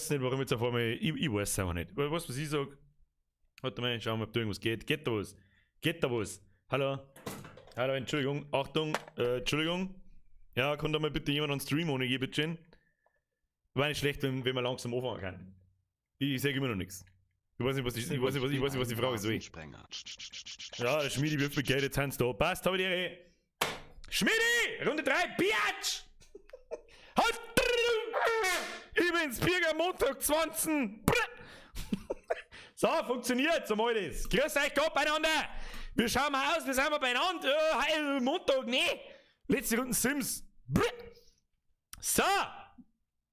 Nicht, warum jetzt auf einmal, ich weiß es einfach nicht. Weißt du, was ich sag? Warte mal, schauen wir, ob da irgendwas geht. Geht da was? Geht da was? Hallo? Hallo, Entschuldigung. Achtung, Entschuldigung. Ja, kann da mal bitte jemand einen Stream ohne gehen, bitte schön? War nicht schlecht, wenn man langsam anfangen kann. Ich sage immer noch nichts. Ich weiß nicht, was, ich weiß nicht, was die Frage soll. Ja, der Schmiedi wirft mit Geld, jetzt sind da. Passt, hab ich die. Schmiedi! Runde 3, Biatch! Halt! Ich bin's, Birger, Montag 20. So, funktioniert, so mal das. Grüß euch Gott beieinander. Wir schauen mal aus, wir sind wir beieinander. Oh, Montag, nee. Letzte Runde Sims. So.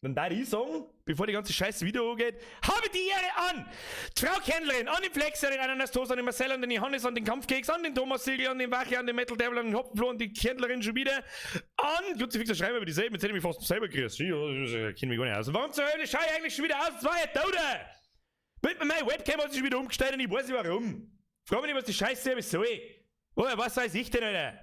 Dann darf ich sagen, bevor die ganze Scheiße wieder angeht, habe die Ehre an die Frau Kendlerin, an den Flexer, den Ananas Toast, an den Marcel, an den Johannes, an den Kampfkeks, an den Thomas Siegel, an den Wache, an den Metal Devil, an den Hopfenflo, an die Kendlerin schon wieder, an, gut, sie fix schreiben über dieselben, jetzt hätte ich mich fast selber grüßt. Ich kenne mich gar nicht aus. Und warum zur Hölle schaue ich eigentlich schon wieder aus? Das war ja da, Mit meiner Webcam hat sich schon wieder umgestellt und ich weiß nicht, warum. Frag mich nicht, was die Scheiße soll. Oh, was weiß ich denn, Alter?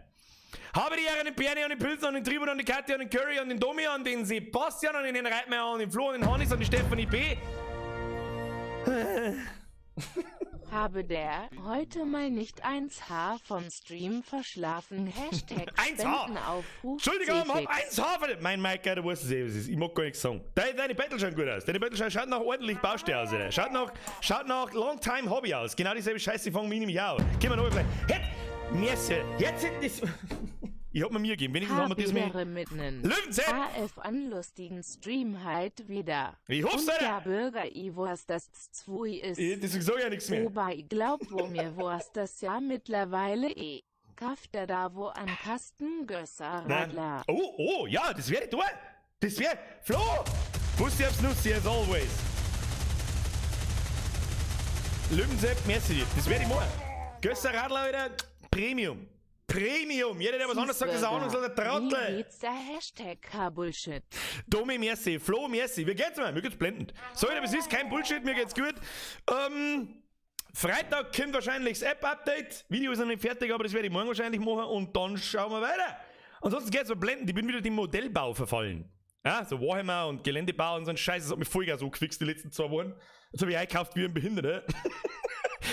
Habe die Ehre an den Bernie, an den Pilzen, an den Tribun, an die Katja, an den Curry, an den Domi, an den Sebastian, an den Henry Reitmeier, an den Flo, an den Hannes, an die Stefanie B. Habe der heute mal nicht 1H vom Stream verschlafen. Hashtag 1H. Spendenaufruf. Entschuldigung, hab CFX. 1H verdient. Mein Mike, du weißt es eh, was es ist. Ich mag gar nichts sagen. Deine Battle schauen gut aus. Deine Battle schaut nach ordentlich Baustelle aus, Alter. Schaut nach Longtime Hobby aus. Genau dieselbe Scheiße fangen wir nämlich auch. Gehen wir noch vielleicht. Het, merci. Jetzt das. Ich hab mir mir gegeben. Wenigstens haben wir das mit. Habidere mitnen. Löwensepp! AF anlustigen Stream halt wieder. Ich hoff's, Und Alter! ja, Bürger, i was das zwei ist. Deswegen sag ich ja nichts mehr. Wobei, ich glaub, wo mir was das ja mittlerweile eh. Kauft er da wo an Kasten Gösser Nein. Radler. Oh, ja, das wäre du. Das wäre. Flo! Bussi aufs Nussi as always. Löwensepp, merci dir. Das werde ich machen. Gösser Radler, Alter. Premium. Premium. Jeder, der was anderes sagt, ist ein ahnungsloser Wie Trottel. geht's der #K-Bullshit? Domi, merci. Flo, merci. Wie geht's mir? Mir geht's blendend. So, aber es ist kein Bullshit, mir geht's gut. Freitag kommt wahrscheinlich das App-Update. Video ist noch nicht fertig, aber das werde ich morgen wahrscheinlich machen und dann schauen wir weiter. Ansonsten geht's mir blendend. Ich bin wieder dem Modellbau verfallen. Ja, so Warhammer und Geländebau und so ein Scheiß, das hat mich voll so gefixt die letzten 2 Wochen. Jetzt habe ich eingekauft wie ein Behinderter.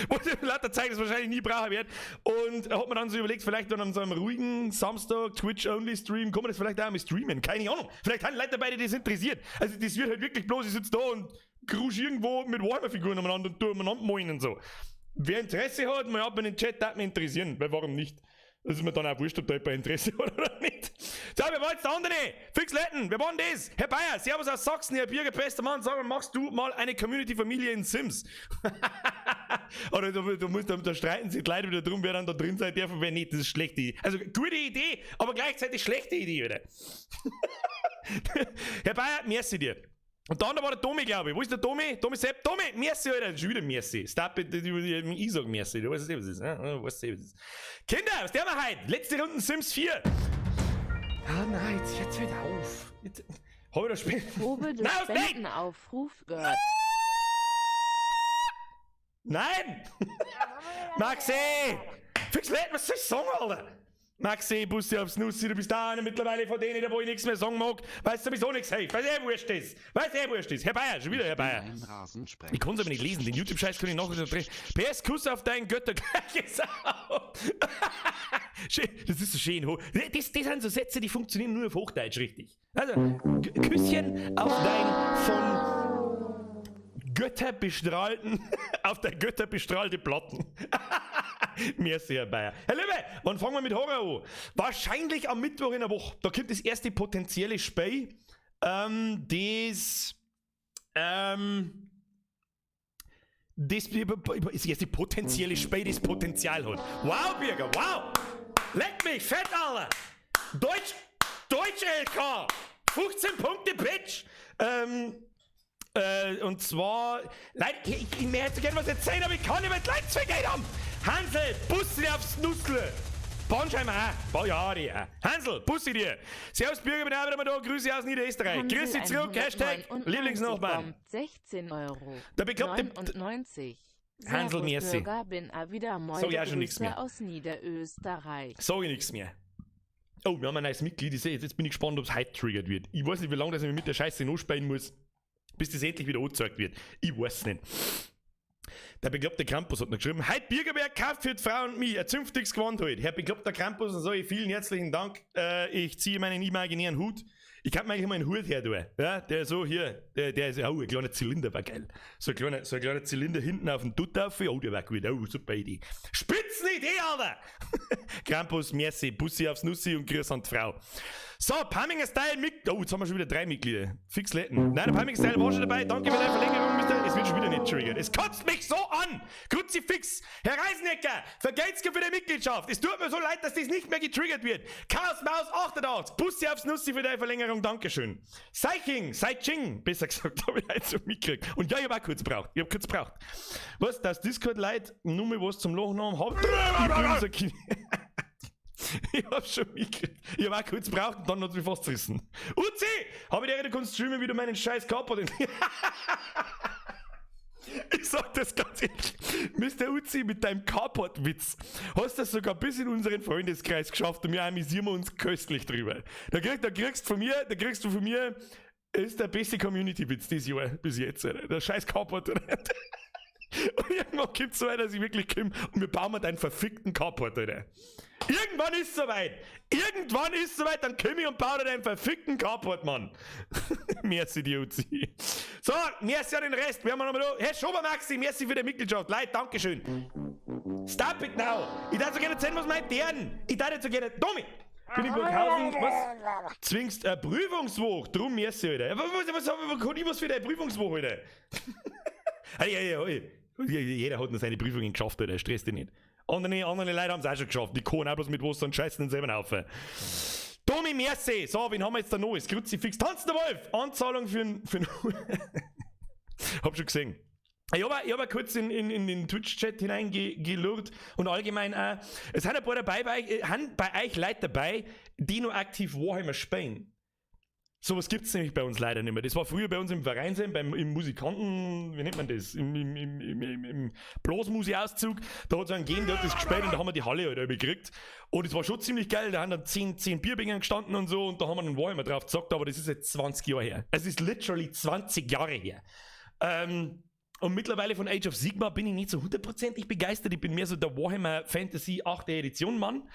Wo ich lauter Zeug, das wahrscheinlich nie brauchen werde. Und hat mir dann so überlegt, vielleicht dann an so einem ruhigen Samstag Twitch-Only-Stream, kann man das vielleicht auch mal streamen. Keine Ahnung. Vielleicht haben Leute dabei, die das interessiert. Also das wird halt wirklich bloß, ich sitze da und krusch irgendwo mit Warhammer-Figuren umeinander und tue umeinander malen und so. Wer Interesse hat, mal ab in den Chat, das mich interessieren, weil warum nicht? Das ist mir dann auch wurscht, ob da jemand Interesse hat oder nicht. So, wer war jetzt der andere? Fix Letten, wer war denn das? Herr Bayer, Servus aus Sachsen, Herr Birger, bester Mann, sag mal, machst du mal eine Community-Familie in Sims? Oder da streiten sich die Leute wieder drum, wer dann da drin sein darf und wer nicht. Das ist schlechte Idee. Also, gute Idee, aber gleichzeitig schlechte Idee, wieder. Herr Bayer, merci dir. Und dann war der Domi, glaube ich. Wo ist der Domi? Domi Sepp? Domi, merci, Alter. Schon wieder merci. Stop it. Ich sag merci. Du weißt eh, was es ist. Ne? Du weißt eh, was es ist. Kinder, was der wir heute? Letzte Runde Sims 4. Ah, nein, jetzt hört auf. Jetzt, hab ich das Spiel? Probe des Nein, nein! Spendenaufruf gehört. Nein! Maxi! Fix Leute, was soll ich sagen, Alter? Maxi, Bussi aufs Nussi, du bist da einer mittlerweile von denen, der wo ich nichts mehr sagen mag, weil es sowieso nichts hilft, weil es eh wurscht ist. Weil es eh wurscht ist. Herr Bayer, schon wieder Herr Bayer. Ein Rasensprenger. Ich kann es aber nicht lesen, den YouTube-Scheiß kann ich nachher drehen. PS, Kuss auf dein göttergleiches Auge. Schön, das ist so schön. Das sind so Sätze, die funktionieren nur auf Hochdeutsch, richtig. Also, Küsschen auf dein von Götter bestrahlten, auf dein götterbestrahlte Platten. Merci, Herr Bayer. Herr Löwe, wann fangen wir mit Horror an? Wahrscheinlich am Mittwoch in der Woche. Da kommt das erste potenzielle Spiel, das erste potenzielle Spiel, das Potenzial hat. Wow, Birger, wow! Leck mich, fett, Alter! Deutsch, Deutsch LK! 15 Punkte, Bitch! Und zwar, Leute, ich möchte gerne was erzählen, aber ich kann nicht, weil die Leute zu viel Geld haben. Hansel, Bussi aufs Nussle. Bahnscheiben auch. Ja, die auch. Hansel, Bussi dir. Servus, Bürger, bin auch wieder mal da. Grüße aus Niederösterreich. Hansel Grüße zurück, Hashtag 199 Lieblingsnachbarn. bombt 16 Euro. Der bekloppte 99. Hansel, Servus, merci. Bürger, bin a wieder mal Sag ich auch schon nichts Grüße mehr. aus Niederösterreich. Sag ich nichts mehr. Oh, wir haben ein neues Mitglied. Ich seh, jetzt bin ich gespannt, ob es heute triggert wird. Ich weiß nicht, wie lange das ich mit der Scheiße noch spielen muss. Bis das endlich wieder angezeigt wird. Ich weiß nicht. Der bekloppte Krampus hat noch geschrieben, heute Bürgerberg kauft für die Frau und mich ein zünftiges Gewand heute. Herr bekloppter Krampus, dann sage ich vielen herzlichen Dank. Ich ziehe meinen imaginären Hut. Ich kann mir eigentlich immer einen Hut her tun. Ja, der so hier, der ist, oh, ein kleiner Zylinder war geil. So ein kleiner Zylinder hinten auf dem Dutt auf, oh, der war gut, oh, super Idee. Spitzenidee, Alter! Krampus, merci, Bussi aufs Nussi und Grüß an die Frau. So, Pamminger Style mit, oh, jetzt haben wir schon wieder drei Mitglieder. Fix Letten. Nein, der Pamminger Style war schon dabei. Danke für deine Verlängerung, Mister. Es wird schon wieder nicht triggert. Es kotzt mich so an! Kruzifix! Herr Reisenecker, vergelt's für die Mitgliedschaft. Es tut mir so leid, dass das nicht mehr getriggert wird. Chaos Maus 88, Bussi aufs Nussi für deine Verlängerung, Dankeschön. Seiching, Seiching, besser gesagt, habe ich heute so mitgekriegt. Und ja, ich hab auch kurz gebraucht. Ich hab kurz gebraucht. Was, das Discord-Leute nur mal was zum Lachen haben, habt ich bin so. Ich hab schon mitgekriegt. Ich hab auch kurz gebraucht und dann hat's mich fast zerrissen. Uzi! Hab ich dir, du kannst streamen, wie du meinen scheiß Carport in. Ich sag das ganz ehrlich. Mr. Uzi, mit deinem Carport-Witz hast das sogar bis in unseren Freundeskreis geschafft und wir amüsieren uns köstlich drüber. Da kriegst du von mir, ist der beste Community-Witz dieses Jahr bis jetzt, Alter. Der scheiß Carport. Und irgendwann gibt's so weit, dass ich wirklich komme und wir bauen mir deinen verfickten Carport, Alter. Irgendwann ist es soweit. Irgendwann ist es soweit, dann komm ich und baue dir deinen verfickten Carport, Mann. Merci, die Uzi. So, merci an den Rest. Wir haben noch mal da. Herr Schober Maxi, merci für die Mitgliedschaft. Leute, Dankeschön. Stop it now. Ich darf so gerne erzählen, was meint deren. Ich darf nicht so gerne. Domi! Bin in Burghausen, was? Zwingst Prüfungswoche, drum merci, Alter. Was kann ich was für deine Prüfungswoche, Alter? Hey, hey, hey, hey. Jeder hat noch seine Prüfungen geschafft, Alter. Stress dich nicht. Andere Leute haben es auch schon geschafft. Die kochen auch bloß mit Wasser und scheißen den selber auf. Domi, merci. So, wen haben wir jetzt da noch? Kruzifix. Tanzender Wolf. Anzahlung für n. Hab schon gesehen. Ich hab kurz in den Twitch-Chat hineingelurrt und allgemein auch. Es sind ein paar dabei, sind bei euch Leute dabei, die noch aktiv Warhammer spielen. Sowas gibt es nämlich bei uns leider nicht mehr. Das war früher bei uns im Vereinsheim, im Musikanten, wie nennt man das? Im Blasmusikauszug. Da hat es einen gegeben, der hat das gespielt und da haben wir die Halle halt gekriegt. Und es war schon ziemlich geil. Da haben dann 10 Bierbänke gestanden und so und da haben wir einen Warhammer drauf gezockt, aber das ist jetzt 20 Jahre her. Es ist literally 20 Jahre her. Und mittlerweile von Age of Sigmar bin ich nicht so hundertprozentig begeistert. Ich bin mehr so der Warhammer Fantasy 8. Edition Mann.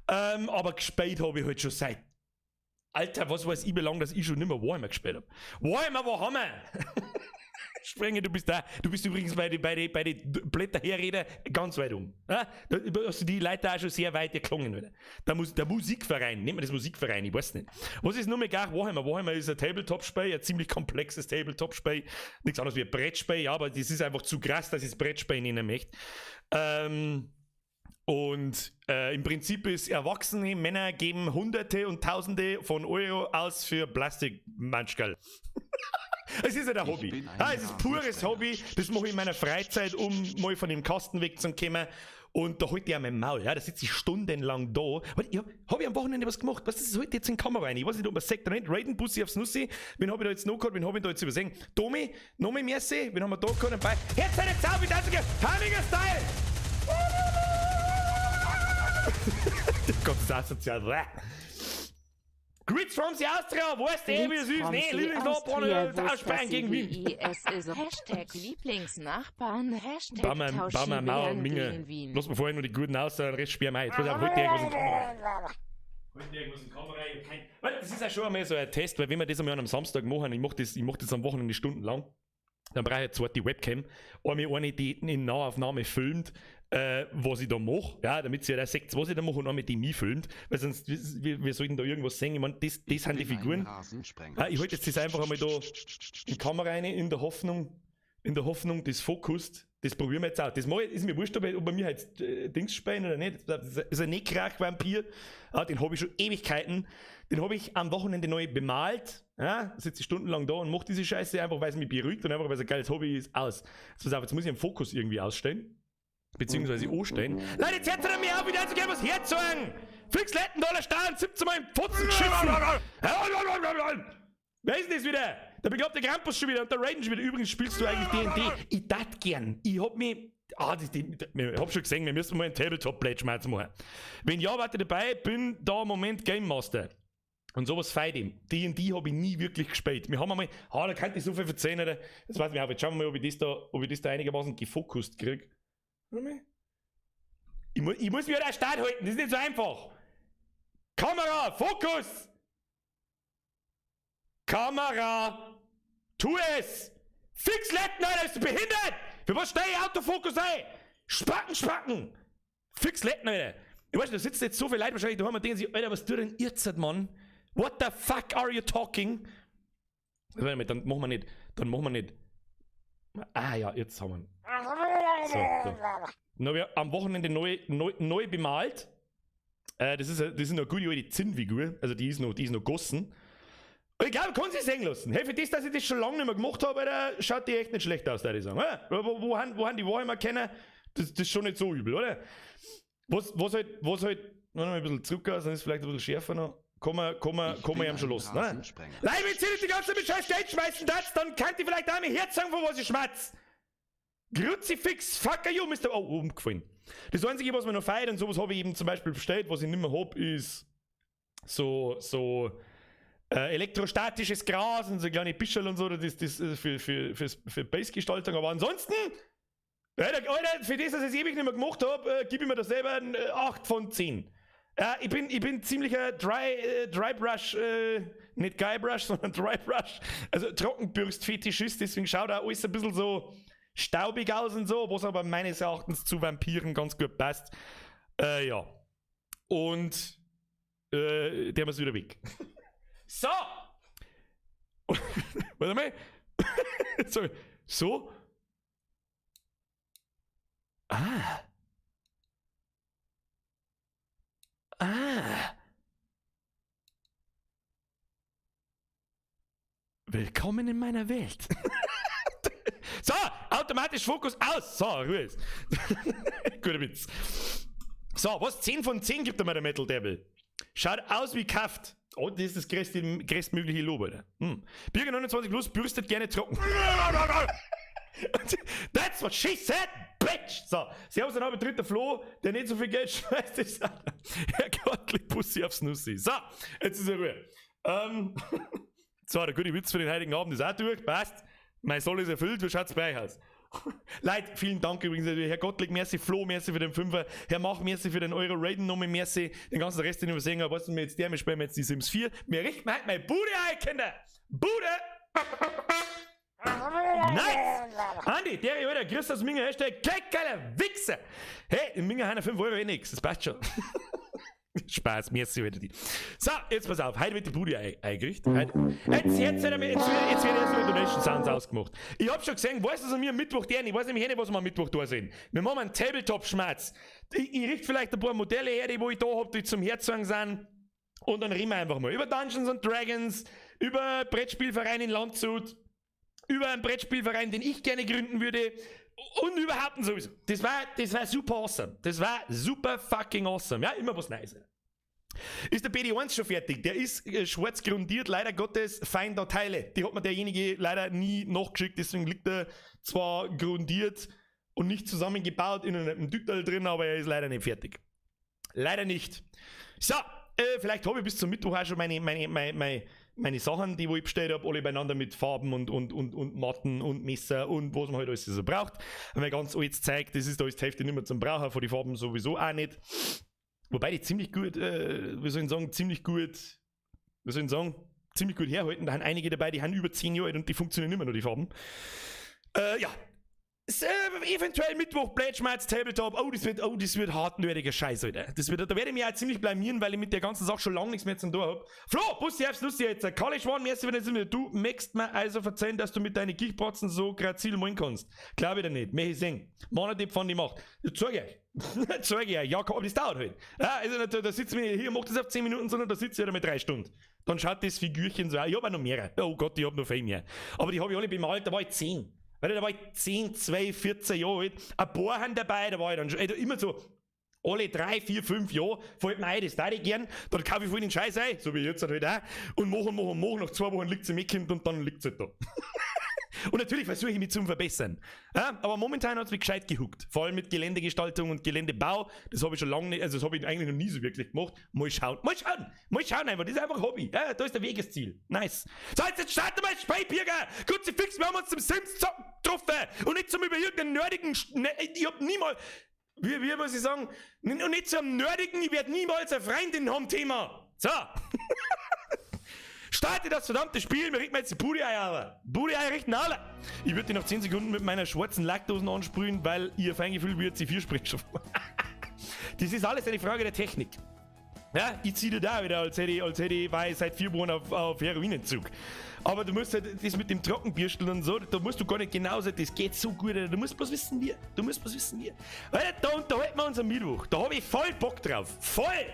Aber gespielt habe ich halt schon seit, Alter, was weiß ich, wie lange, dass ich schon nicht mehr Warhammer gespielt habe. Warhammer war Hammer! Sprenger, du bist da. Du bist übrigens bei die Blätterherreder ganz weit um. Ja? Da hast du die Leute auch schon sehr weit erklungen. Wieder. Der Musikverein, nennt man das Musikverein, ich weiß nicht. Was ist nur mehr gar Warhammer? Warhammer ist ein Tabletop-Spiel, ein ziemlich komplexes Tabletop-Spiel. Nichts anderes wie ein Brettspiel, ja, aber das ist einfach zu krass, dass ich es Brettspiel nennen möchte. Und im Prinzip ist, erwachsene Männer geben Hunderte und Tausende von Euro aus für Plastikmanschkerl. Es ist ja der Hobby. Ah, es ist pures Hobby. Das mache ich in meiner Freizeit, um mal von dem Kasten wegzukommen. Und da halte ich auch mein Maul. Ja, da sitze ich stundenlang da. Warte, ich hab ich am Wochenende was gemacht? Was ist das heute jetzt in die Kamera rein? Ich weiß nicht, ob man sagt oder nicht. Raiden, Bussi aufs Nussi. Wen habe ich da jetzt noch gehabt? Wen habe ich da jetzt übersehen? Domi, Nomi merci. Wen haben wir da gehabt? Dabei? Jetzt seid jetzt auf, ich darf Paniker Style! Gott, das ist asozial. Grüezi from the Austria, weißt du eh, wie es ist? Nee, Lieblingsnachbarn, aussprechen gegen Wien. Es ist #Lieblingsnachbarn, Bammer, Bammer, Mauer, Minge. #Gegen Wien. Lass mir vorher nur die guten aus, den Rest sperren wir. Jetzt pass auf, halt dir irgendwas in die Kamera. Halt dir irgendwas in die Kamera. Ich hab kein. Weil, das ist ja schon einmal so ein Test, weil wenn wir das einmal am Samstag machen, ich mach das am Wochenende stundenlang, dann brauche ich eine zweite Webcam. Einmal eine, die in Nahaufnahme filmt, was ich da mache, ja, damit sie ja da sieht, was ich da mache, und einmal die mich filmt, weil sonst, wir sollten da irgendwas sehen. Ich meine, das sind die Figuren. Ah, ich halte jetzt das einfach einmal da in die Kamera rein, in der Hoffnung, das fokust. Das probieren wir jetzt auch. Das mach ich, ist mir wurscht, ob bei mir jetzt Dings spielen oder nicht. Das ist ein Necrarch-Vampir. Ah, den habe ich schon Ewigkeiten. Den habe ich am Wochenende neu bemalt. Ja, sitze ich stundenlang da und mache diese Scheiße einfach, weil es mich beruhigt und einfach, weil es ein geiles Hobby ist, aus. Jetzt, pass auf, jetzt muss ich einen Fokus irgendwie ausstellen. Beziehungsweise anstellen. Leute, jetzt hört ihr mir auf, wieder so gerne was herzeigen! Fix Letten Dollar Stern, 17 Mal im Fotzen geschissen! Wer ist denn das wieder? Der bekloppte Krampus schon wieder und der Raiden schon wieder. Übrigens, spielst du eigentlich D&D? Ich dat gern. Ich hab mich. Ah, ich hab schon gesehen, wir müssen mal einen Tabletop-Pledge machen. Wenn ja, warte dabei, bin da im Moment Game Master. Und sowas feiert ihm. D&D habe ich nie wirklich gespielt. Wir haben einmal, ah, da kann ich so viel verzeihen, Alter. Jetzt weiß ich auch, jetzt schauen wir mal, ob ich das da einigermaßen gefokust krieg. Warte mal. Ich muss mich halt auch stark halten, das ist nicht so einfach. Kamera, Fokus! Kamera! Tu es! Fix Letten, Alter, bist du behindert? Für was stell ich Autofokus ein? Spacken, Spacken! Fix Letten, Alter! Ich weiß nicht, da sitzen jetzt so viele Leute wahrscheinlich daheim und denken sich, Alter, was tut denn ihr jetzt, Mann? What the fuck are you talking? Warte mal, dann machen wir nicht, dann machen wir nicht. Ah ja, jetzt haben wir ihn. So, so. Dann habe ich am Wochenende neu bemalt. Das ist noch eine gute alte Zinnfigur. Also die ist noch gossen. Und ich glaube, kann sie sehen lassen. Hey, für das, dass ich das schon lange nicht mehr gemacht habe, Alter, schaut die echt nicht schlecht aus, würde ich sagen. Oder? Wo haben die Warhammer kennen? Das ist schon nicht so übel, oder? Was halt, noch ein bisschen zurück, dann ist es vielleicht ein bisschen schärfer noch. Ich Kann man bin ihm schon ein lassen, ne? Rasensprenger. Leute, wenn Sie nicht die ganze Zeit mit scheiß Geld schmeißen, das, dann könnt ihr vielleicht auch mal herzagen, von was ich schmatz. Kruzifix, fuck you, Mr. Oh, umgefallen. Das Einzige, was mir noch fehlt, und sowas habe ich eben zum Beispiel bestellt, was ich nicht mehr hab, ist so elektrostatisches Gras und so kleine Bischerl und so, das für Base-Gestaltung. Aber ansonsten, Alter, Alter, für das, dass ich es ewig nicht mehr gemacht habe, gebe ich mir da selber ein 8 von 10. Ja, ich bin ziemlicher Dry Brush, nicht Guybrush, sondern Dry Brush, also Trockenbürst-Fetischist, deswegen schaut auch alles ein bisschen so staubig aus und so, was aber meines Erachtens zu Vampiren ganz gut passt. Ja. Und der ist wieder weg. So! Warte mal. So. So. Ah. Ah. Willkommen in meiner Welt. So, automatisch Fokus aus. So, Ruhe ist. Guter Witz. So, was? 10 von 10 gibt er mir der Metal Devil. Schaut aus wie Kaft. Oh, das ist das größtmögliche Lob, Alter. Birger 29 plus bürstet gerne trocken. That's what she said, bitch! So, servus und habe dritter Flo, der nicht so viel Geld schmeißt, ist Herr Gottlieb, Bussi aufs Nussi. So, jetzt ist er Ruhe. So, der gute Witz für den heutigen Abend ist auch durch, passt. Mein Soll ist erfüllt, wie schaut's bei euch aus? Leute, vielen Dank übrigens, Herr Gottlieb, merci, Flo, merci für den Fünfer, Herr Mach, merci für den Euro, Raiden nochmal, merci, den ganzen Rest, den ich übersehen habe, was wir jetzt der, wir spielen jetzt die Sims 4. Mir richten heute meine Bude ein, Kinder! Bude! Nice! Andi, der, Alter, grüß aus Minger, Hashtag, geiler Wichser! Hey, in Minger haben 5 Euro eh nix, das passt schon. Spaß, merci wieder die. So, jetzt pass auf, heute wird die Bude eingerichtet. Heute, jetzt wird erstmal Donation Sounds ausgemacht. Ich hab schon gesehen, weißt du, was wir am Mittwoch tun? Ich weiß nämlich eh nicht, was wir am Mittwoch da sind. Wir machen einen Tabletop-Schmerz. Ich richte vielleicht ein paar Modelle her, die wo ich da hab, die zum Herzeigen sind. Und dann reden wir einfach mal über Dungeons and Dragons, über Brettspielverein in Landshut, über einen Brettspielverein, den ich gerne gründen würde. Und überhaupt und sowieso. Das war super awesome. Das war super fucking awesome. Ja, immer was Neues. Ist der BD1 schon fertig? Der ist schwarz grundiert, leider Gottes, fein da Teile. Die hat mir derjenige leider nie nachgeschickt, deswegen liegt er zwar grundiert und nicht zusammengebaut in einem Tüttel drin, aber er ist leider nicht fertig. Leider nicht. So, vielleicht habe ich bis zum Mittwoch auch schon meine Sachen, die wo ich bestellt hab, alle beieinander mit Farben und Matten und Messer und was man halt alles so braucht. Und mein ganz altes Zeug, das ist da alles die Hälfte nicht mehr zum Brauchen, von den Farben sowieso auch nicht. Wobei die ziemlich gut wie soll ich sagen, ziemlich gut, wie soll ich sagen, ziemlich gut herhalten. Da haben einige dabei, die haben über 10 Jahre alt und die funktionieren immer noch, die Farben. Ja. Eventuell Mittwoch, Blätschmerz, Tabletop. Oh, das wird hartnördiger Scheiß, Alter. Da werde ich mich auch ziemlich blamieren, weil ich mit der ganzen Sache schon lange nichts mehr zum tun hab. Flo, Bussi aufs Lustig jetzt. Karli Schwan, merci für den Sinne. Du möchtest mir also verzeihen, dass du mit deinen Gichtbratzen so grazil malen kannst. Glaub ich dir nicht. Möchte ich sehen. Mann, die Pfanne, die macht. Das zeig ich euch. Das zeig ich euch. Ja, aber das dauert halt. Ja, also nicht, da sitzen wir hier, macht das auf 10 Minuten, sondern da sitze ich ja mit 3 Stunden. Dann schaut das Figürchen so aus. Ich hab auch noch mehrere. Oh Gott, ich hab noch viel mehr. Aber die hab ich alle bemalt, da war ich 10. Weil da war ich 10, 12, 14 Jahre alt. Ein paar haben dabei, da war ich dann schon, also immer so, alle 3, 4, 5 Jahre fällt mir ein, das darf ich gern. Dann kaufe ich voll den Scheiß ein, so wie jetzt halt auch. Und mach und mach und mach. Nach 2 Wochen liegt's im Eckkind und dann liegt's halt da. Und natürlich versuche ich mich zu verbessern. Ja, aber momentan hat es mich gescheit gehuckt. Vor allem mit Geländegestaltung und Geländebau. Das habe ich schon lange nicht, also das habe ich eigentlich noch nie so wirklich gemacht. Mal schauen, mal schauen, mal schauen einfach. Das ist einfach Hobby. Ja, da ist der Weg das Ziel. Nice. So, jetzt starten wir das Spiel, Birger. Kurz fix, wir haben uns zum Sims zocken getroffen. Und nicht zum über irgendeinen nerdigen, ne, ich hab niemals, wie muss ich sagen, und nicht zum nerdigen, ich werde niemals eine Freundin haben Thema. So. Starte das verdammte Spiel, mir regt mir jetzt die Bude-Eier aber. Bude-Eier richten alle. Ich würde die noch 10 Sekunden mit meiner schwarzen Lackdosen ansprühen, weil ihr Feingefühl wird C4 Sprengstoff. Das ist alles eine Frage der Technik. Ja, ich ziehe dir da wieder, als hätte ich, war ich seit 4 Wochen auf Heroinentzug. Aber du musst halt das mit dem Trockenbürstel und so, da musst du gar nicht genau sein, das geht so gut, Alter. Du musst bloß wissen wie. Du musst bloß wissen wie. Alter, da unterhalten wir uns am Mittwoch. Da hab ich voll Bock drauf. Voll!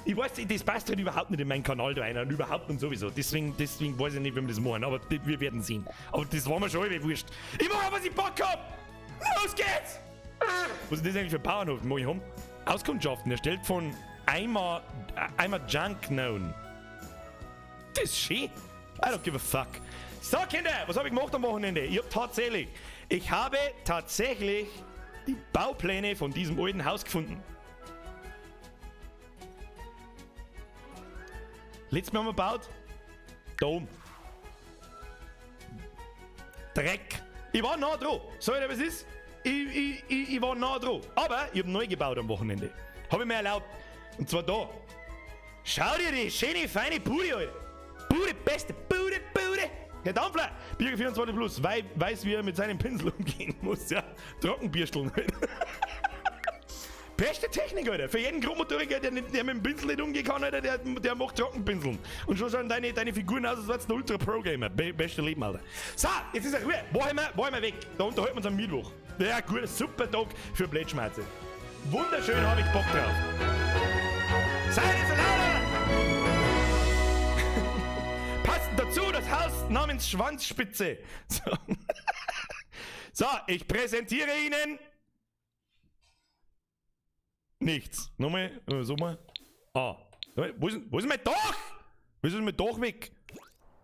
Ich weiß, das passt halt überhaupt nicht in meinen Kanal da rein und überhaupt und sowieso. Deswegen weiß ich nicht, wie wir das machen, aber wir werden sehen. Aber das war mir schon halb wurscht. Ich mach, was ich Bock hab! Los geht's! Was ist das eigentlich für ein Bauernhof? Mach ich um? Auskundschaften, erstellt von Eimer Junk Known. Das ist schön. I don't give a fuck. So, Kinder, was habe ich gemacht am Wochenende? Ich habe tatsächlich die Baupläne von diesem alten Haus gefunden. Letztes Mal haben wir gebaut. Da oben. Dreck. Ich war nah dran. Soll ich dir, was ist? Ich war nah dran. Aber ich hab neu gebaut am Wochenende. Hab ich mir erlaubt. Und zwar da. Schau dir die schöne, feine Bude, Alter. Bude, beste Bude, Bude. Herr Dampfler, Bier 24 Plus, weiß, wie er mit seinem Pinsel umgehen muss, ja. Trockenbürsteln halt. Beste Technik, Alter. Für jeden Grobmotoriker, der mit dem Pinsel nicht umgehen kann, Alter, der macht Trockenpinseln. Und schon schauen deine Figuren aus, als wärst du ein Ultra-Pro-Gamer. Beste Leben, Alter. So, jetzt ist er Ruhe. Wo haben wir weg? Da unterhalten wir uns am Mittwoch. Ja, gut, super Tag für Blödschmerze. Wunderschön, hab ich Bock drauf. Seid ihr so lauter! Passend dazu das Haus namens Schwanzspitze. So. So, ich präsentiere Ihnen nichts. Nochmal, so mal. Ah. Wo ist mein Dach? Wo ist mein Dach weg?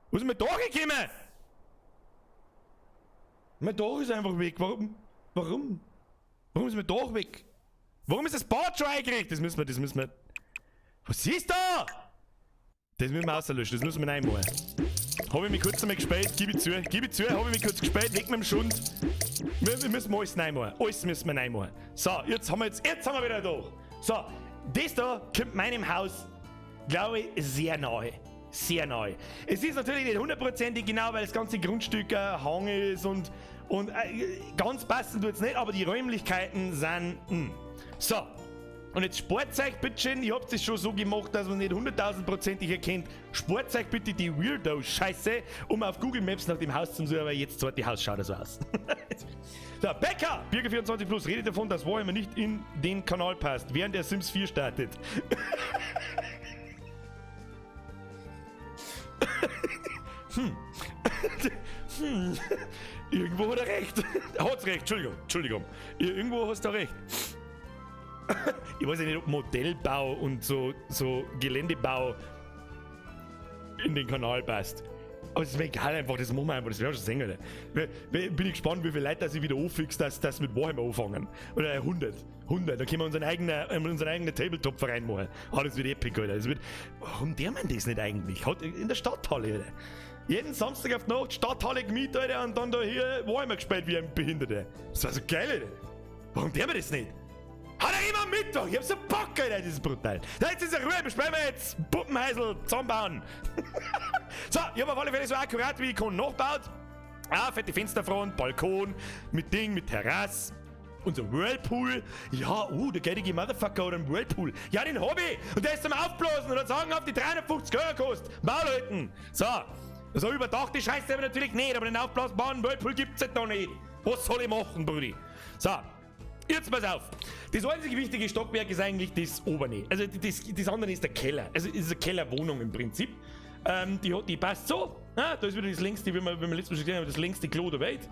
Wo ist mein Dach gekommen? Mein Dach ist einfach weg. Warum? Warum? Warum ist mein Dach weg? Warum ist das Bad schon eingerichtet? Das müssen wir. Was ist da? Das müssen wir auslöschen, das müssen wir reinmachen. Habe ich mich kurz einmal gespielt, gebe ich zu, gebe ich zu, habe ich mich kurz gespielt, weg mit dem Schund. Wir müssen alles reinmachen, alles müssen wir reinmachen. So, jetzt haben wir wieder da. So, das da kommt meinem Haus, glaube ich, sehr nahe. Sehr nahe. Es ist natürlich nicht hundertprozentig genau, weil das ganze Grundstück ein Hang ist und ganz passen tut es nicht, aber die Räumlichkeiten sind. So, und jetzt spart euch bitte schön, ich hab das schon so gemacht, dass man nicht 100.000-prozentig erkennt. Spart euch bitte die Weirdo-Scheiße, um auf Google Maps nach dem Haus zu suchen, aber jetzt zweite Haus schaut er so aus. So, Becker, Birger 24 Plus redet davon, dass Warhammer nicht in den Kanal passt, während er Sims 4 startet. Irgendwo hat er recht. Hat's recht, Entschuldigung, Entschuldigung. Irgendwo hast du recht. Ich weiß ja nicht, ob Modellbau und so Geländebau in den Kanal passt. Aber es ist mir egal einfach, das machen wir einfach, das werden wir schon sehen, Alter. Bin ich gespannt, wie viele Leute sich wieder anfixt, dass das mit Warhammer anfangen. Oder 100. 100, da können wir unseren eigenen Tabletop-Verein machen. Ah, das wird epic, Alter. Das wird, warum der man das nicht eigentlich? Hat, in der Stadthalle, Alter. Jeden Samstag auf die Nacht Stadthalle gemietet, Alter, und dann da hier Warhammer gespielt wie ein Behinderter. Das war so geil, Alter. Warum der man das nicht? Hat er immer Mittwoch? Ich hab so Bock, Alter, das ist brutal. Da, jetzt ist er Ruhe, wir spielen jetzt Puppenheisel zusammenbauen. So, ich hab auf alle Fälle so akkurat wie ich kann nachgebaut. Ah, fette Fensterfront, Balkon, mit Ding, mit Terrasse. Unser Whirlpool. Ja, der geldige Motherfucker hat einen Whirlpool. Ja, den hab ich. Und der ist zum Aufblasen und hat sagen auf die 350 Euro gekostet. Maul halten. So. So überdachte Scheiße aber natürlich nicht, aber den aufblasbaren Whirlpool gibt's halt noch nicht. Was soll ich machen, Brudi? So. Jetzt pass auf. Das einzige wichtige Stockwerk ist eigentlich das obere. Also das andere ist der Keller. Also es ist eine Kellerwohnung im Prinzip. Die passt so. Ja, da ist wieder das längste, wie wir letztes Mal schon gesehen haben, das längste Klo der Welt.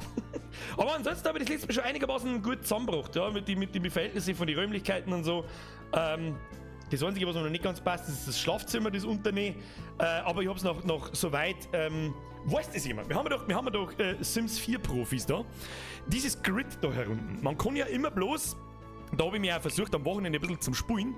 Aber ansonsten habe ich das letzte Mal schon einigermaßen gut zusammengebracht, ja, mit den Verhältnissen von den Räumlichkeiten und so. Das Einzige, was mir noch nicht ganz passt, ist das Schlafzimmer, das untere. Aber ich habe es noch so weit Weiß das jemand? Wir haben ja doch Sims 4 Profis da. Dieses Grid da herunten. Man kann ja immer bloß, da habe ich mir auch versucht, am Wochenende ein bisschen zum Spulen.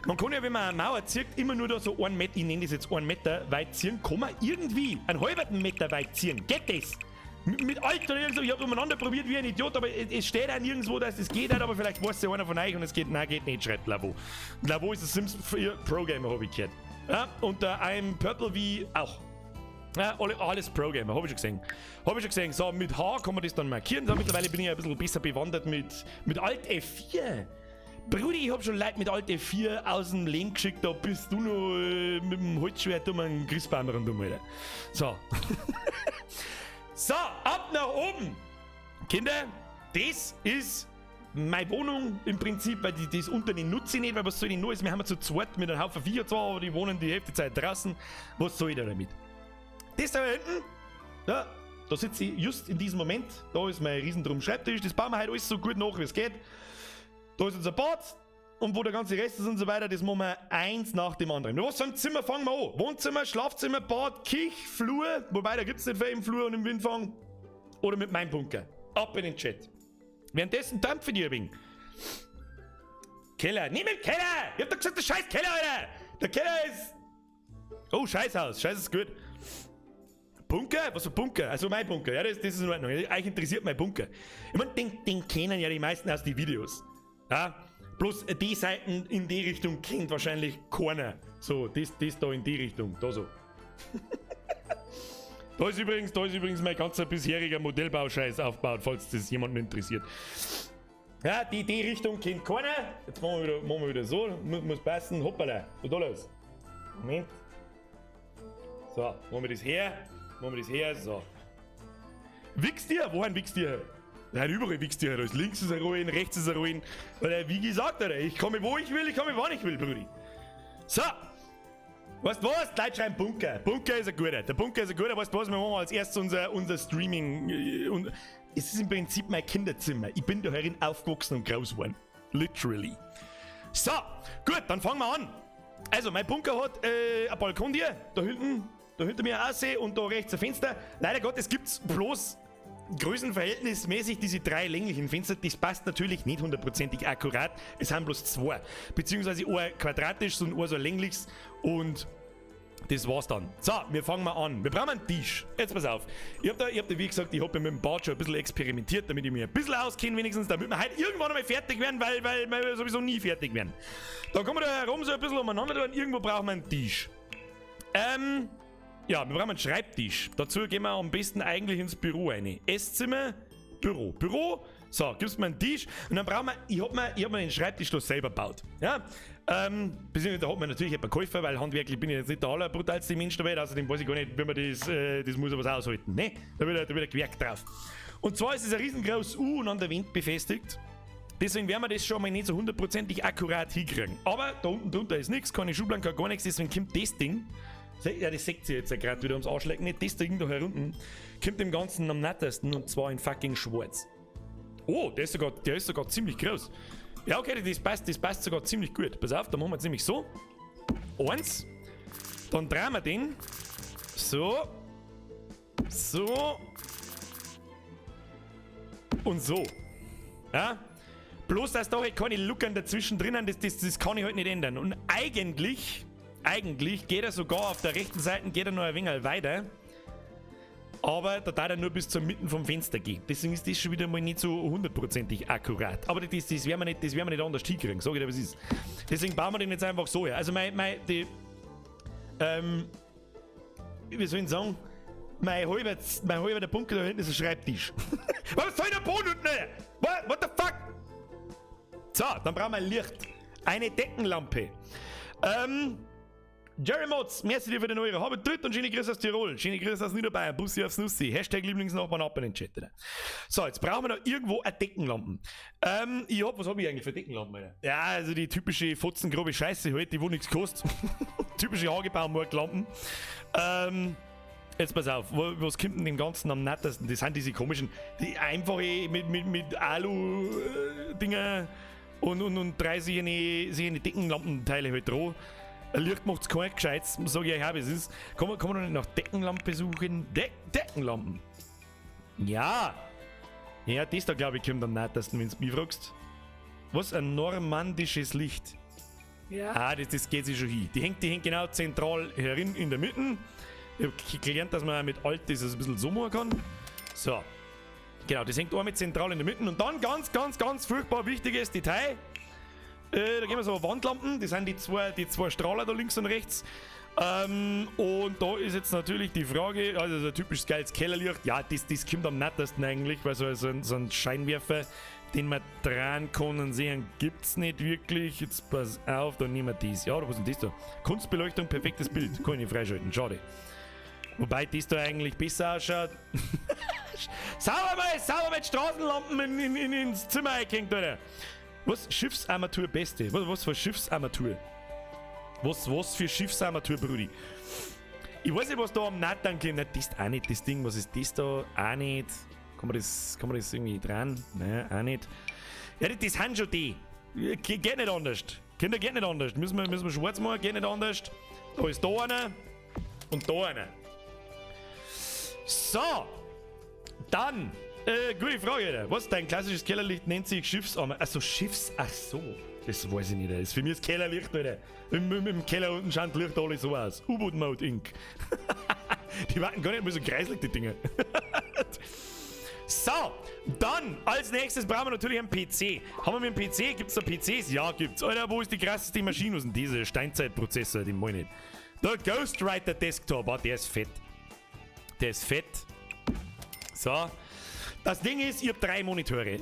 Man kann ja, wenn man eine Mauer zieht, immer nur da so einen Meter, ich nenne das jetzt einen Meter weit ziehen, kann man irgendwie einen halben Meter weit ziehen. Geht das? Mit Alt oder irgend so, ich habe umeinander probiert wie ein Idiot, aber es steht auch nirgendwo, dass das geht nicht, aber vielleicht weiß ja einer von euch und es geht, nein, geht nicht, schreibt Lavo. Lavo ist ein Sims 4 Pro Gamer, habe ich gehört. Ja, und der I'm Purple V auch. Ja, alles Pro-Gamer, habe ich schon gesehen. Habe ich schon gesehen. So, mit H kann man das dann markieren. So, mittlerweile bin ich ein bisschen besser bewandert mit Alt F4. Brudi, ich hab schon Leute mit Alt F4 aus dem Leben geschickt, da bist du noch mit dem Holzschwert um einen Christbaum rundum, Alter. So. So, ab nach oben. Kinder, das ist meine Wohnung im Prinzip, weil das unten nutze ich nicht, weil was soll ich noch? Wir haben ja zu zweit mit einem Haufen Viecher zwar, aber die wohnen die Hälfte der Zeit draußen. Was soll ich da damit? Das da hinten, ja, da sitze ich just in diesem Moment. Da ist mein riesendrum Schreibtisch. Das bauen wir heute alles so gut nach, wie es geht. Da ist unser Bad und wo der ganze Rest ist und so weiter, das machen wir eins nach dem anderen. Was für ein Zimmer fangen wir an? Wohnzimmer, Schlafzimmer, Bad, Küche, Flur, wobei da gibt es nicht viel im Flur und im Windfang. Oder mit meinem Bunker. Ab in den Chat. Währenddessen dampfe ich ein wenig. Keller, nimm den Keller! Ich hab doch gesagt, der scheiß Keller, Alter! Der Keller ist. Oh, Scheißhaus, Scheiß ist gut. Bunker? Was für Bunker? Also mein Bunker, ja, das ist in Ordnung. Euch interessiert mein Bunker. Ich meine, den kennen ja die meisten aus den Videos. Ja? Bloß die Seiten in die Richtung kennt wahrscheinlich keiner. So, das da in die Richtung, da so. Da ist übrigens mein ganzer bisheriger Modellbauscheiß aufgebaut, falls das jemanden interessiert. Ja, die Richtung kennt keiner. Jetzt machen wir wieder so, muss passen. Hoppala, was da los? Moment. So, machen wir das her. Machen wir das her, so. Wichst dir? Wohin wichst dir? Nein, überall wichst dir. Da ist links ist ein Ruin, rechts ist ein Ruin. Weil, wie gesagt, Alter, ich komme wo ich will, ich komme wann ich will, Brudi. So. Weißt du was? Leute schreiben Bunker. Bunker ist ein guter. Der Bunker ist ein guter. Weißt du was? Wir machen als erstes unser Streaming. Und es ist im Prinzip mein Kinderzimmer. Ich bin da herin aufgewachsen und groß geworden. Literally. So, gut, dann fangen wir an. Also, mein Bunker hat ein Balkon hier, da hinten. Da hinter mir auch sehe und da rechts ein Fenster. Leider Gottes gibt es bloß größenverhältnismäßig diese drei länglichen Fenster. Das passt natürlich nicht hundertprozentig akkurat. Es sind bloß zwei. Beziehungsweise ein quadratisches und ein so längliches. Und das war's dann. So, wir fangen mal an. Wir brauchen einen Tisch. Jetzt pass auf. Ich hab da, wie gesagt, ich hab ja mit dem Bad schon ein bisschen experimentiert, damit ich mich ein bisschen auskenne wenigstens, damit wir halt irgendwann einmal fertig werden, weil wir sowieso nie fertig werden. Da kommen wir da herum so ein bisschen umeinander und irgendwo brauchen wir einen Tisch. Ja, wir brauchen einen Schreibtisch. Dazu gehen wir am besten eigentlich ins Büro rein. Esszimmer, Büro. Büro, so, gibst mir einen Tisch und dann brauchen wir, ich hab mir den Schreibtisch da selber gebaut. Ja, beziehungsweise da hat man natürlich ein paar Käufer, weil handwerklich bin ich jetzt nicht der allerbrutalste Mensch der Welt, außerdem weiß ich gar nicht, wie man das muss ja was aushalten, ne? Da wird ein Gewerk drauf. Und zwar ist es ein riesengroßes U und an der Wand befestigt. Deswegen werden wir das schon mal nicht so hundertprozentig akkurat hinkriegen. Aber da unten drunter ist nichts, keine Schubladen, kein gar nichts, deswegen kommt das Ding. Ja, das seht ihr jetzt ja gerade wieder ums Arschlecken. Nicht das Ding da herunten kommt dem Ganzen am nettesten und zwar in fucking schwarz. Oh, der ist sogar ziemlich groß. Ja, okay, das passt sogar ziemlich gut. Pass auf, da machen wir jetzt nämlich so. Eins. Dann drehen wir den. So. So. Und so. Ja. Bloß, dass da halt keine Lucken dazwischen drinnen, das kann ich halt nicht ändern. Und eigentlich geht er sogar auf der rechten Seite, geht er noch ein wenig weiter. Aber da darf er nur bis zur Mitte vom Fenster gehen. Deswegen ist das schon wieder mal nicht so hundertprozentig akkurat. Aber das werden wir nicht anders hinkriegen, sag ich dir, was ist. Deswegen bauen wir den jetzt einfach so her. Also mein, die, wie soll ich sagen, mein halber der Bunker da hinten ist ein Schreibtisch. Was soll der Boden unten? What the fuck? So, dann brauchen wir ein Licht. Eine Deckenlampe. Jerry Motz, merci dir für den Euro. Habe tut und schöne Grüße aus Tirol. Schöne Grüße aus Niederbayern. Bussi aufs Nussi. #Lieblingsnachbarn ab in den Chat. So, jetzt brauchen wir noch irgendwo eine Deckenlampen. Was hab ich eigentlich für Deckenlampen, Alter? Ja, also die typische fotzengrobe Scheiße halt, die wo nichts kostet. Typische Hagebaumarktlampen. Jetzt pass auf, was kommt denn dem Ganzen am nettesten? Das sind diese komischen, die einfache mit Alu-Dinger und drei solche Deckenlampenteile halt dran. Ein Licht macht's kein gescheites, sag ich euch auch, wie es ist. Kann man noch nicht nach Deckenlampe suchen? Deckenlampen. Ja. Ja, das da, glaube ich, kommt am nettesten, wenn du mich fragst. Was? Ein normandisches Licht. Ja, das geht sich schon hin. Die hängt genau zentral herin in der Mitte. Ich hab gelernt, dass man mit Alt das ein bisschen so machen kann. So. Genau, das hängt einmal zentral in der Mitte. Und dann ganz, ganz, ganz furchtbar wichtiges Detail. Da gehen wir so Wandlampen. Das sind die zwei Strahler da links und rechts. Und da ist jetzt natürlich die Frage, also so ein typisches geiles Kellerlicht, ja, das kommt am nettesten eigentlich, weil so ein Scheinwerfer, den man dran kann und sehen, gibt's nicht wirklich. Jetzt pass auf, dann nehmen wir das. Ja, was ist denn das da? Kunstbeleuchtung, perfektes Bild. Kann ich nicht freischalten, schade. Wobei das da eigentlich besser ausschaut. Sauber mal, sauber mit Straßenlampen ins Zimmer eingehängt, Alter. Was? Schiffsarmatur Beste. Was für Schiffsarmatur? Was für Schiffsarmatur, Brudi? Ich weiß nicht, was da am Nathan kommt. Nein, das auch nicht, das Ding. Was ist das da? Auch nicht. Kann man das irgendwie dran? Nein, auch nicht. Ja, das sind schon die. Geht nicht anders. Kinder, geht nicht anders. Müssen wir schwarz machen, geht nicht anders. Da ist da einer und da einer. So. Dann, gute Frage, Alter. Was, dein klassisches Kellerlicht nennt sich Schiffsarmatur? Achso, Schiffs. Ach so. Das weiß ich nicht. Das ist für mich das Kellerlicht, Alter. Im Keller unten schaut Licht alles so aus. U-Boot Mode Inc. Die warten gar nicht mehr so kreislig, die Dinger. So, dann als Nächstes brauchen wir natürlich einen PC. Haben wir einen PC? Gibt es da PCs? Ja, gibt's. Alter, wo ist die krasseste Maschine? Was ist denn diese Steinzeitprozessor? Den meine ich nicht. Der Ghostwriter Desktop, ah, der ist fett. Der ist fett. So. Das Ding ist, ich habe drei Monitore.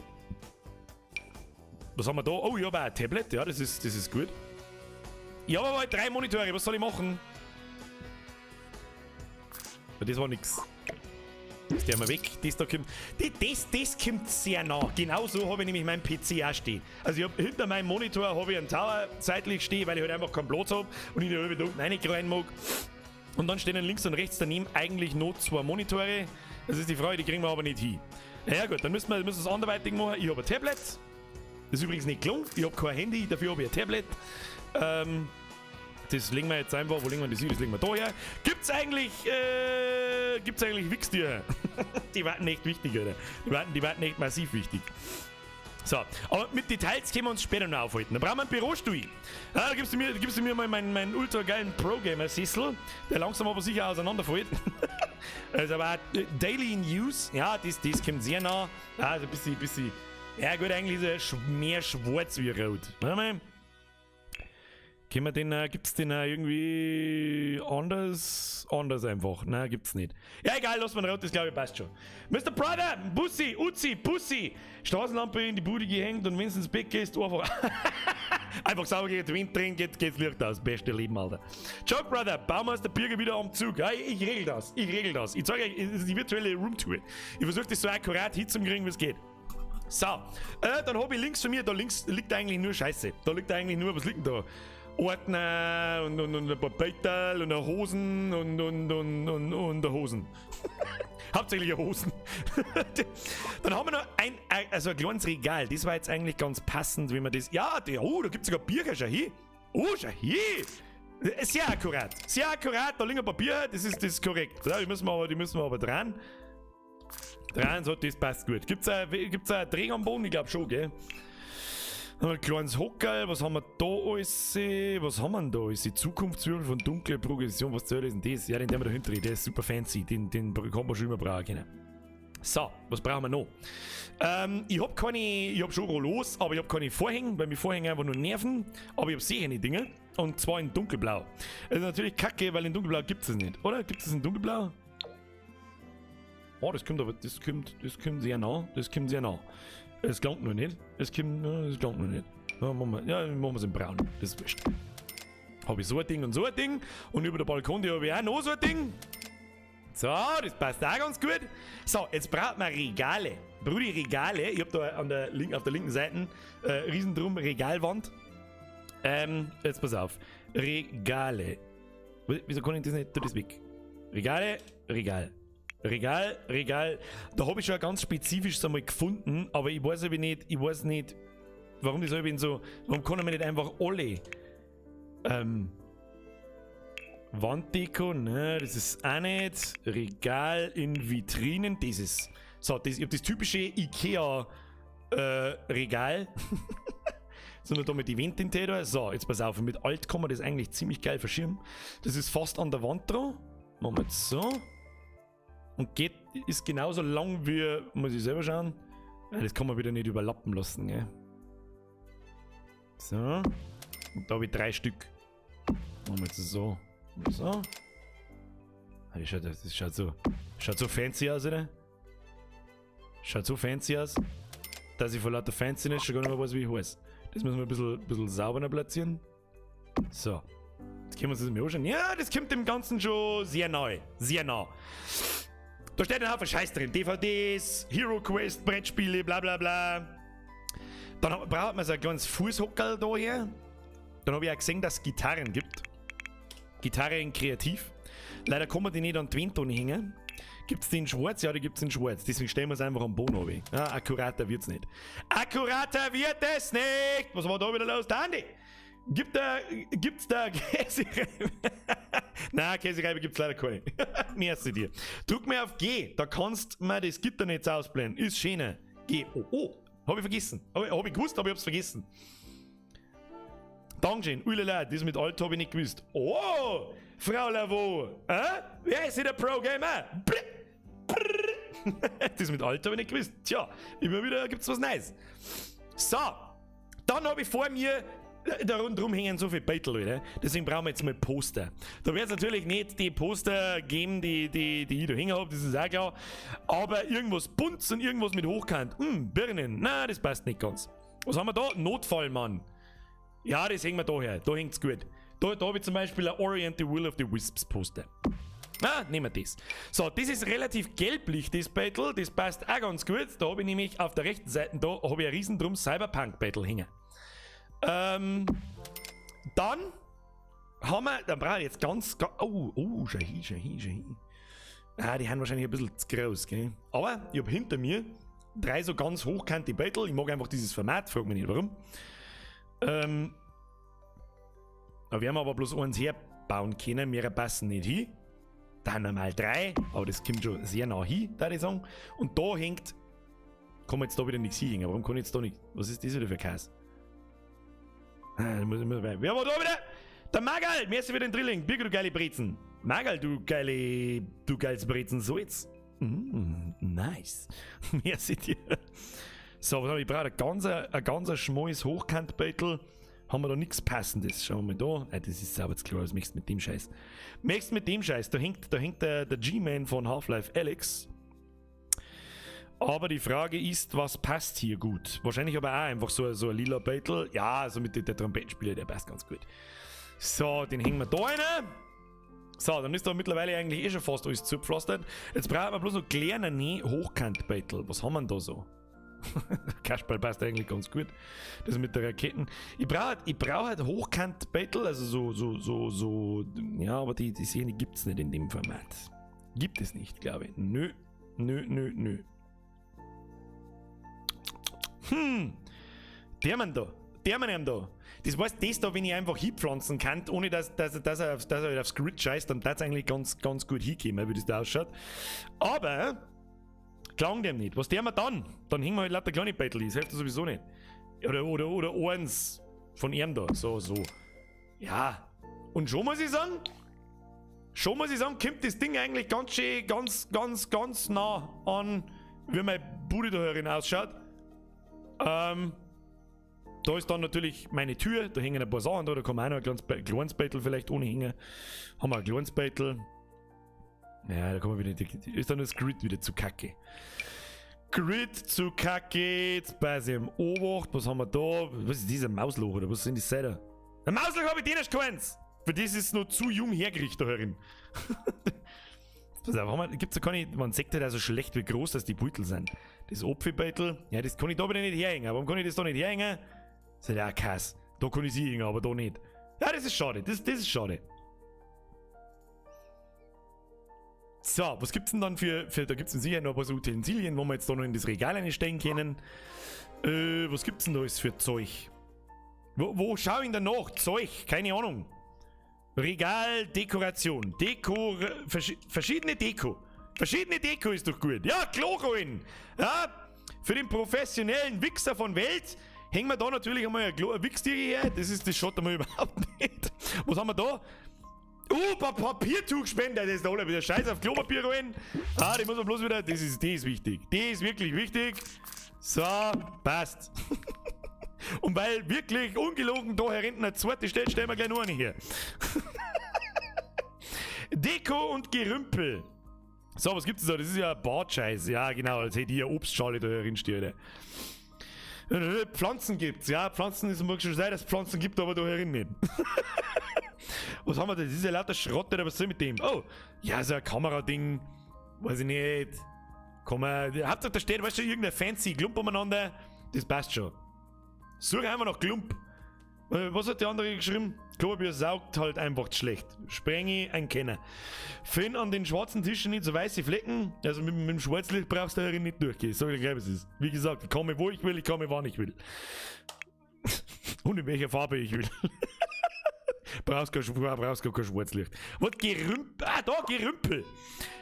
Was haben wir da? Oh, ich habe auch ein Tablet. Ja, das ist gut. Ich habe aber halt drei Monitore. Was soll ich machen? Das war nix. Das der mal weg. Das da kommt. Das kommt sehr nah. Genauso habe ich nämlich meinen PC auch stehen. Also ich hab, hinter meinem Monitor habe ich einen Tower seitlich stehen, weil ich halt einfach keinen Platz habe und ich da unten rein mag. Und dann stehen dann links und rechts daneben eigentlich noch zwei Monitore. Das ist die Frage, die kriegen wir aber nicht hin. Ja gut, dann müssen wir es anderweitig machen. Ich habe ein Tablet. Das ist übrigens nicht gelungen. Ich habe kein Handy, dafür habe ich ein Tablet. Das legen wir jetzt einfach, wo legen wir das hin? Das legen wir da her. Gibt's eigentlich Wichstücher? Die waren echt wichtig, oder? Die waren echt massiv wichtig. So, aber mit Details können wir uns später noch aufhalten. Dann brauchen wir einen Bürostuhl. Ja, da gibst du mir mal meinen ultra geilen Pro-Gamer-Sessel, der langsam aber sicher auseinanderfällt. Also aber Daily in Use, ja, das kommt sehr nah. Ja, also ein bisschen, ja gut, eigentlich ist er mehr schwarz wie rot. Warte mal. Können wir den, gibt's den irgendwie anders einfach? Nein, gibt's nicht. Ja, egal, lass mal rot, das, glaube ich, passt schon. Mr. Brother, Bussi, Uzi, Bussi, Straßenlampe in die Bude gehängt und wenn du ins Bett gehst, einfach sauber geht, Wind drin, geht's Licht aus. Beste Leben, Alter. Joke Brother, Baumeister Birger wieder am Zug. Ja, ich regel das, ich regel das. Ich zeige euch, es ist die virtuelle Roomtour. Ich versuche, das so akkurat hinzukriegen, wie es geht. So, dann habe ich links von mir, da links liegt eigentlich nur Scheiße. Da liegt eigentlich nur, was liegt denn da? Ordner und ein paar Beutel und Hosen und Hosen. Hauptsächlich Hosen. Dann haben wir noch also ein kleines Regal. Das war jetzt eigentlich ganz passend, wenn man das. Ja, oh, da gibt es sogar Bücher, schau hier. Oh, schau hier. Sehr akkurat. Sehr akkurat. Da liegen ein paar Bücher, das ist korrekt. Ja, die müssen wir aber dran. Dran, so, das passt gut. Gibt's ein Dreh am Boden? Ich glaube schon, gell? Dann haben wir ein kleines Hockerl, was haben wir da alles? Was haben wir denn da alles? Die Zukunftswürfel von dunkler Progression, was soll denn das? Ja, den haben wir da hinten, der ist super fancy, den kann man schon immer brauchen können. So, was brauchen wir noch? Ich habe keine, ich habe schon Rollos, aber ich habe keine Vorhänge, weil mich Vorhänge einfach nur nerven. Aber ich habe sicher die Dinge. Und zwar in Dunkelblau. Das ist natürlich kacke, weil in Dunkelblau gibt es nicht, oder? Gibt es in Dunkelblau? Oh, das kommt aber, das kommt sehr nah. Das kommt sehr nah. Es gelangt noch nicht. Es gelangt noch nicht. Ja, machen wir es in Braun. Das ist wurscht. Habe ich so ein Ding und so ein Ding. Und über der Balkon, die habe ich auch noch so ein Ding. So, das passt auch ganz gut. So, jetzt braucht man Regale. Brudi, Regale. Ich habe da auf der linken Seite Riesendrum Regalwand. Jetzt pass auf. Regale. Wieso kann ich das nicht? Tu das weg. Regale, Regal. Regal, Regal. Da habe ich schon ganz spezifisch einmal gefunden, aber ich weiß aber nicht, ich weiß nicht, warum das so, warum kann man nicht einfach alle Wanddeko, ne, das ist auch nicht. Regal in Vitrinen, das ist. So, das, ich hab das typische Ikea Regal. Sondern da mit die Wänden da. So, jetzt pass auf, mit Alt kann man das eigentlich ziemlich geil verschieben. Das ist fast an der Wand dran. Machen wir jetzt so. Und geht, ist genauso lang wie, muss ich selber schauen. Ja, das kann man wieder nicht überlappen lassen, gell? So. Und da habe ich 3 Stück. Machen wir jetzt so. Und so. Ah, das schaut so fancy aus, oder? Schaut so fancy aus, dass ich vor lauter Fanciness schon gar nicht mehr weiß, wie ich heiße. Das müssen wir ein bisschen sauberer platzieren. So. Jetzt können wir uns das mal anschauen. Ja, das kommt dem Ganzen schon sehr nahe. Sehr nah. Da steht ein Haufen Scheiß drin. DVDs, Hero Quest, Brettspiele, bla bla bla. Dann braucht man so ein kleines Fußhockerl da her. Dann hab ich auch gesehen, dass es Gitarren gibt. Gitarre in Kreativ. Leider kann man die nicht an die Wand hängen. Gibt's die in Schwarz? Ja, die gibt's in Schwarz. Deswegen stellen wir's einfach am Boden runter. Ja, akkurater wird's nicht. Akkurater wird es nicht! Was war da wieder los? Der Andi! Gibt's da Käsereibe? Nein, Käsereibe gibt's leider keine. Merci dir. Drück mir auf G, da kannst du mir das Gitternetz ausblenden. Ist schöner. G. Oh, oh. Hab ich vergessen. Hab ich gewusst, aber ich hab's vergessen. Dankeschön. Uilala, das mit Alt hab ich nicht gewusst. Oh! Frau Lavaux! Hä? Wer ist hier der Pro-Gamer? Das mit Alt hab ich nicht gewusst. Tja, immer wieder gibt's was Neues. So, dann hab ich vor mir, da rundherum hängen so viele Beutel, oder? Deswegen brauchen wir jetzt mal Poster. Da wird's natürlich nicht die Poster geben, die ich da hängen hab, das ist auch klar. Aber irgendwas Buntes und irgendwas mit Hochkant. Birnen. Na, das passt nicht ganz. Was haben wir da? Notfallmann. Ja, das hängen wir da her. Da hängt's gut. Da hab ich zum Beispiel ein Ori and the Will of the Wisps Poster. Ah, nehmen wir das. So, das ist relativ gelblich, das Battle. Das passt auch ganz gut. Da hab ich nämlich auf der rechten Seite, da hab ich ein riesen drum Cyberpunk Battle hängen. Dann haben wir, dann brauche ich jetzt ganz, oh, oh, schau hin, schau hin, schau hin. Ah, die haben wahrscheinlich ein bisschen zu groß, gell? Aber ich hab hinter mir 3 so ganz hochkante Battle. Ich mag einfach dieses Format, frag mich nicht warum. Da werden wir aber bloß eins herbauen können, mehr passen nicht hin. Da haben wir mal 3, aber das kommt schon sehr nah hin, da ich sagen. Und da hängt, kann man jetzt da wieder nichts hinhängen. Warum kann ich jetzt da nicht? Was ist das wieder für Käse? Ah, da muss ich mal rein. Wer war da wieder? Der Magal! Merci für den Drilling. Birgit, du geile Brezen. Magal, du geiles Brezen. So jetzt. Nice. Merci dir. So, was hab ich? Ich brauche ein ganz schmales Hochkantbeutel. Haben wir da nichts Passendes? Schauen wir mal da. Ah, das ist sauber zu klar. Was möchtest du mit dem Scheiß? Möchtest du mit dem Scheiß? Da hängt der G-Man von Half-Life Alyx. Aber die Frage ist, was passt hier gut? Wahrscheinlich aber auch einfach so ein lila Beutel. Ja, so mit der Trompetenspieler, der passt ganz gut. So, den hängen wir da rein. So, dann ist da mittlerweile eigentlich eh schon fast alles zugepflastert. Jetzt brauchen wir bloß noch kleine Hochkantbeutel. Was haben wir denn da so? Kasperl passt eigentlich ganz gut. Das mit der Raketen. Ich brauch halt Hochkantbeutel, also so, so, so, so. Ja, aber die Szene gibt's nicht in dem Format. Gibt es nicht, glaube ich. Nö, nö, nö, nö. Der Mann da. Der Mann eben da. Das heißt, das da, wenn ich einfach hinpflanzen kann, ohne dass er aufs Grid scheißt, dann darf's eigentlich ganz, ganz gut hinkommen, wie das da ausschaut. Aber klang dem nicht. Was der wir dann? Dann hängen wir halt lauter kleine Beutel, das hilft sowieso nicht. Oder eins von ihm da. So, so. Ja. Und schon muss ich sagen, schon muss ich sagen, kommt das Ding eigentlich ganz schön, ganz, ganz, ganz nah an, wie meine Bude da herin ausschaut. Da ist dann natürlich meine Tür, da hängen ein paar Sachen da, da kann man auch noch ein kleines Beutel vielleicht ohne hängen. Haben wir ein kleines Beutel. Ja, da kommen wir wieder, ist dann das Grid wieder zu kacke. Grid zu kacke, jetzt bei im Obacht, was haben wir da? Was ist dieser Mausloch oder was sind die Seiten? Ein Mausloch hab ich den erst keins! Für das ist noch zu jung hergerichtet da herin. Pass auf, haben wir, gibt's da keine, man sieht halt also schlecht, wie groß das die Beutel sind. Das Apfelbeutel, ja, das kann ich da wieder nicht herhängen. Warum kann ich das da nicht herhängen? Das ist ja auch Kass. Da kann ich sie hängen, aber da nicht. Ja, das ist schade. Das ist schade. So, was gibt's denn dann für da gibt's denn sicher noch ein paar so Utensilien, wo wir jetzt da noch in das Regal einstellen können. Was gibt's denn da alles für Zeug? Wo schau ich denn da nach? Zeug, keine Ahnung. Regaldekoration. Deko, verschiedene Deko. Verschiedene Deko ist doch gut. Ja, Klorollen. Ja, für den professionellen Wichser von Welt hängen wir da natürlich einmal ein Wichstier her. Das schaut einmal überhaupt nicht. Was haben wir da? Paar Papiertuchspender, das ist der wieder Scheiß auf Klopapierrollen. Ah, die muss man bloß wieder. Das ist wichtig. Die ist wirklich wichtig. So, passt. Und weil wirklich ungelogen da hinten eine zweite steht, stellen wir gleich noch eine her. Deko und Gerümpel. So, was gibt's da? Das ist ja Badscheiß. Ja, genau, als hätte ich eine Obstschale da drin stehen. Pflanzen gibt's, ja. Pflanzen ist mag schon sein, dass es Pflanzen gibt, aber da herin nicht. Was haben wir da? Das ist ja lauter Schrott, oder was soll ich mit dem? Oh, ja, so ein Kamerading. Weiß ich nicht. Komm, Hauptsache da steht, weißt du, irgendein fancy Klump umeinander. Das passt schon. Such einfach nach Klump. Was hat die andere geschrieben? Klopapier saugt halt einfach schlecht. Sprenge ein Kenner. Finn an den schwarzen Tischen nicht so weiße Flecken. Also mit dem Schwarzlicht brauchst du darin nicht durchgehen. Sag ich gleich, was es ist. Wie gesagt, ich komme, wo ich will, ich komme, wann ich will. Und in welcher Farbe ich will. Brauchst gar kein Schwarzlicht. Was Gerümpel? Ah, da, Gerümpel.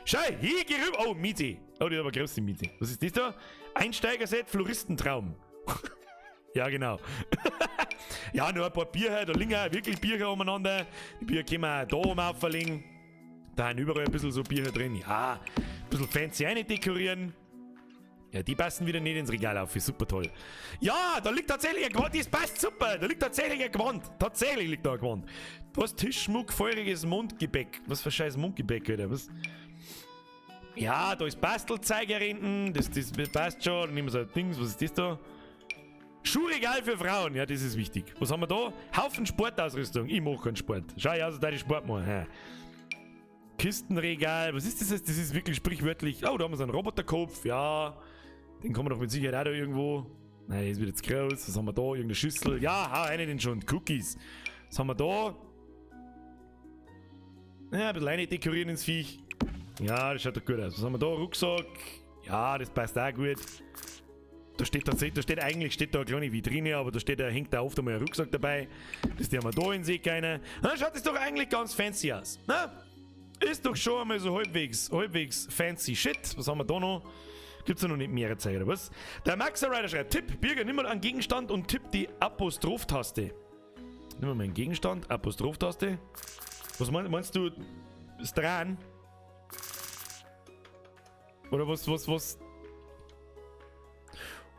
Schau, hier Gerümpel. Oh, Miete. Oh, die ist aber große Miete. Was ist das da? Einsteigerset, Floristentraum. Ja, genau. Ja, nur ein paar Bier, da liegen auch wirklich Bier umeinander. Die Bier können wir auch da oben auferlegen. Da sind überall ein bisschen so Bier drin. Ja, ein bisschen fancy eine dekorieren. Ja, die passen wieder nicht ins Regal auf. Ist super toll. Ja, da liegt tatsächlich ein Gewand. Das passt super. Da liegt tatsächlich ein Gewand. Tatsächlich liegt da ein Gewand. Was? Tischschmuck, feuriges Mundgebäck. Was für scheiß Mundgebäck, Alter. Was? Ja, da ist Bastelzeug hinten. Das passt schon. Dann nehmen wir so ein Dings. Was ist das da? Schuhregal für Frauen, ja, das ist wichtig. Was haben wir da? Haufen Sportausrüstung. Ich mach keinen Sport. Schau ich aus, als ich Sport machen. Ja. Kistenregal. Was ist das jetzt? Das ist wirklich sprichwörtlich. Oh, da haben wir so einen Roboterkopf. Ja, den kann man doch mit Sicherheit auch da irgendwo. Nein, der ist wieder zu groß. Was haben wir da? Irgendeine Schüssel. Ja, hau eine den schon. Cookies. Was haben wir da? Ja, ein bisschen eine dekorieren ins Viech. Ja, das schaut doch gut aus. Was haben wir da? Rucksack. Ja, das passt auch gut. Da steht tatsächlich, da steht eigentlich steht da eine kleine Vitrine, aber da steht, da hängt da oft einmal ein Rucksack dabei. Das haben wir da in See keiner. Na, schaut das doch eigentlich ganz fancy aus. Na? Ist doch schon einmal so halbwegs fancy shit. Was haben wir da noch? Gibt's da noch nicht mehrere Zeichen, oder was? Der Max Rider schreibt: Tipp, Birger, nimm mal einen Gegenstand und tipp die Apostroph-Taste. Nimm mal einen Gegenstand, Apostroph-Taste. Was meinst du? Ist dran? Oder was?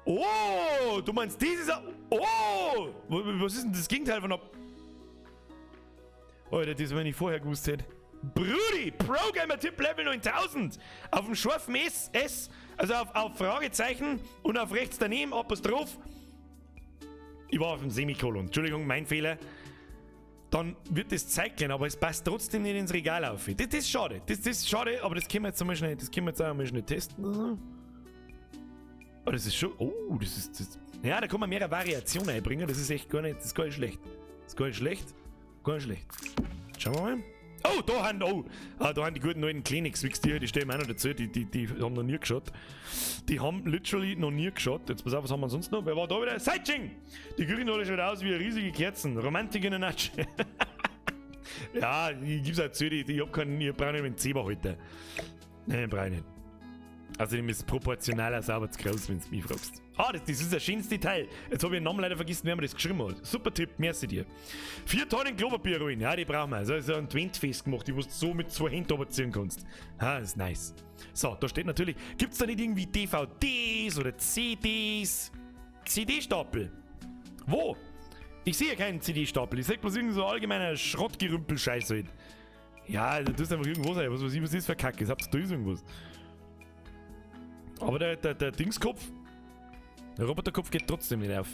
Oh, du meinst dieses... Oh! Was ist denn das Gegenteil von... Alter, das, wenn ich vorher gewusst hätte. Brudi, Pro-Gamer-Tipp Level 9000. Auf dem scharfen S, S, also auf Fragezeichen und auf rechts daneben, Apostroph. Ich war auf dem Semikolon. Entschuldigung, mein Fehler. Dann wird das zeitgleich, aber es passt trotzdem nicht ins Regal auf. Das ist schade. Das ist schade, aber das können wir jetzt einmal schnell, das können wir jetzt auch einmal schnell testen. Oder so. Oh, das ist schon. Oh, das ist. Das, ja, da kann man mehrere Variationen einbringen. Das ist echt gar nicht. Das ist gar nicht schlecht. Das ist gar nicht schlecht. Gar nicht schlecht. Schauen wir mal. Oh, da haben, oh, ah, da haben die guten alten Kleenex, wie die, die stellen mir auch noch dazu, die haben noch nie geschaut. Die haben literally noch nie geschaut. Jetzt pass auf, was haben wir sonst noch? Wer war da wieder? Sightseeing! Die Küchenrolle schaut aus wie eine riesige Kerzen. Romantik in a nutshell. Ja, ich geb's auch zu, ich hab keinen, ich brauche nicht mit dem Zebra heute. Nein, brauche ich nicht. Außerdem ist proportional auch sauber zu groß, wenn du mich fragst. Ah, das ist ein schönes Detail. Jetzt habe ich den Namen leider vergessen, wer mir das geschrieben hat. Super Tipp, merci dir. 4 Tonnen Klopapierrollen, ja, die brauchen wir. Also, das ist ein Adventfest gemacht, die du so mit 2 Händen runterziehen kannst. Ah, das ist nice. So, da steht natürlich, gibt's da nicht irgendwie DVDs oder CDs? CD-Stapel. Wo? Ich sehe keinen CD-Stapel. Ich sehe bloß irgend so allgemeiner Schrottgerümpel-Scheiß halt. Ja, das ist einfach irgendwo sein. Was weiß ich, was ist für Kacke? Ich hab's da ist irgendwas. Aber der Dingskopf, der Roboterkopf geht trotzdem nicht auf.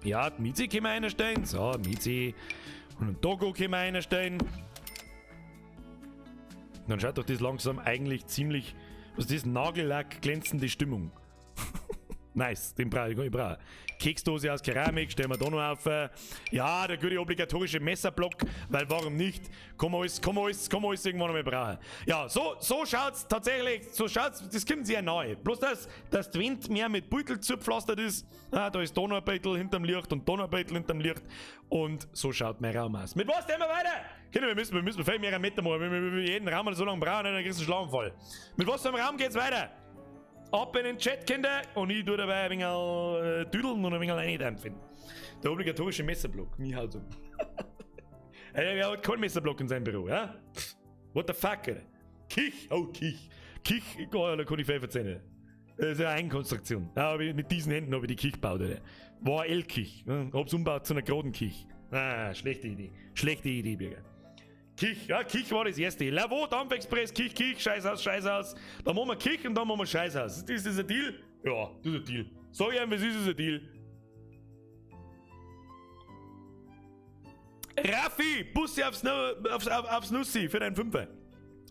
Ja, die Mizi können wir einstellen. So, Mizi. Und einen Doggo können wir einstellen. Dann schaut doch das langsam eigentlich ziemlich... Was ist das? Nagellack, glänzende Stimmung. Nice, den brauche ich, kann ich brauchen. Keksdose aus Keramik, stellen wir da noch auf. Ja, der gute obligatorische Messerblock, weil warum nicht? Kann man alles, kann man alles, kann man alles irgendwann noch mal brauchen. Ja, so, so schaut's tatsächlich, so schaut's, das kommt sehr neu. Bloß, dass das Wind mehr mit Beutel zugepflastert ist. Ah, da ist da noch ein Beutel hinterm Licht und da noch ein Beutel hinterm Licht. Und so schaut mein Raum aus. Mit was gehen wir weiter? Kinder, wir müssen viel mehr Meter machen. Wenn wir jeden Raum so lange brauchen, dann kriegst du einen Schlaganfall. Mit was für einem Raum geht's weiter? Ab in den Chat, Kinder! Und ich tue dabei ein wenig düdeln und ein wenig reindämpfen. Der obligatorische Messerblock, mich haut um. Ey, wer hat keinen Messerblock in seinem Büro, ja? What the fuck, Alter? Kich, oh Kich. Kich, oh, da kann ich viel verzeihen. Das ist eine Eigenkonstruktion. Ja, hab ich, mit diesen Händen habe ich die Kich gebaut, Alter. War L-Kich. Ne? Hab's umgebaut zu einer geraden Kich. Ah, schlechte Idee. Schlechte Idee, Birger. Kich, ja, Kich war das erste. Lavaux, Dampfexpress, Kich, Kich, Scheißhaus, Scheißhaus. Da machen wir Kich und dann machen wir Scheißhaus. Ist das ein Deal? Ja, das ist ein Deal. Sag ich ihm, was ist das ein Deal? Raffi, Bussi aufs Nussi für deinen Fünfer.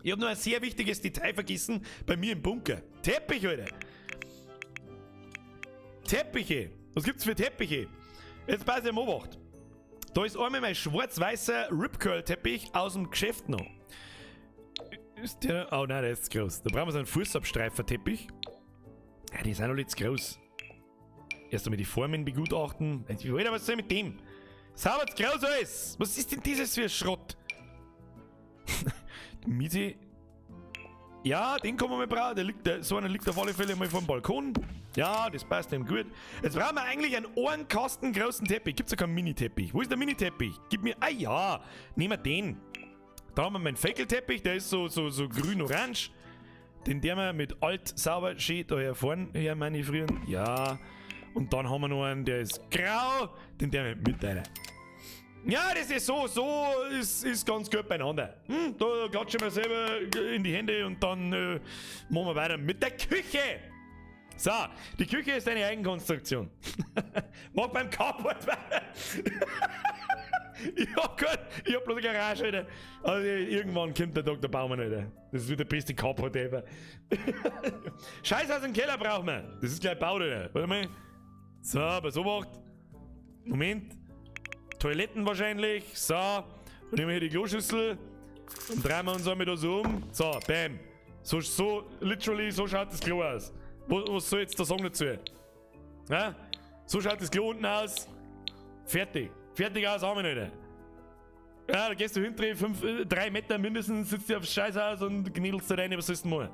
Ich hab noch ein sehr wichtiges Detail vergessen bei mir im Bunker. Teppich, Alter. Teppiche. Was gibt's für Teppiche? Jetzt pass ich mal Obacht. Da ist einmal mein schwarz-weißer Ripcurl-Teppich aus dem Geschäft noch. Ist der? Oh nein, der ist zu groß. Da brauchen wir so einen Fußabstreifer-Teppich. Ja, die sind alle zu groß. Erst einmal die Formen begutachten. Alter, was soll ich mit dem? Sauber zu groß alles! Was ist denn dieses für Schrott? Miete. Ja, den kann man mal brauchen. Der liegt, der, so einer liegt auf alle Fälle mal vor dem Balkon. Ja, das passt dem gut. Jetzt brauchen wir eigentlich einen Ohrenkasten großen Teppich. Gibt's ja keinen Mini-Teppich. Wo ist der Mini-Teppich? Gib mir. Ah ja, nehmen wir den. Da haben wir meinen Fackelteppich, der ist so grün-orange. Den der wir mit alt, sauber, schön da hier vorne, her, meine Frühen. Ja. Und dann haben wir noch einen, der ist grau. Den der wir mit rein. Ja, das ist so, so ist ganz gut beieinander. Da klatschen wir selber in die Hände und dann machen wir weiter mit der Küche. So, die Küche ist eine Eigenkonstruktion. Mach beim Carport weiter. Ich hab grad, ich hab bloß eine Garage, Alter. Also irgendwann kommt der Doktor Baumann, Alter. Das ist wieder der beste Carport ever. Scheiß aus dem Keller brauchen wir. Das ist gleich gebaut, Alter. Warte mal. So, pass auf. Moment. Toiletten wahrscheinlich. So. Dann nehmen wir hier die Kloschüssel. Und drehen wir uns einmal da so um. So, bam. So, so, literally, so schaut das Klo aus. Was soll ich jetzt da sagen dazu? Ja? So schaut das Klo unten aus. Fertig. Fertig aus, haben wir nicht. Ja, da gehst du hinten, 3 Meter mindestens, sitzt du aufs Scheißhaus und kniedelst da rein, was sollst du machen?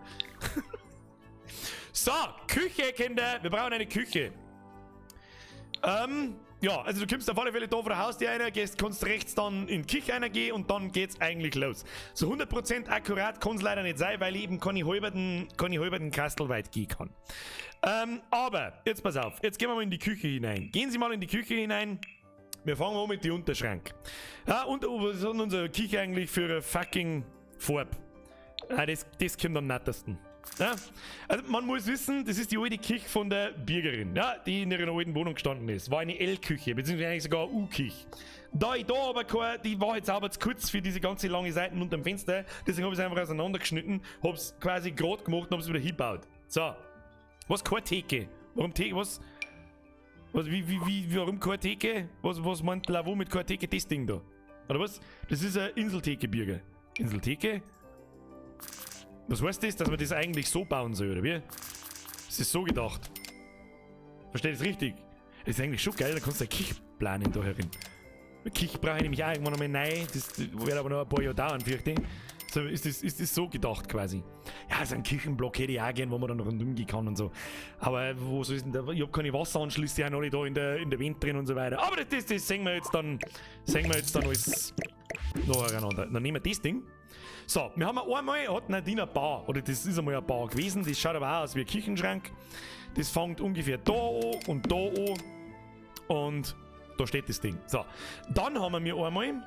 So, Küche, Kinder. Wir brauchen eine Küche. Ja, also du kommst auf alle Fälle da vor der Haustür rein, kannst rechts dann in die Küche reingehen und dann geht's eigentlich los. So 100% akkurat kann's leider nicht sein, weil ich eben keine halberten Kastel weit gehen kann. Aber, jetzt pass auf, jetzt gehen wir mal in die Küche hinein. Gehen Sie mal in die Küche hinein. Wir fangen an mit dem Unterschrank. Ja, und was ist denn unsere Küche eigentlich für eine fucking Farbe? Ah, das kommt am nettesten. Ja? Also man muss wissen, das ist die alte Küche von der Birgerin, ja, die in ihrer alten Wohnung gestanden ist. War eine L-Küche, beziehungsweise eigentlich sogar eine U-Küche. Da ich da aber keine, die war jetzt aber zu kurz für diese ganze lange Seiten unterm Fenster, deswegen hab ich's einfach auseinandergeschnitten, hab's quasi grad gemacht und hab's wieder hingebaut. So. Was, keine Theke? Warum Theke? Was? Was, wie, wie, wie, warum keine Theke? Was, was meint Lavaux mit keine Theke? Das Ding da. Oder was? Das ist eine Inseltheke, Birger. Inseltheke? Was heißt das? Dass man das eigentlich so bauen soll, oder wie? Das ist so gedacht. Versteht das richtig? Das ist eigentlich schon geil, da kannst du eine Küche planen da herin. Eine Küche brauche ich nämlich auch irgendwann einmal neu. Das wird aber noch ein paar Jahre dauern, fürchte ich. So ist das so gedacht quasi. Ja, so einen Küchenblock hätte ich auch gern, wo man dann rundum gehen kann und so. Aber wo soll ich denn da? Ich hab keine Wasseranschlüsse, auch noch nicht da in der Wand drin und so weiter. Aber das sehen wir jetzt dann, sehen wir jetzt dann alles nacheinander. Dann nehmen wir das Ding. So, wir haben einmal, hat Nadine ein Bar, oder das ist einmal ein Bar gewesen, das schaut aber auch aus wie ein Küchenschrank. Das fängt ungefähr da an und da an und da steht das Ding. So, dann haben wir einmal,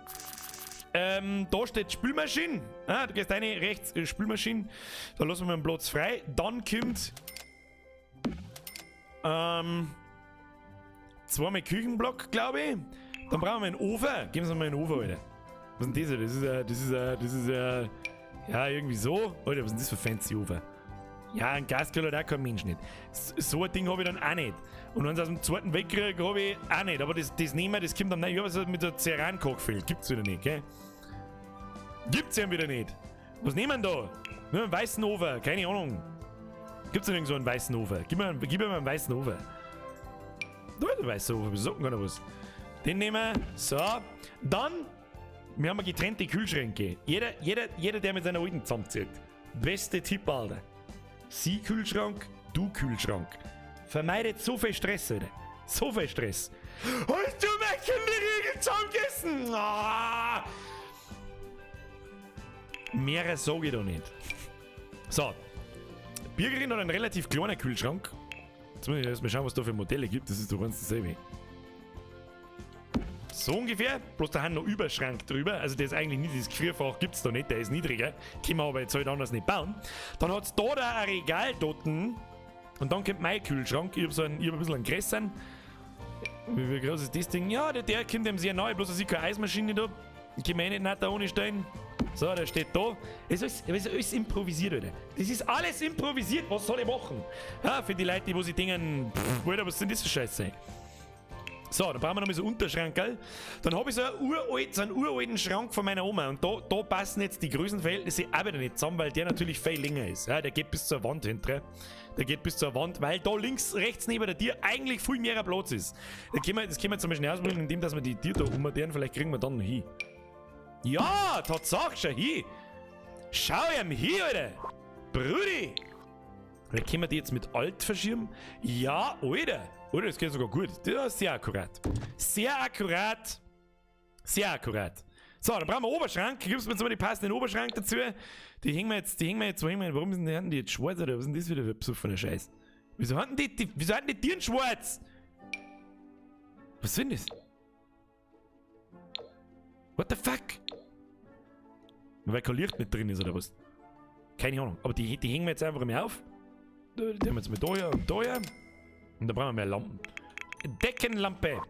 da steht Spülmaschine. Ah, du gehst rein, rechts, Spülmaschine, da lassen wir einen Platz frei. Dann kommt zweimal Küchenblock, glaube ich. Dann brauchen wir einen Ofen. Geben Sie mal einen Ofen, Alter. Was ist denn das? Das ist ja, das ist ja, das ist ja, ja, irgendwie so. Alter, was ist denn das für fancy Ofen? Ja, einen Gasgrill hat auch kein Mensch nicht. So ein Ding habe ich dann auch nicht. Und wenn ich aus dem Zweiten Weltkrieg habe ich auch nicht. Aber das nehmen wir, das kommt dann nicht. Ich habe es mit der Ceran-Kochfeld. Gibt's wieder nicht, gell? Gibt's ja wieder nicht. Was nehmen wir da? Nur einen weißen Ofen, keine Ahnung. Gibt's denn irgend so einen weißen Ofen? Gib mir mal einen weißen Ofen. Da ist ein weißer Ofen, wir sagen gar nicht was. Den nehmen wir. So. Dann, wir haben getrennte Kühlschränke. Jeder, der mit seiner Alten zusammenzieht. Beste Tipp, Alter. Sie Kühlschrank, du Kühlschrank. Vermeidet so viel Stress, Alter. So viel Stress. Hast du meine Kinderriegel zusammengegessen? Ah! Mehr sag ich da nicht. So. Birgerin hat einen relativ kleinen Kühlschrank. Jetzt muss ich erst mal schauen, was da für Modelle gibt. Das ist doch ganz dasselbe. So ungefähr. Bloß da haben noch Überschrank drüber. Also der ist eigentlich nicht, das Gefrierfach gibt's da nicht, der ist niedriger. Können wir aber jetzt halt anders nicht bauen. Dann hat's da ein Regal dort. Und dann kommt mein Kühlschrank. Ich hab so einen, ich hab ein bisschen einen größeren. Wie groß ist das Ding? Ja, der kommt ihm sehr nahe. Bloß dass ich keine Eismaschine da. Ich kann mir eh nicht da ohne stellen. So, der steht da. Das ist alles improvisiert, Alter. Das ist alles improvisiert. Was soll ich machen? Ja, für die Leute, die wo sich denken, pff, Alter, was sind das für Scheiße? So, dann brauchen wir noch mal so einen Unterschrank, gell? Dann hab ich so einen uralten Schrank von meiner Oma. Und da passen jetzt die Größenverhältnisse auch wieder nicht zusammen, weil der natürlich viel länger ist. Ja, der geht bis zur Wand hinter. Der geht bis zur Wand, weil da links, rechts neben der Tür eigentlich viel mehr Platz ist. Das können wir zum Beispiel ausprobieren, indem dass wir die Tür da umdrehen. Vielleicht kriegen wir dann noch hin. Ja, Tatsache, schau hin. Schau ihm hin, Alter. Brudi. Oder können wir die jetzt mit Alt verschieben? Ja, Alter. Alter, das geht sogar gut. Das ist sehr akkurat. Sehr akkurat. Sehr akkurat. So, dann brauchen wir einen Oberschrank. Gibst mir jetzt mal die passenden Oberschrank dazu. Die hängen wir jetzt, die hängen wir jetzt, wo hängen wir jetzt? Warum sind die jetzt schwarz, oder was ist denn das wieder für besoffener Scheiß? Wieso hatten die Tieren schwarz? Was sind das? What the fuck? Weil kein Licht nicht drin ist oder was? Keine Ahnung. Aber die hängen wir jetzt einfach mal auf. Die haben wir jetzt mal da her und da her. Und da brauchen wir mehr Lampen. Deckenlampe.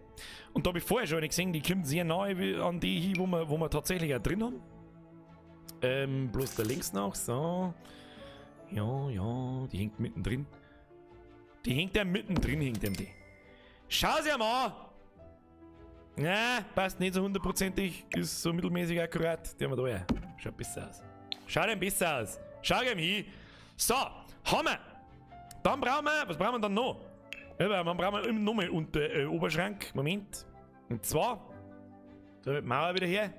Und da hab ich vorher schon eine gesehen, die kommt sehr nahe an die hier, wo wir tatsächlich auch drin haben. Bloß da links noch. So. Ja, ja, die hängt mittendrin. Die hängt ja mittendrin, hängt die. Schau sie mal an! Na, passt nicht so hundertprozentig. Ist so mittelmäßig akkurat. Die haben wir da ja. Schaut besser aus. Schaut ein besser aus. Schau ihm hin. So, haben wir. Dann brauchen wir, was brauchen wir dann noch? Ja, dann brauchen wir immer noch mal unter Oberschrank. Moment. Und zwar, da wird Mauer wieder her.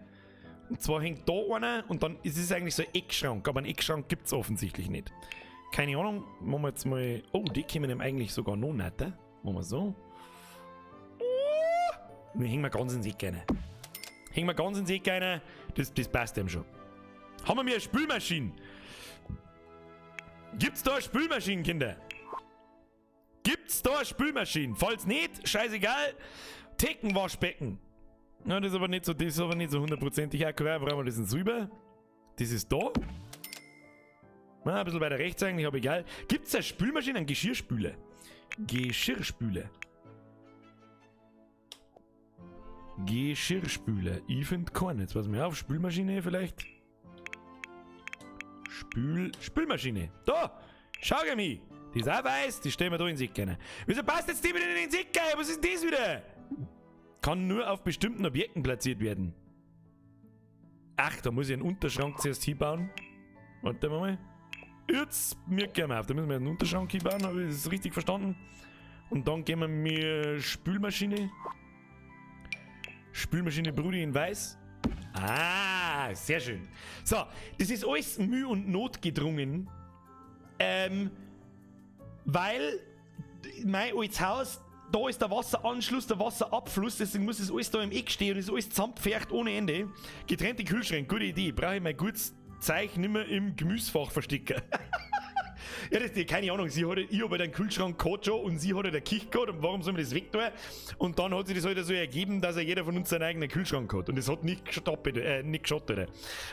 Und zwar hängt da einer und dann ist es eigentlich so ein Eckschrank. Aber einen Eckschrank gibt's offensichtlich nicht. Keine Ahnung. Machen wir jetzt mal. Oh, die kommen ihm eigentlich sogar noch nicht. Machen wir so. Wir hängen wir ganz ins Eck rein. Hängen wir ganz ins Eck rein. Das passt ihm schon. Haben wir mir eine Spülmaschine? Gibt's da eine Spülmaschine, Kinder? Gibt's da eine Spülmaschine? Falls nicht, scheißegal. Theckenwaschbecken. Ja, das ist aber nicht so, das ist aber nicht so hundertprozentig akkurat. Brauchen wir das in Silber? Das ist da. Na, ein bisschen weiter rechts eigentlich, aber egal. Gibt's da Spülmaschine? Einen Geschirrspüler? Geschirrspüler. Geschirrspüler. Ich find keinen. Jetzt pass mal auf. Spülmaschine vielleicht. Spülmaschine. Da! Schau mal hin. Die ist auch weiß. Die stellen wir da in den Sack rein. Wieso passt jetzt die wieder in den Sack rein? Was ist denn das wieder? Kann nur auf bestimmten Objekten platziert werden. Ach, da muss ich einen Unterschrank zuerst hinbauen. Warte mal. Jetzt mir gehen wir auf. Da müssen wir einen Unterschrank hinbauen. Habe ich das richtig verstanden? Und dann gehen wir mit Spülmaschine. Spülmaschine Brudi in Weiß. Ah, sehr schön. So, das ist alles Mühe und Not gedrungen. Weil mein altes Haus, da ist der Wasseranschluss, der Wasserabfluss, deswegen muss das alles da im Eck stehen und ist alles zusammengepfercht ohne Ende. Getrennte Kühlschränke, gute Idee. Brauche ich mein gutes Zeug nicht mehr im Gemüsefach verstecken. Ja, das ist keine Ahnung. Ich hab halt einen Kühlschrank gehabt schon und sie hat halt eine Küche gehabt und warum soll man das wegtun? Und dann hat sich das halt so ergeben, dass ja jeder von uns seinen eigenen Kühlschrank hat. Und das hat nicht geschaut, Alter.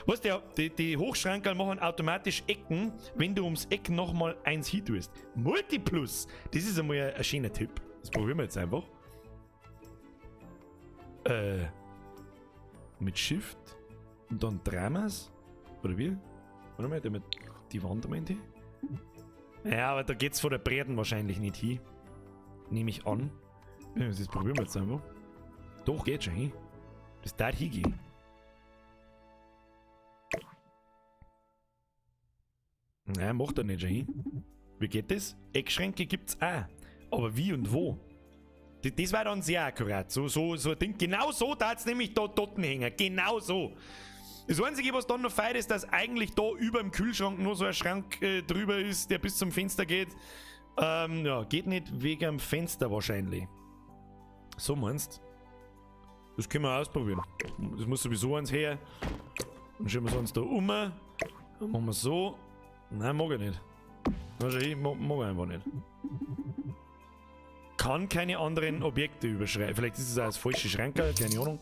Weißt du, die Hochschrankerl machen automatisch Ecken, wenn du ums Eck nochmal eins hin tust. Multiplus! Das ist einmal ein schöner Tipp. Das probieren wir jetzt einfach. Mit Shift und dann drehen wir's. Oder wie? Warte mal, der mit die Wand am Ende. Ja, aber da geht's vor der Breiten wahrscheinlich nicht hin. Nehme ich an. Das probieren wir jetzt einfach. Doch, geht schon hin. Das darf hingehen. Nein, macht er nicht schon hin. Wie geht das? Eckschränke gibt's auch. Aber wie und wo? Das war dann sehr akkurat. So ein Ding. Genau so darf's nämlich da dort hängen. Genau so. Das Einzige, was dann noch feit ist, dass eigentlich da über dem Kühlschrank nur so ein Schrank drüber ist, der bis zum Fenster geht. Ja, geht nicht wegen dem Fenster wahrscheinlich. So meinst du? Das können wir ausprobieren. Das muss sowieso eins her. Dann schieben wir es uns da um. Dann machen wir so. Nein, mag ich nicht. Also ich mag ich einfach nicht. Kann keine anderen Objekte überschreiten. Vielleicht ist es auch das falsche Schrankerl, keine Ahnung.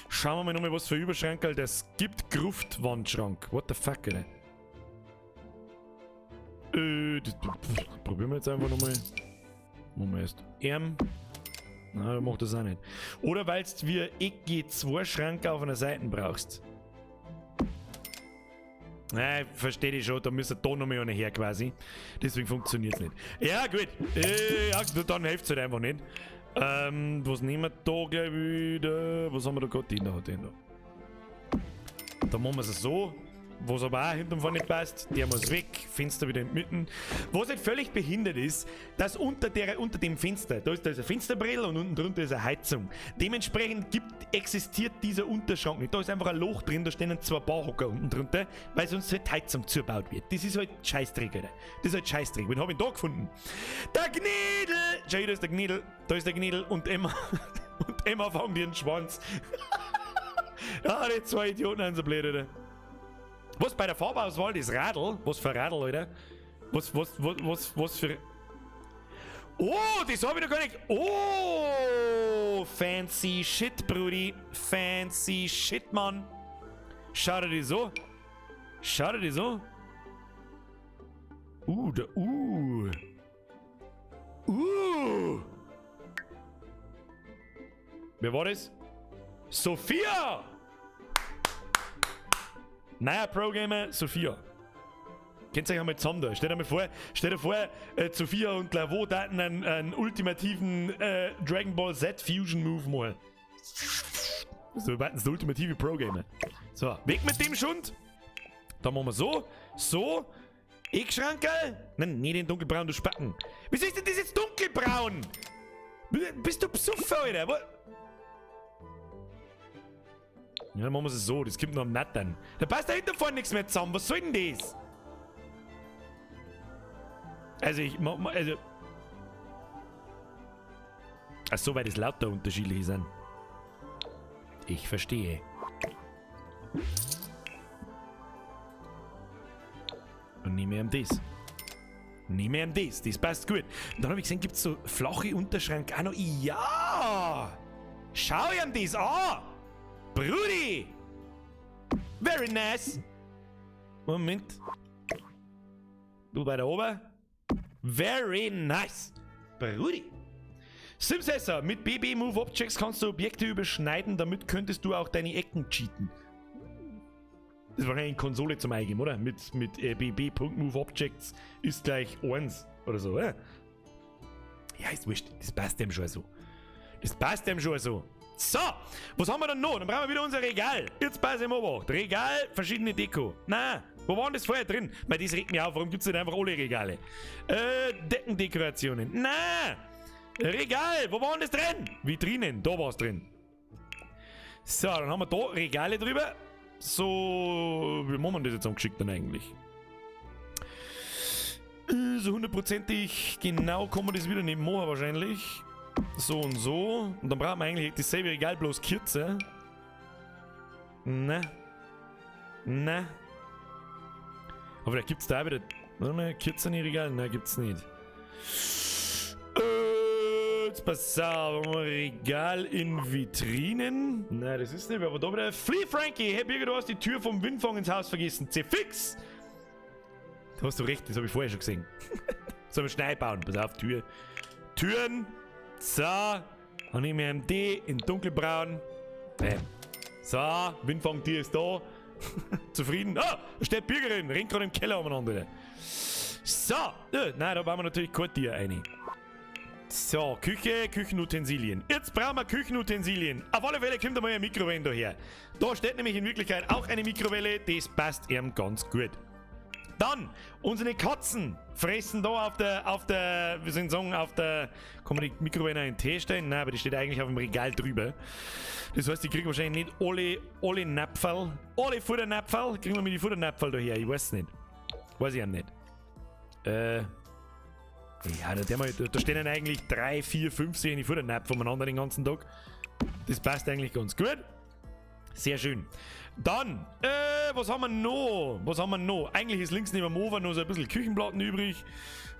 Schauen wir mal nochmal, was für Überschrankerl das gibt. Gruftwandschrank. What the fuck, Alter. Das probieren wir jetzt einfach nochmal. Machen wir erst R. Nein, macht das auch nicht. Oder weil du wie Ecke 2 Schrank auf einer Seite brauchst. Nein, verstehe ich schon, da müsste da noch mal einer her quasi. Deswegen funktioniert's nicht. Ja, gut. Ja, dann hilft's halt einfach nicht. Was nehmen wir da gleich wieder? Was haben wir da gerade? Den da, den da. Da machen wir es so. Was aber auch hinten vorne nicht passt, der muss weg, Fenster wieder in die Mitte. Was halt völlig behindert ist, dass unter dem Fenster, da ist eine Fensterbrille und unten drunter ist eine Heizung. Dementsprechend existiert dieser Unterschrank nicht. Da ist einfach ein Loch drin, da stehen zwei Barhocker unten drunter, weil sonst halt die Heizung zugebaut wird. Das ist halt Scheißdreck, Alter. Das ist halt Scheißdreck. Wen hab ich da gefunden? Der Gnädel! Schau, da ist der Gnädel, da ist der Gnädel und Emma. Und Emma fangt ihren Schwanz. Ja, die zwei Idioten sind so blöd, Alter. Was bei der Farbauswahl das Radl? Was für Radl, Alter? Was für. Oh, das hab ich noch gar nicht. Oh, fancy shit, Brudi. Fancy shit, Mann. Schau dir das so. Schau dir das so. Da. Wer war das? Sophia! Neuer Pro-Gamer, Sophia. Kennt ihr euch einmal zusammen da? Stellt euch mal vor, Sophia und Lavaux daten einen ultimativen Dragon Ball Z Fusion Move mal. So, wir warten der ultimative Pro-Gamer. So, weg mit dem Schund. Da machen wir so. So. Eckschrankerl. Nein, nicht den dunkelbraun, du Spacken. Wieso ist denn das jetzt dunkelbraun? Bist du besoffen, Alter? Was? Ja, dann machen wir es so, das kommt noch am Nattern. Da passt da hinten vorne nichts mehr zusammen. Was soll denn das? Also ich mach mal, also. Ach so, weil das lauter unterschiedlich sind. Ich verstehe. Und nehme ihm das. Nehme ihm das. Das passt gut. Und dann habe ich gesehen, gibt es so flache Unterschrank auch noch. Ja! Schau ihm das an! Brudi! Very nice! Moment. Du bei der oben. Very nice! Brudi! Simsesser, mit BB Move Objects kannst du Objekte überschneiden, damit könntest du auch deine Ecken cheaten. Das ist wahrscheinlich eine Konsole zum Eingeben, oder? Mit bb.move Objects ist gleich 1 oder so, oder? Ja, ist wurscht. Das passt dem schon so. Das passt dem schon so. So, was haben wir dann noch? Dann brauchen wir wieder unser Regal. Jetzt pass ich mal auf. Regal, verschiedene Deko. Na, wo waren das vorher drin? Weil das regt mich auf. Warum gibt es denn einfach alle Regale? Deckendekorationen. Na, Regal, wo waren das drin? Vitrinen, da war es drin. So, dann haben wir da Regale drüber. So, wie machen wir das jetzt angeschickt dann eigentlich? So hundertprozentig genau kann man das wieder nicht machen wahrscheinlich. So und so. Und dann brauchen wir eigentlich dasselbe Regal, bloß kürzer. Ne. Ne. Aber vielleicht gibt es da auch wieder. Warte mal, kürzere Regal? Ne, gibt's nicht. Jetzt pass auf, Regal in Vitrinen. Nein, das ist nicht, aber da wieder. Flea Frankie! Hey Birger, du hast die Tür vom Windfang ins Haus vergessen. C-fix! Da hast du recht, das habe ich vorher schon gesehen. Sollen wir schnell bauen? Pass auf, Tür. Türen! So, dann nehme ich ein D in dunkelbraun. Bam. So, Windfangtier ist da. Zufrieden. Ah, da steht Bürgerin, rennt gerade im Keller umeinander. So, nein, da bauen wir natürlich kein Tier rein. So, Küche, Küchenutensilien. Jetzt brauchen wir Küchenutensilien. Auf alle Fälle kommt einmal eine Mikrowelle daher. Da steht nämlich in Wirklichkeit auch eine Mikrowelle. Das passt ihm ganz gut. Dann, unsere Katzen fressen da auf der, wie soll ich sagen, auf der, kann man die Mikrowelle in den Tee stellen? Nein, aber die steht eigentlich auf dem Regal drüber. Das heißt, die kriegen wahrscheinlich nicht alle Napferl, alle Futternapferl, kriegen wir mit die Futternapferl daher, ich weiß nicht. Weiß ich auch nicht. Ja, da stehen dann eigentlich 3, 4, 5 solche Futternapfer voneinander den ganzen Tag. Das passt eigentlich ganz gut. Sehr schön. Dann, was haben wir noch? Was haben wir noch? Eigentlich ist links neben dem Ofen noch so ein bisschen Küchenplatten übrig.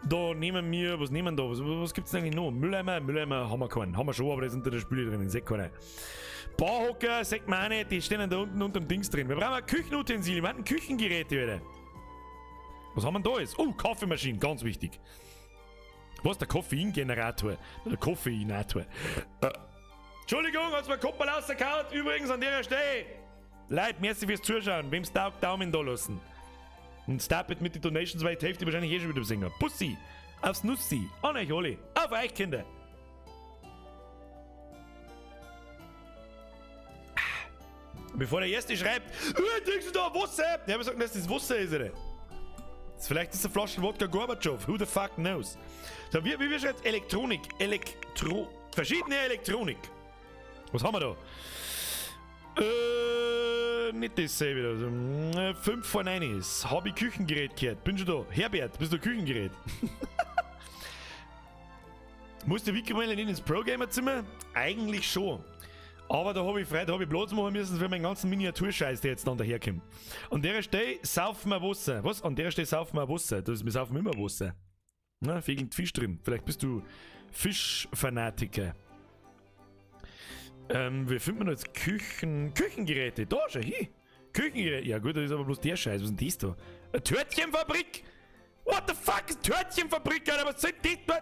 Da nehmen wir, was nehmen wir da? Was gibt's denn eigentlich noch? Mülleimer? Mülleimer haben wir keinen. Haben wir schon, aber da ist unter der Spüle drin, ich seh keinen. Barhocker, sagt man auch nicht, die stehen da unten unter dem Dings drin. Wir brauchen Küchenutensilien, wir haben Küchengeräte wieder. Was haben wir denn da jetzt? Oh, Kaffeemaschine, ganz wichtig. Was, der Koffeingenerator? Der Koffeinator. Entschuldigung, hat's mir Koppel rausgehauen. Übrigens an der Stelle. Leute, merci fürs Zuschauen. Wem's taugt, Daumen da lassen. Und stop it mit den Donations, weil die Hälfte wahrscheinlich eh schon wieder singen. Bussi, aufs Nussi, an euch alle, auf euch Kinder. Bevor der Erste schreibt, trinkst du da Wasser? Ja, wir sagen, dass das Wasser ist, oder? Das vielleicht ist eine Flasche Wodka Gorbatschow. Who the fuck knows? So, wie wird jetzt Elektronik? Elektro. Verschiedene Elektronik. Was haben wir da? Nicht das selbe wieder. Also, 5 vor 9 ist. Hab ich Küchengerät gehört. Bin schon da. Herbert, bist du Küchengerät? Muss der Mikrowelle nicht ins Pro-Gamer-Zimmer? Eigentlich schon. Aber da hab ich frei, da hab ich Platz machen müssen für meinen ganzen Miniaturscheiß, der jetzt dann daherkommt. An der Stelle saufen wir Wasser. Was? An der Stelle saufen wir Wasser. Das ist, wir saufen immer Wasser. Na, fehlt Fisch drin. Vielleicht bist du Fischfanatiker. Wie findet man jetzt Küchengeräte? Da, schau hier. Küchengeräte. Ja gut, das ist aber bloß der Scheiß. Was ist denn das da? Eine Törtchenfabrik? What the fuck ist Törtchenfabrik, Alter? Was soll das da?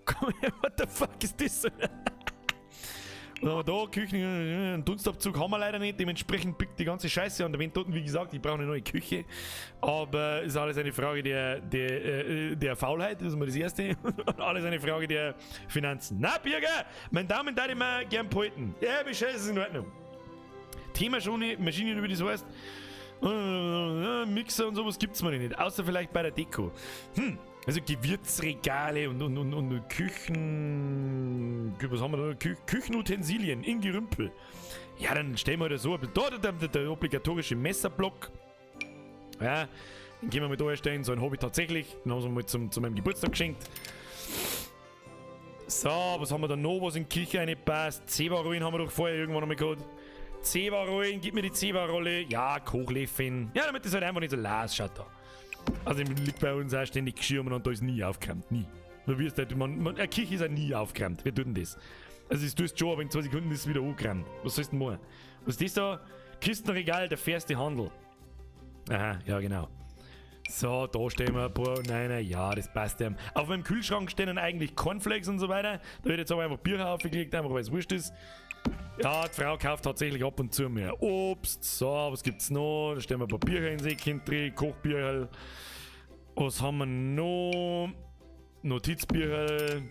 Komm her, what the fuck ist das? Und aber da, Küchen, einen Dunstabzug haben wir leider nicht, dementsprechend biegt die ganze Scheiße an der Wand dort. Wie gesagt, ich brauche eine neue Küche, aber ist alles eine Frage der Faulheit, das ist mal das Erste, und alles eine Frage der Finanzen. Na, Birger, mein Daumen darf ich mir gern behalten. Ja, wie scheiße, ist in Ordnung. Thema schon, Maschinen, über das heißt, Mixer und sowas gibt's mir nicht, außer vielleicht bei der Deko. Also Gewürzregale und Küchen... Was haben wir da? Küchenutensilien in Gerümpel. Ja, dann stellen wir das so. Da, der obligatorische Messerblock. Ja, den können wir mal da herstellen. So einen habe ich tatsächlich. Den haben sie mir mal zu meinem Geburtstag geschenkt. So, was haben wir da noch, was in die Küche reinpasst? Zewa-Rollen haben wir doch vorher irgendwann noch mal gehabt. Zewa-Rollen, gib mir die Zewa-Rolle. Ja, Kochlöffeln. Ja, damit das halt einfach nicht so las schaut da. Also liegt bei uns auch ständig Geschirr und da ist nie aufgeräumt. Nie. Du wirst halt, man, man, eine Küche ist ja nie aufgeräumt. Wer tut denn das? Also das tust du schon, aber in 2 Sekunden ist es wieder angeräumt. Was sollst du denn machen? Was ist das da? Kistenregal, der fairste Handel. Aha, ja genau. So, da stehen wir ein paar. Nein, nein, ja, das passt ja. Auf meinem Kühlschrank stehen dann eigentlich Cornflakes und so weiter. Da wird jetzt aber einfach Bier aufgelegt, einfach weil es wurscht ist. Ja, die Frau kauft tatsächlich ab und zu mehr Obst. So, was gibt's noch? Da stellen wir ein paar Bier in Säckchen drin, Kochbier. Was haben wir noch? Notizbücher.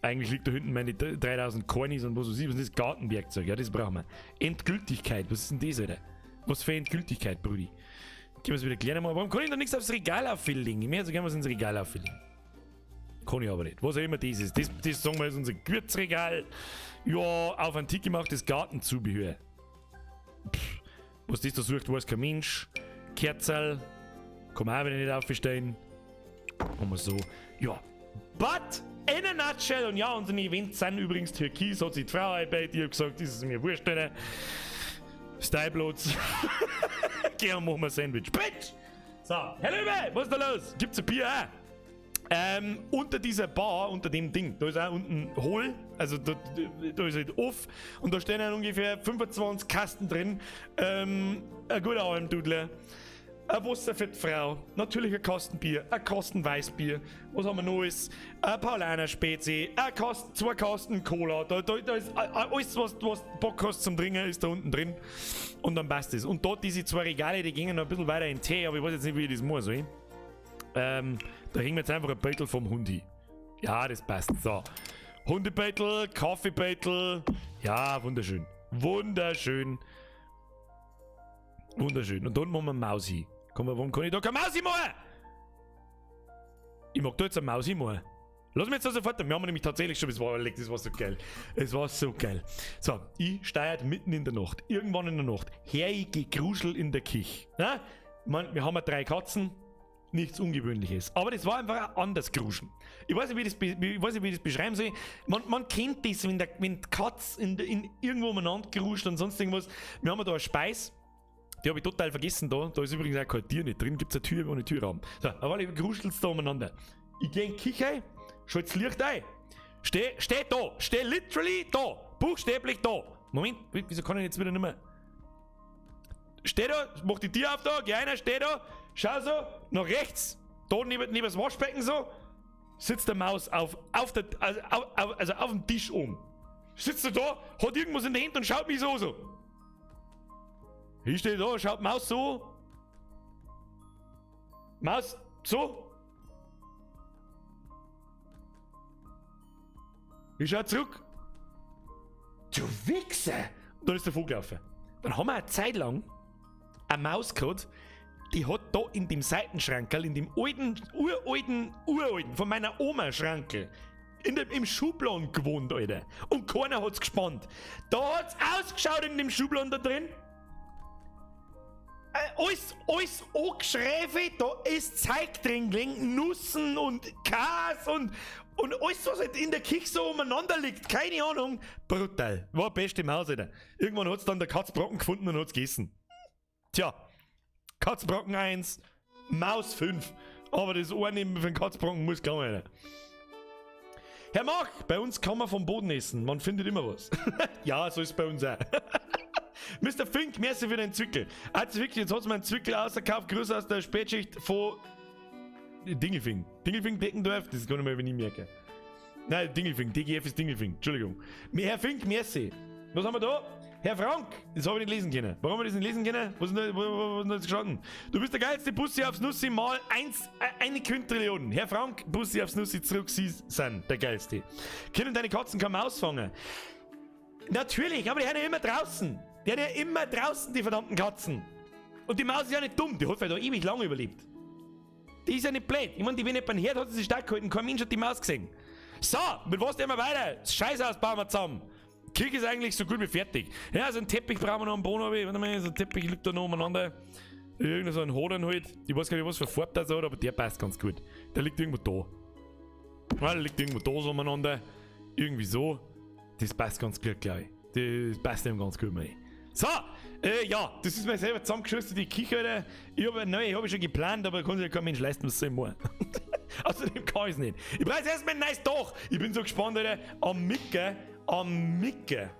Eigentlich liegt da hinten meine 3000 Coinies und was weiß ich. Was ist das? Gartenwerkzeug. Ja, das brauchen wir. Endgültigkeit. Was ist denn das, Alter? Was für Endgültigkeit, Brudi? Gehen wir es wieder klären. Warum kann ich da nichts aufs Regal auffüllen? Ich möchte so gerne was ins Regal auffüllen. Kann ich aber nicht. Was auch immer das ist. Das sagen wir, ist unser Gewürzregal. Ja, auf antik gemachtes Gartenzubehör. Pff, was das da sucht, weiß kein Mensch. Kerzerl. Kann man auch wieder nicht aufstellen. Haben wir so. Ja. But in a nutshell. Und ja, unsere Events sind übrigens türkis. Hat sich die Frau eingebaut. Ich hab gesagt, das ist mir wurscht, Alter. Style-Blots. Geh und machen wir ein Sandwich. Bitch! So, Herr Löwe, was ist da los? Gibt's ein Bier auch? Unter dieser Bar, unter dem Ding, da ist auch unten hohl, also da ist halt off und da stehen dann ungefähr 25 Kasten drin. Ein guter Almdudler, ein Wasser für die Frau, natürlich ein Kastenbier, ein Kasten Weißbier, was haben wir noch alles? Ein Paulaner Spezi, ein Kasten, 2 Kasten Cola, da ist alles, was Bock hast zum Trinken, ist da unten drin und dann passt es. Und dort diese 2 Regale, die gingen noch ein bisschen weiter in den Tee, aber ich weiß jetzt nicht, wie ich das machen soll. Da hängen wir jetzt einfach ein Beutel vom Hund hin. Ja, das passt. So. Hundebeutel, Kaffeebeutel. Ja, wunderschön. Wunderschön. Wunderschön. Und dann machen wir eine Maus hin. Komm, warum kann ich da keine Maus hinmachen? Ich mag da jetzt eine Maus hinmachen. Lass mich jetzt da sofort. Wir haben nämlich tatsächlich schon, das war so geil. Es war so geil. So, ich steuert mitten in der Nacht, irgendwann in der Nacht, her ich Gegruschel in der Küche. Ja? Ich mein, wir haben ja 3 Katzen, nichts Ungewöhnliches. Aber das war einfach ein anderes Gruschen. Ich weiß nicht, wie das ich weiß nicht, wie ich das beschreiben soll. Man kennt das, wenn die Katze irgendwo umeinander gruscht und sonst irgendwas. Wir haben ja da eine Speis. Die hab ich total vergessen da. Da ist übrigens auch kein Tier nicht drin. Gibt's eine Tür ohne Türrahmen. So, aber alle gruschelt's da umeinander. Ich geh in die Küche, schalte das Licht ein. Steh da. Steh literally da. Buchstäblich da. Moment, wieso kann ich jetzt wieder nicht mehr? Steh da, mach die Tür auf da, geh rein, steh da, schau so, nach rechts, da neben das Waschbecken so, sitzt der Maus auf dem Tisch oben. Sitzt er da, hat irgendwas in der Hand und schaut mich so so. Ich steh da, schaut Maus so. Maus so. Ich schau zurück. Du Wichser! Und dann ist der Vogel gelaufen. Dann haben wir eine Zeit lang eine Maus gehabt, die hat da in dem Seitenschrankerl, in dem alten, uralten, uralten, von meiner Oma Schrankel, im Schubladen gewohnt, Alter. Und keiner hat's gespannt. Da hat's ausgeschaut in dem Schubladen da drin. Alles angeschräfe, da ist Zeug drin gelegen, Nüssen und Käse und alles, was halt in der Küche so umeinander liegt, keine Ahnung. Brutal. War beste Maus, Alter. Irgendwann hat's dann der Katzbrocken gefunden und hat's gegessen. Tja, Katzbrocken 1, Maus 5. Aber das eine für den Katzbrocken muss klar, Alter. Herr Mach, bei uns kann man vom Boden essen. Man findet immer was. Ja, so ist es bei uns auch. Mister Fink, merci für den Zwickel. Also wirklich, jetzt hat's mir einen Zwickel ausgekauft. Grüße aus der Spätschicht von Dingelfing. Dingelfing, Deckendorf, das kann ich mir nicht merken. Nein, Dingelfing, DGF ist Dingelfing, Entschuldigung. Herr Fink, merci. Was haben wir da? Herr Frank, das hab ich nicht lesen können. Warum hab ich das nicht lesen können? Was ist denn da, wo, wo, wo ist denn das gestanden? Du bist der geilste Bussi aufs Nussi mal eine Quintillion. Herr Frank, Bussi aufs Nussi zurück, Sie sind der geilste. Können deine Katzen keine Maus fangen? Natürlich, aber die sind ja immer draußen. Die sind ja immer draußen, die verdammten Katzen. Und die Maus ist ja nicht dumm, die hat vielleicht auch ewig lange überlebt. Die ist ja nicht blöd. Ich meine, die, wenn nicht beim Herd hat sie sich stark gehalten. Kein Mensch hat die Maus gesehen. So, mit was gehen wir weiter? Das Scheißhaus bauen wir zusammen. Kirche ist eigentlich so gut wie fertig. Ja, so einen Teppich brauchen wir noch am Boden. Warte mal, so ein Teppich liegt da noch umeinander. Irgend so ein Hodern halt. Ich weiß gar nicht, was für Farbe das hat, aber der passt ganz gut. Der liegt irgendwo da. Ja, der liegt irgendwo da so umeinander. Irgendwie so. Das passt ganz gut, glaub ich. Das passt ihm ganz gut, mei. So, ja, das ist mir selber zusammengeschossen, die Küche, Alter. Ich hab eine neue, hab ich schon geplant, aber kann sich ja kein Mensch leisten, was soll ich machen. Außerdem kann ich's nicht. Ich brauch jetzt erstmal ein neues Dach. Ich bin so gespannt, Alter. Am Micke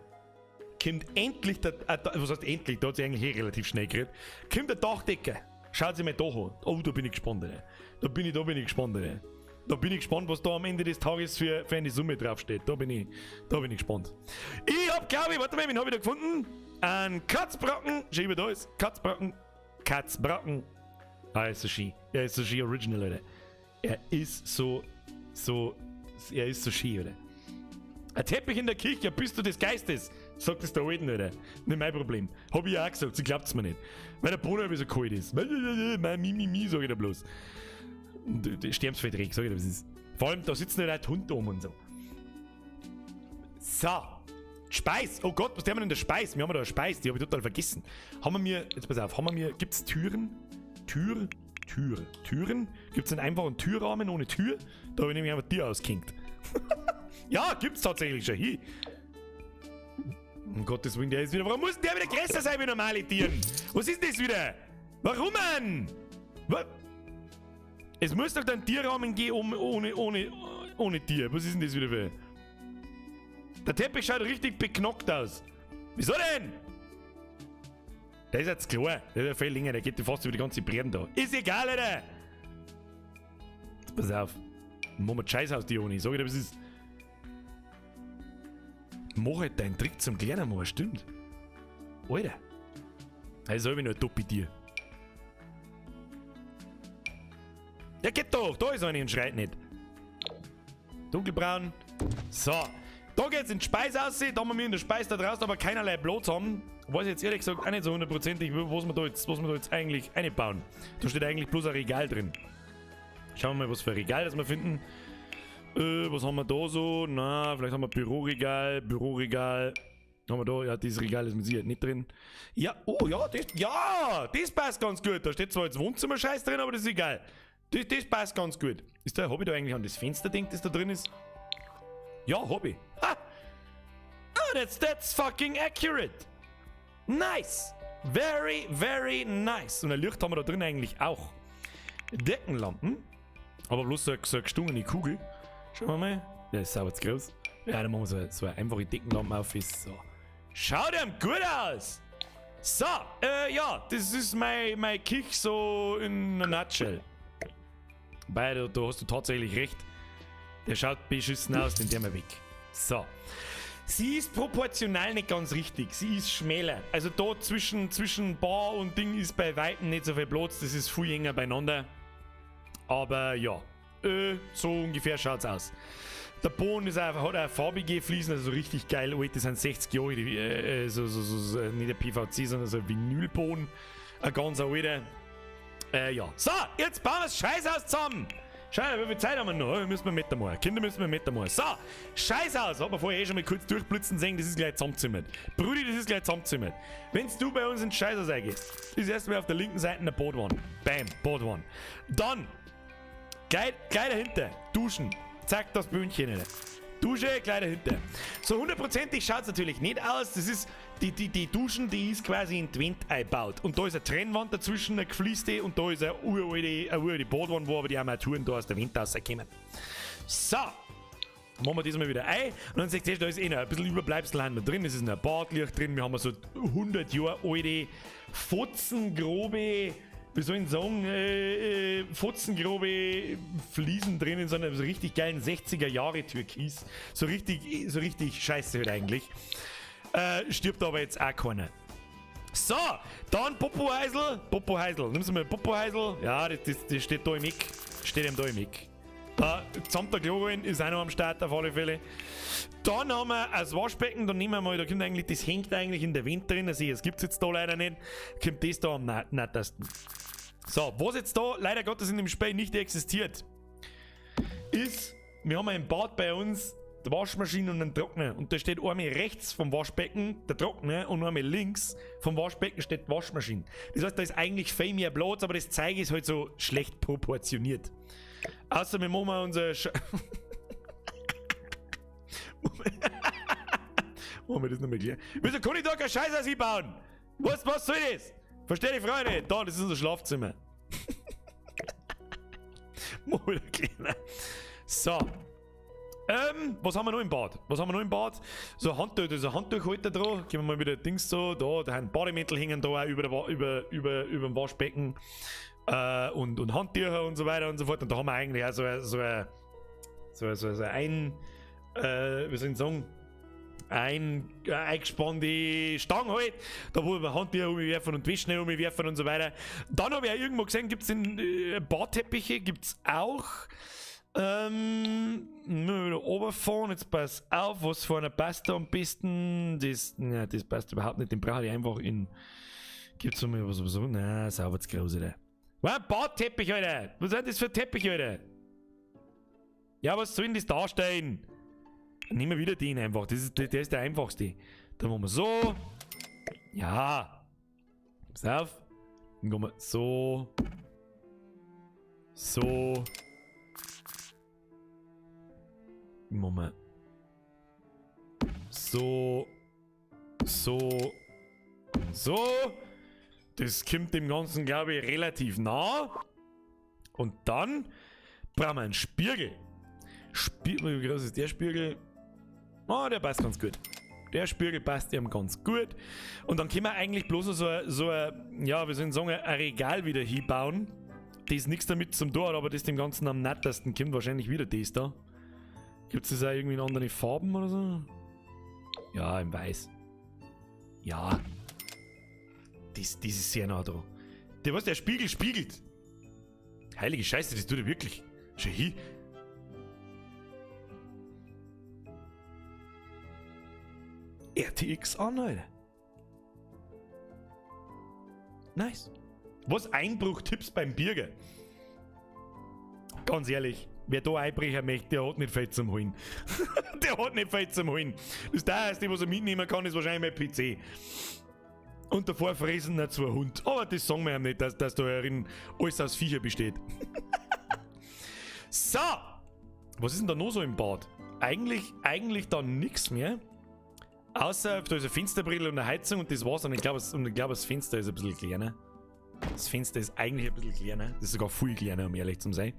kommt endlich der, was heißt endlich, da hat sich eigentlich eh relativ schnell geredet, kommt der Dachdecker. Schaut sich mal da an. Oh, da bin ich gespannt, Alter. Da bin ich gespannt, Alter. Da bin ich gespannt, was da am Ende des Tages für eine Summe draufsteht. Da bin ich gespannt. Ich hab, glaub ich, warte mal, wen hab ich da gefunden? Ein Katzbrocken. Schau, wie da ist. Katzbrocken. Katzbrocken. Ah, er ist so schön. Er ist so schön original, Alter. Er ist so, so, er ist so schön, Alter. Ein Teppich in der Kirche, bist du des Geistes? Sagt es der Alten, Alter. Nicht mein Problem. Hab ich ja auch gesagt, sie glaubt's mir nicht. Weil der Boden so kalt ist. Mein Mi, Mi, Mi, sag ich da bloß. Sterbensverträge, sag ich da, was ist. Vor allem, da sitzen halt auch die Hunde um und so. So. Speis. Oh Gott, was haben wir denn in der Speis? Wir haben da eine Speis, die hab ich total vergessen. Haben wir mir, jetzt pass auf, haben wir mir, gibt's Türen? Tür, Tür, Türen? Gibt's einen einfachen Türrahmen ohne Tür? Da hab ich nämlich einfach Tür ausgehängt. Ja, gibt's tatsächlich schon. Hi. Um Gottes Willen, der ist wieder. Warum muss denn der wieder größer sein wie normale Tieren? Was ist denn das wieder? Warum denn? Es muss doch dann Tierrahmen gehen ohne Tier. Was ist denn das wieder für? Der Teppich schaut richtig beknockt aus. Wieso denn? Der ist jetzt klar. Der ist ja viel länger. Der geht fast über die ganze Breiten da. Ist egal, Alter. Jetzt pass auf. Machen wir Scheiß aus, Dioni. Sag ich dir, was ist. Mach halt deinen Trick zum kleinen Mann, stimmt. Alter. Das ist nur ein Topi-Tier. Ja, geht doch. Da ist eine und schreit nicht. Dunkelbraun. So. Da geht's in die Speise aus. Da haben wir in der Speise da draußen aber keinerlei Platz haben. Weiß ich jetzt ehrlich gesagt auch nicht so hundertprozentig, was wir da jetzt eigentlich einbauen. Da steht eigentlich bloß ein Regal drin. Schauen wir mal, was für ein Regal das wir finden. Was haben wir da so? Na, vielleicht haben wir Büroregal, Büroregal. Haben wir da? Ja, dieses Regal ist mit Sicherheit nicht drin. Ja, oh ja, das passt ganz gut. Da steht zwar jetzt Wohnzimmerscheiß drin, aber das ist egal. Das passt ganz gut. Hab ich da eigentlich an das Fenster denkt, das da drin ist? Ja, hab ich. Ha! Ah, that's fucking accurate. Nice. Very, very nice. Und ein Licht haben wir da drin eigentlich auch. Deckenlampen. Aber bloß so eine gestungene Kugel. Schauen wir mal. Der ist sauber zu groß. Ja, dann machen wir so eine einfache Deckenlampe auf. So. Schaut ihm gut aus! So, ja, das ist mein Kich so in a nutshell. Weil da hast du tatsächlich recht. Der schaut beschissen aus, den tun wir weg. So. Sie ist proportional nicht ganz richtig. Sie ist schmäler. Also da zwischen Bar und Ding ist bei Weitem nicht so viel Platz. Das ist viel enger beieinander. Aber ja, so ungefähr schaut's aus. Der Boden ist einfach, hat auch farbige Fliesen, also so richtig geil alt. Das sind 60 Jahre, die so, nicht der PVC, sondern so ein Vinylboden. Ein ganz alter. Ja. So, jetzt bauen wir das Scheißhaus zusammen. Schau, wie viel Zeit haben wir noch? Müssen wir mitmachen. Kinder müssen wir mitmachen. So, Scheißhaus. Hat man vorher eh schon mal kurz durchblitzen sehen, das ist gleich zusammenzimmert. Brudi, das ist gleich zusammenzimmert. Wenn du bei uns ins Scheißhaus eingehst, ist erstmal auf der linken Seite eine Badwanne. Bam, Badwanne. Dann, gleich dahinter, duschen. Zack, das Bühnchen rein. Dusche, gleich dahinter. So hundertprozentig schaut's natürlich nicht aus. Das ist, die Duschen, die ist quasi in die Wand eingebaut. Und da ist eine Trennwand dazwischen, eine gefließte, und da ist eine uralte Badwanne, wo aber die Armaturen da aus der Wand rauskommen. So. Machen wir das mal wieder ein. Und dann seht ihr, da ist eh noch ein bisschen Überbleibsel noch drin. Es ist noch ein Badlicht drin. Wir haben so 100 Jahre alte, fotzengrobe, wie soll ich sagen, fotzengrobe Fliesen drin in so einem so richtig geilen 60er Jahre Türkis. So richtig scheiße halt eigentlich. Stirbt aber jetzt auch keiner. So, dann Popo-Heisel. Popo-Heisel. Nimmst du mal Popo-Heisel? Ja, das steht da im Eck. Steht ihm da im Eck. Samt der Klorollen ist auch noch am Start auf alle Fälle. Dann haben wir das Waschbecken, dann nehmen wir mal, da kommt eigentlich, das hängt eigentlich in der Wand drin, also das gibt's jetzt da leider nicht, kommt das da am nettesten. So, was jetzt da leider Gottes in dem Spiel nicht existiert, ist, wir haben ein Bad bei uns, die Waschmaschine und einen Trockner. Und da steht einmal rechts vom Waschbecken der Trockner und einmal links vom Waschbecken steht die Waschmaschine. Das heißt, da ist eigentlich viel mehr Platz, aber das Zeug ist halt so schlecht proportioniert. Außer wir machen mal unser Sch- Moment. Machen wir das nochmal klar. Wieso kann ich da kein Scheiß einbauen? Was soll das? Versteh die Freunde? Da, das ist unser Schlafzimmer. Mal wieder kleiner. So. Was haben wir noch im Bad? Was haben wir noch im Bad? So ein Handtuch, da ist ein Handtuchhalter dran. Gehen wir mal wieder Dings so. Da haben Bademäntel hängen da auch über dem Waschbecken. Und Handtücher und so weiter und so fort. Und da haben wir eigentlich auch so ein, wie soll ich sagen, eingespannte Stange halt, da wo wir Handtücher umwerfen und Wäsche umwerfen und so weiter. Dann habe ich auch irgendwo gesehen, gibt's in Badteppiche, gibt's auch. Müssen wir wieder runterfahren, jetzt pass auf, was für einer passt da am besten. Das, ja, das passt überhaupt nicht, den brauche ich einfach in. Gibt's noch mal was, was, was? Na, sauber zu groß, Alter. Was, ein Badteppich, Alter! Was ist das für ein Teppich, Alter? Ja, was soll denn das darstellen? Nehmen wir wieder den einfach. Das ist der einfachste. Dann machen wir so. Ja. Pass auf. Dann kommen wir so. So. Machen wir so. So. So. Das kommt dem Ganzen, glaube ich, relativ nah. Und dann brauchen wir einen Spiegel. Wie groß ist der Spiegel? Ah, der passt ganz gut. Der Spiegel passt ihm ganz gut. Und dann können wir eigentlich bloß noch so ein, ja, wie soll ich sagen, ein Regal wieder hinbauen. Das nichts damit zum tun hat, aber das dem Ganzen am nettesten kommt wahrscheinlich wieder das da. Gibt's das auch irgendwie in anderen Farben oder so? Ja, in Weiß. Ja. Das ist sehr nah dran. Der, was, der Spiegel spiegelt. Heilige Scheiße, das tut er wirklich. Schau hin. RTX an, Alter. Nice. Was Einbruch-Tipps beim Birger? Ganz ehrlich, wer da einbrechen möchte, der hat nicht viel zum Holen. Der hat nicht viel zum Holen. Das teuerste, was er mitnehmen kann, ist wahrscheinlich mein PC. Und davor fressen noch zwei Hund. Aber das sagen wir ihm nicht, dass da herin alles aus Viecher besteht. So! Was ist denn da noch so im Bad? Eigentlich da nix mehr. Außer da ist eine Fensterbrille und eine Heizung und das war's. Und ich glaub, das Fenster ist ein bisschen kleiner. Das Fenster ist eigentlich ein bisschen kleiner. Das ist sogar viel kleiner, um ehrlich zu sein.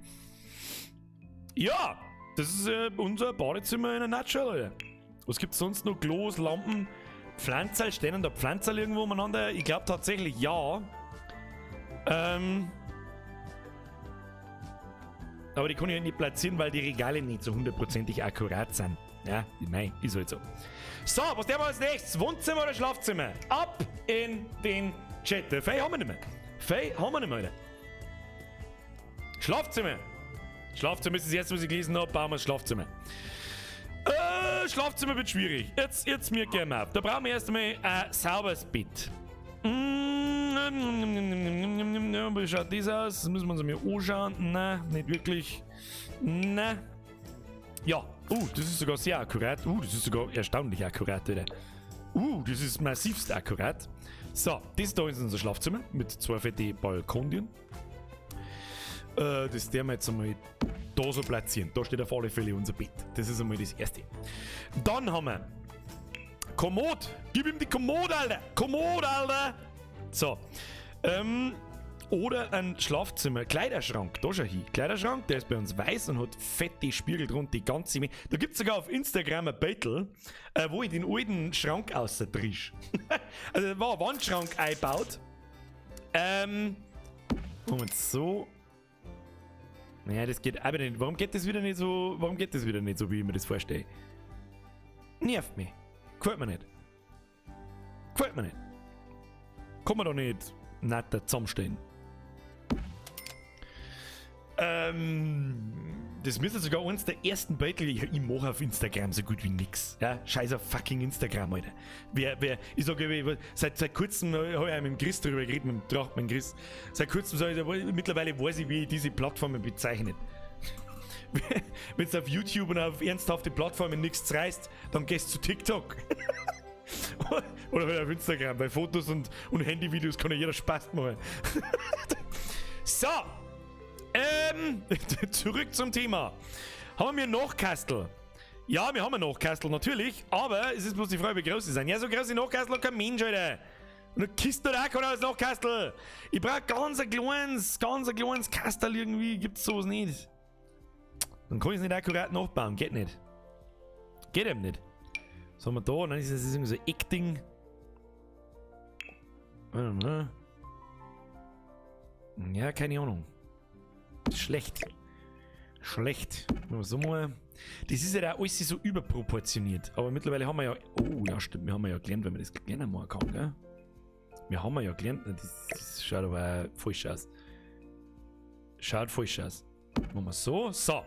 Ja! Das ist unser Badezimmer in a nutshell, Alter. Was gibt's sonst noch? Klos, Lampen, Pflanzerl. Stehen da Pflanzerl irgendwo umeinander? Ich glaub tatsächlich ja. Aber die kann ich halt nicht platzieren, weil die Regale nicht so hundertprozentig akkurat sind. Ja, mei, ist halt so. So, was der wir als nächstes? Wohnzimmer oder Schlafzimmer? Ab in den Chat. Fei haben wir nicht mehr. Fei haben wir nicht mehr, Alter. Schlafzimmer. Schlafzimmer ist das erste, was ich gelesen hab. Bauen wir das Schlafzimmer. Schlafzimmer wird schwierig. Jetzt mir gerne mal auf. Da brauchen wir erst einmal ein sauberes Bett. Wie schaut das aus? Das müssen wir uns einmal anschauen. Nein, nicht wirklich. Nein. Ja, das ist sogar sehr akkurat. Das ist sogar erstaunlich akkurat, oder? Das ist massivst akkurat. So, das da ist unser Schlafzimmer mit zwei fetten Balkonien. Das werden wir jetzt einmal da so platzieren. Da steht auf alle Fälle unser Bett. Das ist einmal das Erste. Dann haben wir Kommod. Gib ihm die Kommode, Alter. Kommode, Alter. So. Oder ein Schlafzimmer. Kleiderschrank. Da schau hin. Kleiderschrank, der ist bei uns weiß und hat fette Spiegel drunter, die ganze Menge. Da gibt's sogar auf Instagram ein Battle, wo ich den alten Schrank außerdrisch. Also da war ein Wandschrank eingebaut. Und so. Naja, das geht aber nicht. Warum geht das wieder nicht so? Warum geht das wieder nicht so, wie ich mir das vorstelle? Nervt mich. Gefällt mir nicht. Gefällt mir nicht. Kann man doch nicht netter zusammenstehen. Das müsste sogar eins der ersten Battle, ich mache auf Instagram so gut wie nix. Ja, scheiß auf fucking Instagram, Alter. Ich sag, seit kurzem hab ich auch mit dem Chris darüber geredet, mit dem Tracht, mit dem Chris. Seit kurzem sag ich, mittlerweile weiß ich, wie ich diese Plattformen bezeichne. Wenn's auf YouTube und auf ernsthafte Plattformen nichts reißt, dann gehst du zu TikTok. Oder halt auf Instagram, bei Fotos und Handyvideos kann ja jeder Spaß machen. So! Zurück zum Thema. Haben wir Nachkastel? Ja, wir haben ein Nachkastel, natürlich. Aber es ist bloß die Frage, wie groß sie sind. Ja, so groß ist Nachkastel hat kein Mensch, Alter. Und eine Kiste hat auch keiner als Nachkastel. Ich brauch ganz ein kleines Kastel irgendwie. Gibt's sowas nicht. Dann kann ich's nicht akkurat nachbauen. Geht nicht. Geht eben nicht. Was haben wir da? Dann ist das irgendwie so ein Eckding. Warte mal. Ja, keine Ahnung. Schlecht. Schlecht. So mal. Das ist ja auch alles so überproportioniert. Aber mittlerweile haben wir ja. Oh, ja, stimmt. Wir haben ja gelernt, wenn man das kleiner machen kann, gell? Wir haben ja gelernt. Das schaut aber falsch aus. Schaut falsch aus. Machen wir so. So.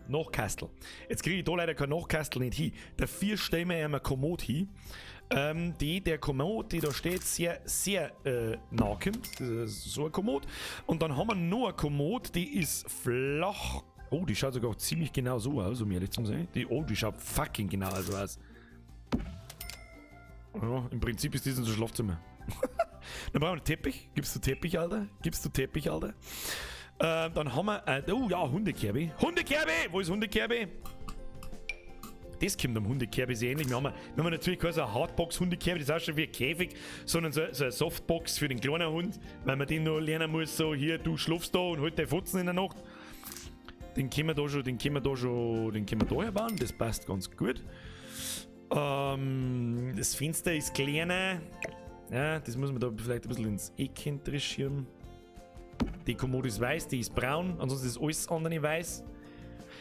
Nachkastel. Jetzt kriege ich da leider kein Nachkastel nicht hin. Dafür stellen wir einmal Kommod hin. Der Kommod, die da steht, sehr, sehr nah kommt. Das ist so ein Kommod. Und dann haben wir noch eine Kommod, die ist flach. Oh, die schaut sogar ziemlich genau so aus, um ehrlich zu sein. Die schaut fucking genau so aus. Ja, im Prinzip ist das unser Schlafzimmer. Dann brauchen wir einen Teppich. Gibst du Teppich, Alter? Gibst du Teppich, Alter? Dann haben wir, oh ja, Hundekerbe. Hundekerbe! Wo ist Hundekerbe? Das kommt am Hundekerbe sehr ähnlich. Wir haben natürlich keine so eine Hardbox-Hundekerbe, das ist auch schon wie ein Käfig, sondern so eine Softbox für den kleinen Hund, weil man den noch lernen muss, so hier, du schlafst da und halt deine Fotzen in der Nacht. Den können wir da schon, den können wir da schon, den können wir da herbauen, das passt ganz gut. Das Fenster ist kleiner. Ja, das muss man da vielleicht ein bisschen ins Eck hinterschirmen. Die Kommode ist weiß, die ist braun, ansonsten ist alles andere weiß.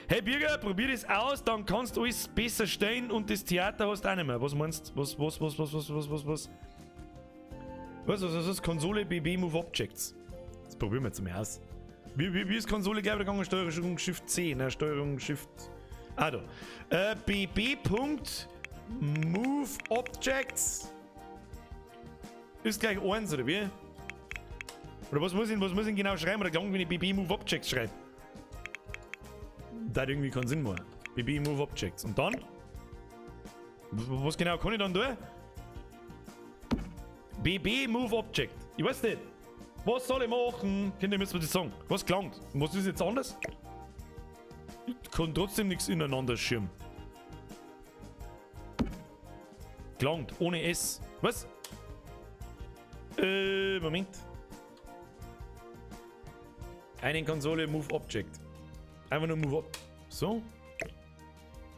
Hey Birger, probier das aus, dann kannst du alles besser stellen und das Theater hast du auch nicht mehr. Was meinst du? Was, was, was, was, was, was, was, was? Was, was, was, was? Konsole BB Move Objects. Das probieren wir jetzt mal aus. Wie, wie, wie ist Konsole gleich wieder gegangen? Steuerung Shift C, ne? Steuerung Shift. Ah, da. BB. Move Objects. Ist gleich 1, oder wie? Oder was muss ich genau schreiben? Oder gelangt, wenn ich BB Move Objects schreibe? Das hat irgendwie keinen Sinn mehr. BB Move Objects. Und dann? Was genau kann ich dann tun? BB Move Object. Ich weiß nicht. Was soll ich machen? Kinder, müssen wir das sagen. Was gelangt? Und was ist jetzt anders? Ich kann trotzdem nichts ineinander schirmen. Gelangt. Ohne S. Was? Moment. Eine Konsole, Move Object. Einfach nur Move Object. So.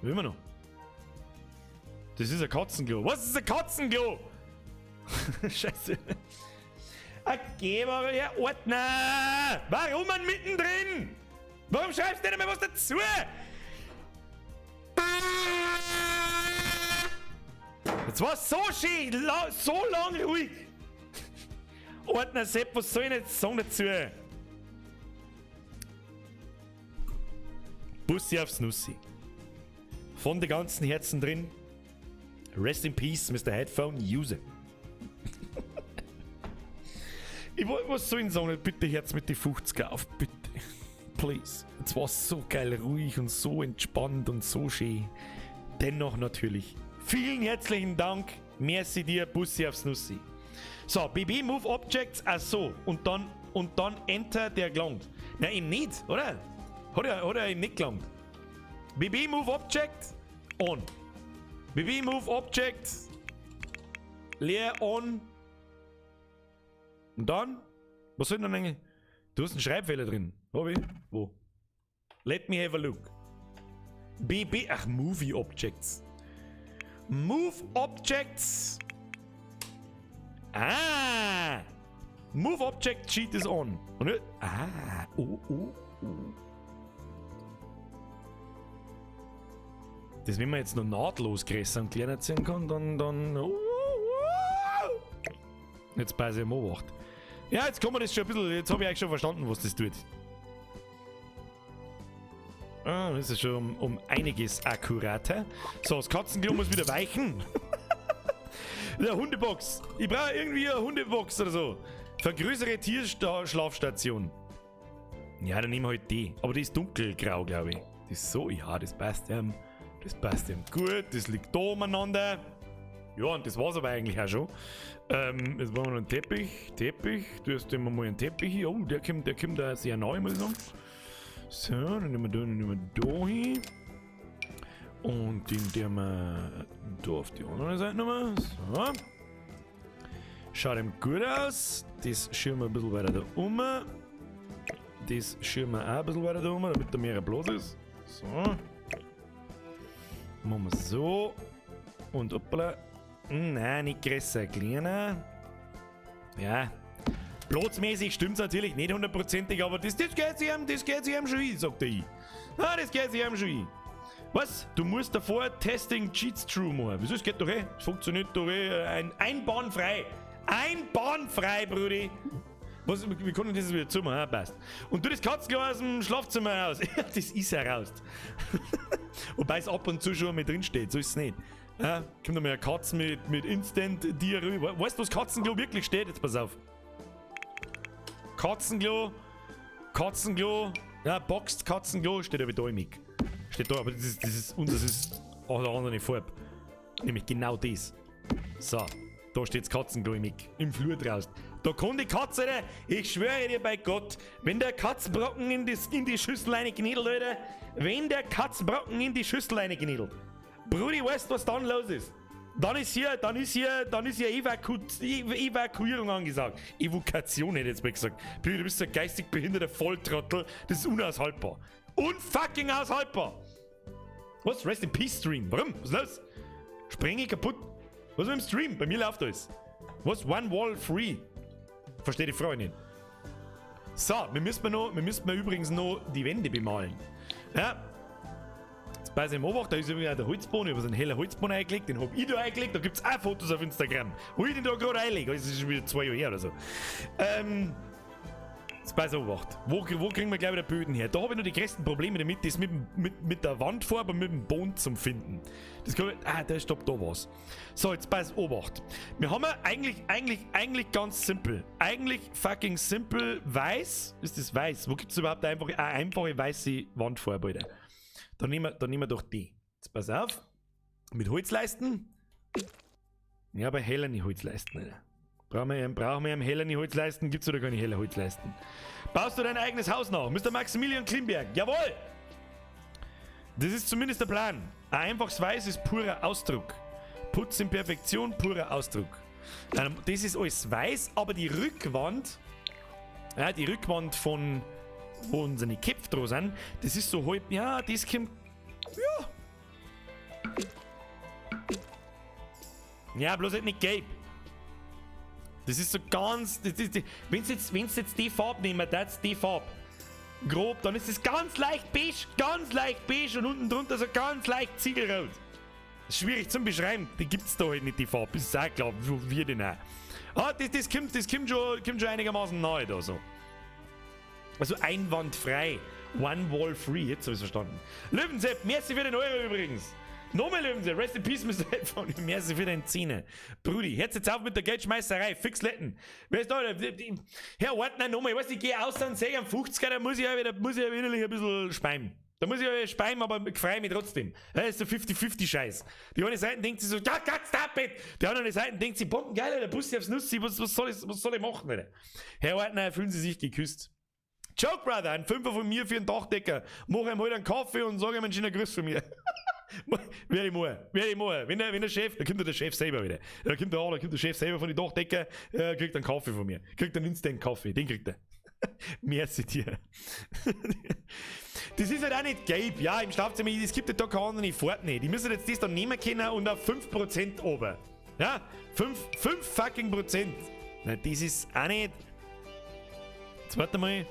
Will man noch? Das ist ein Katzenklo. Was ist ein Katzenklo? Scheiße. Okay, aber Herr Ordner! Warum man mittendrin? Warum schreibst du nicht mehr was dazu? Jetzt war so schön, so lang ruhig. Ordner Sepp, was soll ich denn jetzt sagen dazu? Bussi aufs Nussi. Von den ganzen Herzen drin. Rest in Peace, Mister Headphone User. Ich wollte was soll ich sagen? Bitte Herz mit die 50er auf, bitte. Please. Es war so geil ruhig und so entspannt und so schön. Dennoch natürlich. Vielen herzlichen Dank. Merci dir, Bussi aufs Nussi. So, BB Move Objects, ach so. Und dann Enter, der gelangt. Na, eben nicht, oder? Hat er eben nicht gelangt. BB Move Object, on. BB Move Object, leer, on. Und dann? Was soll denn eigentlich? Du hast einen Schreibfehler drin. Hab ich? Wo? Let me have a look. BB, ach, Movie Objects. Move Objects. Ah! Move Object Cheat is on. Und, ah, oh, oh, oh. Das, wenn man jetzt noch nahtlos größer und kleiner ziehen kann, dann, oh, oh, oh. Jetzt passe ich am Obacht. Ja, jetzt kann man das schon ein bisschen, jetzt hab ich eigentlich schon verstanden, was das tut. Ah, das ist schon um einiges akkurater. So, das Katzenklo muss wieder weichen. Ja, Hundebox. Ich brauche irgendwie eine Hundebox oder so. Vergrößere Tierschlafstation. Ja, dann nehmen wir halt die. Aber die ist dunkelgrau, glaube ich. Das ist so, ja, das passt ihm. Das passt ihm gut. Das liegt da umeinander. Ja, und das war's aber eigentlich auch schon. Jetzt brauchen wir noch einen Teppich. Teppich. Du hast immer mal einen Teppich hier. Oh, der kommt da sehr neu, muss ich sagen. So, dann nehmen wir da, dann nehmen wir da hin. Und den tun wir da auf die andere Seite nochmal. So. Schaut ihm gut aus. Das schirmen wir ein bisschen weiter da um. Das schirmen wir auch ein bisschen weiter da um, damit da mehr Platz ist. So. Machen wir so. Und hoppala. Nein, nicht größer, kleiner. Ja. Platzmäßig stimmt's natürlich nicht hundertprozentig, aber das geht sich ihm, das geht sich ihm schon ein, sagt er. Ah, das geht sich ihm schon ein. Was? Du musst davor Testing Cheats True machen. Wieso? Es geht doch eh. Es funktioniert doch eh. Ein, einbahnfrei. Einbahnfrei, Brudi. Was, wie kann ich das wieder zumachen? Ah, passt. Und du das Katzenklo aus dem Schlafzimmer raus. Ja, das ist ja raus. Wobei es ab und zu schon mit drin steht. So ist es nicht. Ja, kommt noch mal eine Katze mit Instant-Diarrhoe. Weißt du, was Katzenklo wirklich steht? Jetzt pass auf. Katzenklo. Katzenklo. Ja, Boxed Katzenklo steht aber da im Mic. Steht da, aber das ist, und das ist auch eine andere Farbe. Nämlich genau das. So, da steht's Katzenklo im Mic. Im Flur draußen. Da kann die Katze, Alter, ich schwöre dir bei Gott, wenn der Katzbrocken in die Schüssel reingeniedelt, Alter, wenn der Katzbrocken in die Schüssel reingeniedelt. Brudi, weißt du, was dann los ist? Dann ist hier Evakuierung angesagt. Evokation hätte ich jetzt mal gesagt. Brudi, du bist ein geistig behinderter Volltrottel. Das ist unaushaltbar. Unfucking aushaltbar! Was? Rest in Peace Stream. Warum? Was ist los? Spreng ich kaputt? Was ist mit dem Stream? Bei mir läuft alles. Was? One Wall Free. Verstehe die Frage nicht. So, wir müssen wir übrigens noch die Wände bemalen. Ja. Jetzt bei seinem Obacht, da ist übrigens auch der Holzboden. Ich hab so einen hellen Holzboden eingelegt, den hab ich da eingelegt. Da gibt's auch Fotos auf Instagram. Wo ich den da gerade einlege. Das ist schon wieder 2 Jahre her oder so. Jetzt pass auf, wo kriegen wir gleich wieder Böden her? Da habe ich noch die größten Probleme damit, das mit der Wandfarbe und mit dem Boden zum Finden. Das kann ich, ah, da stopp, da war's. So, jetzt pass Obacht. Wir haben ja eigentlich ganz simpel. Eigentlich fucking simpel weiß. Ist das weiß? Wo gibt's überhaupt eine einfache weiße Wandfarbe, Alter? Da nehmen wir doch die. Jetzt pass auf. Mit Holzleisten. Ja, aber hellere Holzleisten, Alter. Brauchen wir einen helleren Holzleisten? Gibt's oder keine helle Holzleisten? Baust du dein eigenes Haus nach? Mr. Maximilian Klimberg. Jawohl! Das ist zumindest der Plan. Ein einfaches Weiß ist purer Ausdruck. Putz in Perfektion, purer Ausdruck. Das ist alles weiß, aber die Rückwand, ja, die Rückwand von, wo unsere Köpfe dran sind, das ist so halb, ja, das kommt, ja. Ja, bloß halt nicht gelb. Das ist so ganz, wenn's jetzt die Farbe nehmen, das ist die Farbe. Grob, dann ist es ganz leicht beige und unten drunter so ganz leicht ziegelrot. Schwierig zum Beschreiben, die gibt's da halt nicht, die Farbe. Das ist auch klar, wo wir denn auch. Ah, das kommt schon einigermaßen nahe da so. Also einwandfrei. One wall free, jetzt hab ich's verstanden. Löwensepp, merci für den Euro übrigens. Nochmal Löwensepp, rest in peace, Mr. Headphone. Merci für den Zehner. Brudi, hört jetzt auf mit der Geldschmeißerei, fix letten. Wer ist da? Herr Ortner, nochmal, ich weiß, ich gehe aus und sehe am 50er, da muss ich ja wieder, innerlich ein bisschen speimen. Da muss ich ja speimen, aber ich freue mich trotzdem. Das ist so 50-50-Scheiß. Die eine Seite denkt sich so, ja, Gott, stop it! Die andere Seite denkt sich, bombengeil, der Bus aufs Nussi, was soll ich machen, Alter? Herr Ortner, fühlen Sie sich geküsst. Joke Brother, ein Fünfer von mir für einen Dachdecker. Mach ihm heute einen Kaffee und sag ihm einen schönen Gruß von mir. Werde ich machen. Werde ich machen. Wenn der Chef, da kommt der Chef selber wieder. Da kommt der Chef selber von den Dachdecker, kriegt einen Kaffee von mir. Kriegt einen Instant-Kaffee, den kriegt er. Merci dir. Das ist halt auch nicht gelb, ja, im Schlafzimmer, es gibt ja da keine andere Farbe nicht. Die müssen jetzt das dann nehmen können und auf 5% oben. Ja, 5 fucking Prozent. Nein, das ist auch nicht. Jetzt warte mal.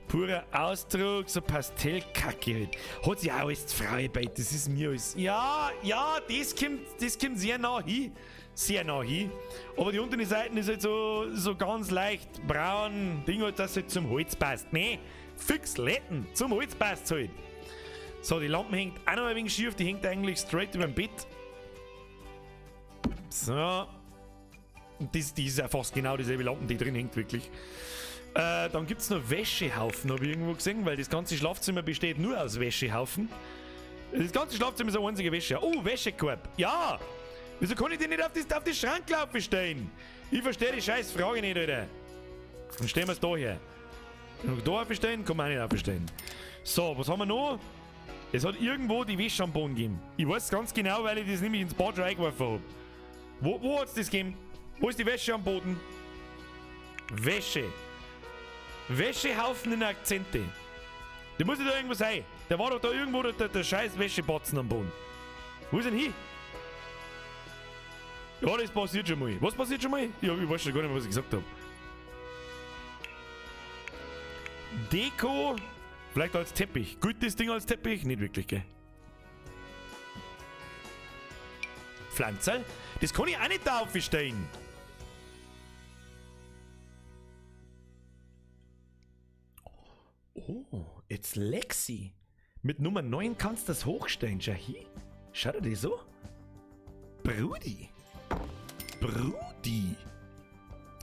Purer Ausdruck, so Pastellkacke halt. Hat sich auch alles die Frau bei, das ist mir alles. Ja, ja, das kommt sehr nah hin. Sehr nah hin. Aber die unteren Seiten ist halt so ganz leicht braun. Ding halt, dass halt zum Holz passt. Nee, fix Letten, zum Holz passt halt. So, die Lampe hängt auch noch ein wenig schief, die hängt eigentlich straight über dem Bett. So. Und die ist ja fast genau dieselbe Lampe, die drin hängt, wirklich. Dann gibt es noch Wäschehaufen, habe ich irgendwo gesehen, weil das ganze Schlafzimmer besteht nur aus Wäschehaufen. Das ganze Schlafzimmer ist ein einziger Wäsche. Oh, Wäschekorb. Ja! Wieso kann ich den nicht auf die Schranklaufe stellen? Ich verstehe die scheiß Frage nicht, Alter. Dann stellen wir es da her. Kann da aufstellen? Kann man auch nicht aufstellen. So, was haben wir noch? Es hat irgendwo die Wäsche am Boden gegeben. Ich weiß ganz genau, weil ich das nämlich ins Bad schon eingeworfen habe. Wo hat es das gegeben? Wo ist die Wäsche am Boden? Wäsche. Wäschehaufen in Akzente. Der muss ja da irgendwo sein. Der war doch da irgendwo der scheiß Wäschebatzen am Boden. Wo ist denn hin? Ja, das passiert schon mal. Was passiert schon mal? Ja, ich weiß schon gar nicht mehr, was ich gesagt habe. Deko. Vielleicht als Teppich. Gut, das Ding als Teppich? Nicht wirklich, gell? Pflanzerl? Das kann ich auch nicht da aufstellen. Oh, jetzt Lexi. Mit Nummer 9 kannst du das hochstellen, schau hier. Schau dir das so. Brudi. Brudi.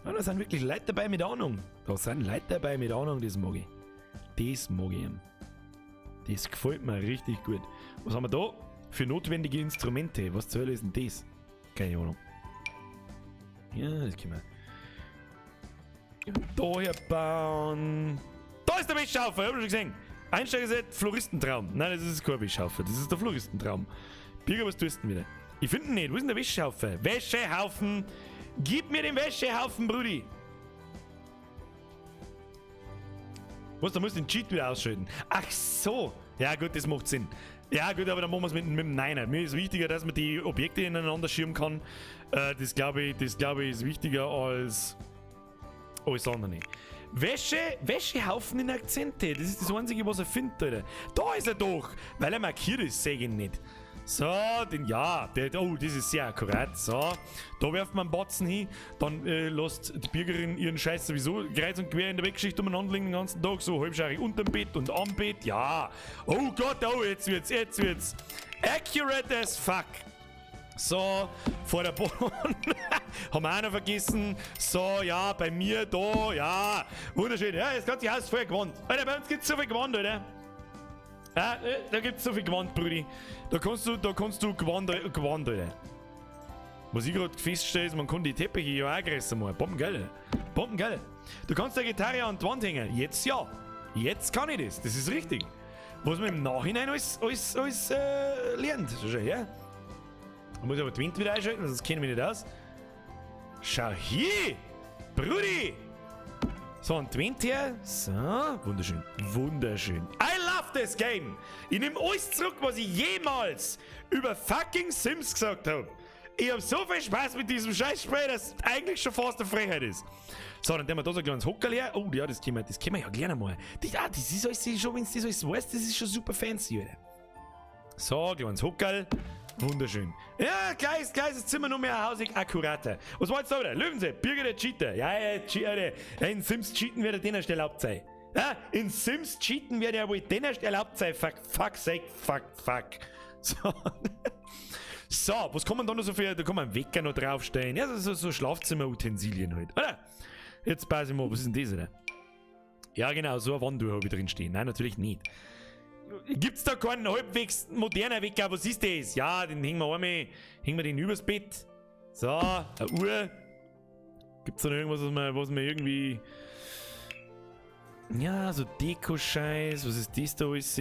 Ja, da sind wirklich Leute dabei mit Ahnung. Da sind Leute dabei mit Ahnung, das mag ich. Das mag ich. Das gefällt mir richtig gut. Was haben wir da? Für notwendige Instrumente. Was zur Hölle ist denn das? Keine Ahnung. Ja, das können wir. Da hier bauen. Da ist der Wäschehaufen, hab ich schon gesehen. Einsteigerset, Floristentraum. Nein, das ist kein Wäschehaufen, das ist der Floristentraum. Birger, was tust du denn wieder? Ich finde ihn nicht. Wo ist denn der Wäschehaufen? Wäschehaufen! Gib mir den Wäschehaufen, Brudi! Was, da musst du den Cheat wieder ausschalten. Ach so! Ja gut, das macht Sinn. Ja gut, aber dann machen wir es mit dem Niner. Mir ist wichtiger, dass man die Objekte ineinander schirmen kann. Das glaube ich, ist wichtiger als alles andere. Wäschehaufen in Akzente. Das ist das Einzige, was er findet, Alter. Da ist er doch! Weil er markiert ist, sehe ich ihn nicht. So, den, ja, der, oh, das ist sehr akkurat. So, da werft man einen Batzen hin, dann lässt die Birgerin ihren Scheiß sowieso kreuz und quer in der Wegschicht umeinander liegen den ganzen Tag, so halbschaarig unterm Bett und am Bett, ja. Oh Gott, oh, jetzt wird's, jetzt wird's. Accurate as fuck. So, vor der Bahn. Haben wir auch noch vergessen. So, ja, bei mir da, ja. Wunderschön. Ja, das ganze Haus ist voll Gewand. Alter, bei uns gibt's so viel Gewand, Alter. Ja, da gibt's so viel Gewand, Brudi. Da kannst du Gewand, Gewand, Alter. Was ich gerade feststelle, ist, man kann die Teppiche ja auch größer machen. Bombengeil. Bombengeil. Du kannst deine Gitarre an die Wand hängen. Jetzt ja. Jetzt kann ich das. Das ist richtig. Was man im Nachhinein alles lernt. Schau her. Da muss ich aber die Wind wieder einschalten, sonst kenne ich mich nicht aus. Schau hier! Brudi! So, und die Wind her. So, wunderschön. Wunderschön. I love this game! Ich nehme alles zurück, was ich jemals über fucking Sims gesagt habe. Ich hab so viel Spaß mit diesem Scheißspiel, dass es eigentlich schon fast eine Frechheit ist. So, dann nehmen wir da so ein kleines Hockerl her. Oh, ja, das können wir ja gleich mal. Das, ah, das ist alles schon, wenn du das alles weißt, das ist schon super fancy, Alter. So, kleines Hockerl. Wunderschön. Ja, gleich ist Zimmer noch mehr hausig akkurater. Was war jetzt da wieder? Löwensee, Birger der Cheater. Ja, ja, Cheater. In Sims cheaten wird der erst erlaubt sein. Ja, in Sims cheaten wird ja wohl den erst erlaubt sein. Fuck, fuck sake, fuck, fuck. So. So, was kann man da noch so für, da kann man einen Wecker noch draufstellen. Ja, so Schlafzimmerutensilien halt, oder? Jetzt pass ich mal, was ist denn das, oder? Ja, genau, so eine Wanduhr habe ich drin stehen. Nein, natürlich nicht. Gibt's da keinen halbwegs modernen Wecker? Was ist das? Ja, den hängen wir einmal, hängen wir den übers Bett. So, eine Uhr. Gibt's da noch irgendwas, was man irgendwie. Ja, so Deko-Scheiß. Was ist das da alles?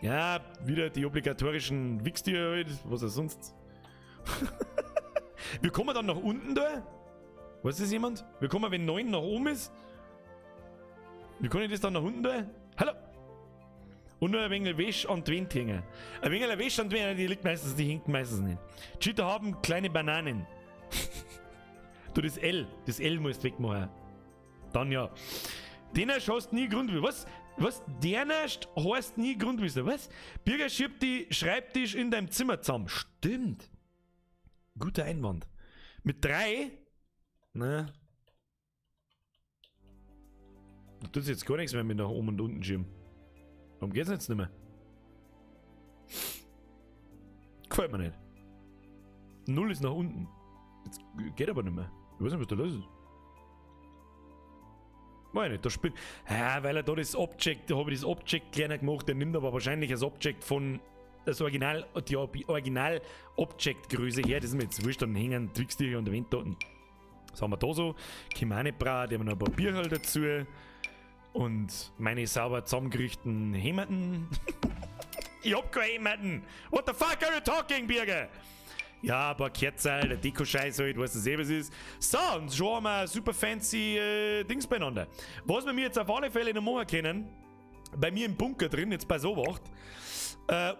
Ja, wieder die obligatorischen Wichstücher halt. Was auch sonst. Wir kommen dann nach unten da. Weiß das jemand? Wir kommen, wenn 9 nach oben ist. Wie kann ich das dann nach unten da? Hallo? Und nur ein wenig Wäsche an die Wand hängen. Ein wenig Wäsche an die Wand, die liegt meistens, die hängt meistens nicht. Cheater haben kleine Bananen. Du, das L musst wegmachen. Dann ja. Dänisch hast nie Grundwissen. Was? Was? Dänisch heißt nie Grundwissen. Was? Birger schiebt die Schreibtisch in deinem Zimmer zusammen. Stimmt. Guter Einwand. Mit 3? Na. Da tut sich jetzt gar nichts mehr mit nach oben und unten schieben. Warum geht's jetzt nicht mehr? Gefällt mir nicht. 0 ist nach unten. Jetzt geht aber nicht mehr. Ich weiß nicht, was da los ist. Weiß ich nicht, da spielt. Ja, weil er da das Object, da habe ich das Object kleiner gemacht, der nimmt aber wahrscheinlich das Object von das Original, die Original Object-Größe her, das ist mir jetzt wurscht, dann hängen Twixtiere und der Wind dort. Was haben wir da so? Kimane Bra, die haben noch ein paar Bierhal dazu. Und meine sauber zusammengerichteten Hämmerten. Ich hab keine Hämmerten! What the fuck are you talking, Birger? Ja, ein paar Kerzen, der Deko-Scheiß halt, weißt du eh, was ist. So, und schon haben wir super fancy Dings beieinander. Was wir mir jetzt auf alle Fälle noch machen können, bei mir im Bunker drin, jetzt bei Obacht.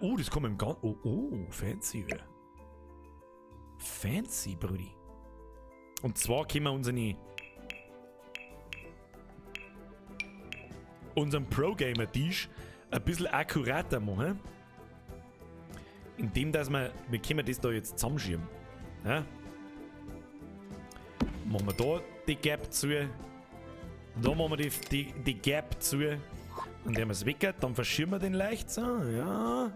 Oh, das kommt im Gan-, oh, oh, fancy, ja. Fancy, Brudi. Und zwar können wir unseren Pro-Gamer-Tisch ein bisschen akkurater machen. Indem, dass wir können das da jetzt zusammenschieben. Ja? Machen wir da die Gap zu. Da machen wir die Gap zu. Und wenn wir es weckert, dann verschieben wir den leicht so. Ja.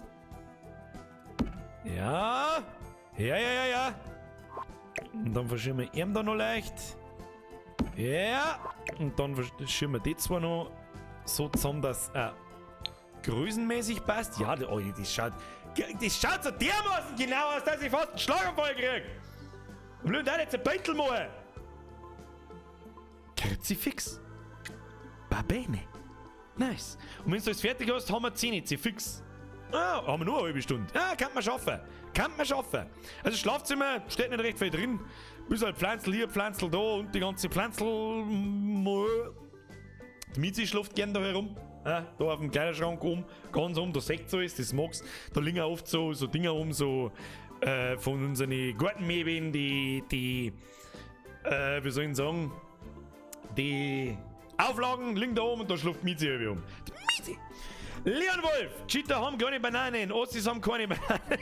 Ja. Ja, ja, ja, ja. Und dann verschieben wir ihn da noch leicht. Ja. Und dann verschieben wir die zwei noch so zusammen, dass größenmäßig passt. Ja, oh, das schaut so dermaßen genau aus, dass ich fast einen Schlaganfall krieg. Und will da jetzt ein Beutel machen. Kruzifix. Babene. Nice. Und wenn du alles fertig hast, haben wir 10 fix. Ah, haben wir nur eine halbe Stunde. Ja, kann man schaffen. Kann man schaffen. Also Schlafzimmer steht nicht recht viel drin. Bis halt Pflanzel hier, Pflanzel da und die ganze Pflanzel. Die Mizi schläft gern da herum. Ja, da auf dem Kleiderschrank um, ganz um, da seht so ist, das magst. Da liegen auch oft so Dinger um, so von unseren Gartenmöbeln, die wie soll ich sagen, die Auflagen liegen da oben und da schläft Mizi irgendwie um. Die Mizi! Leon Wolf! Cheater haben keine Bananen, Ossis haben keine Bananen.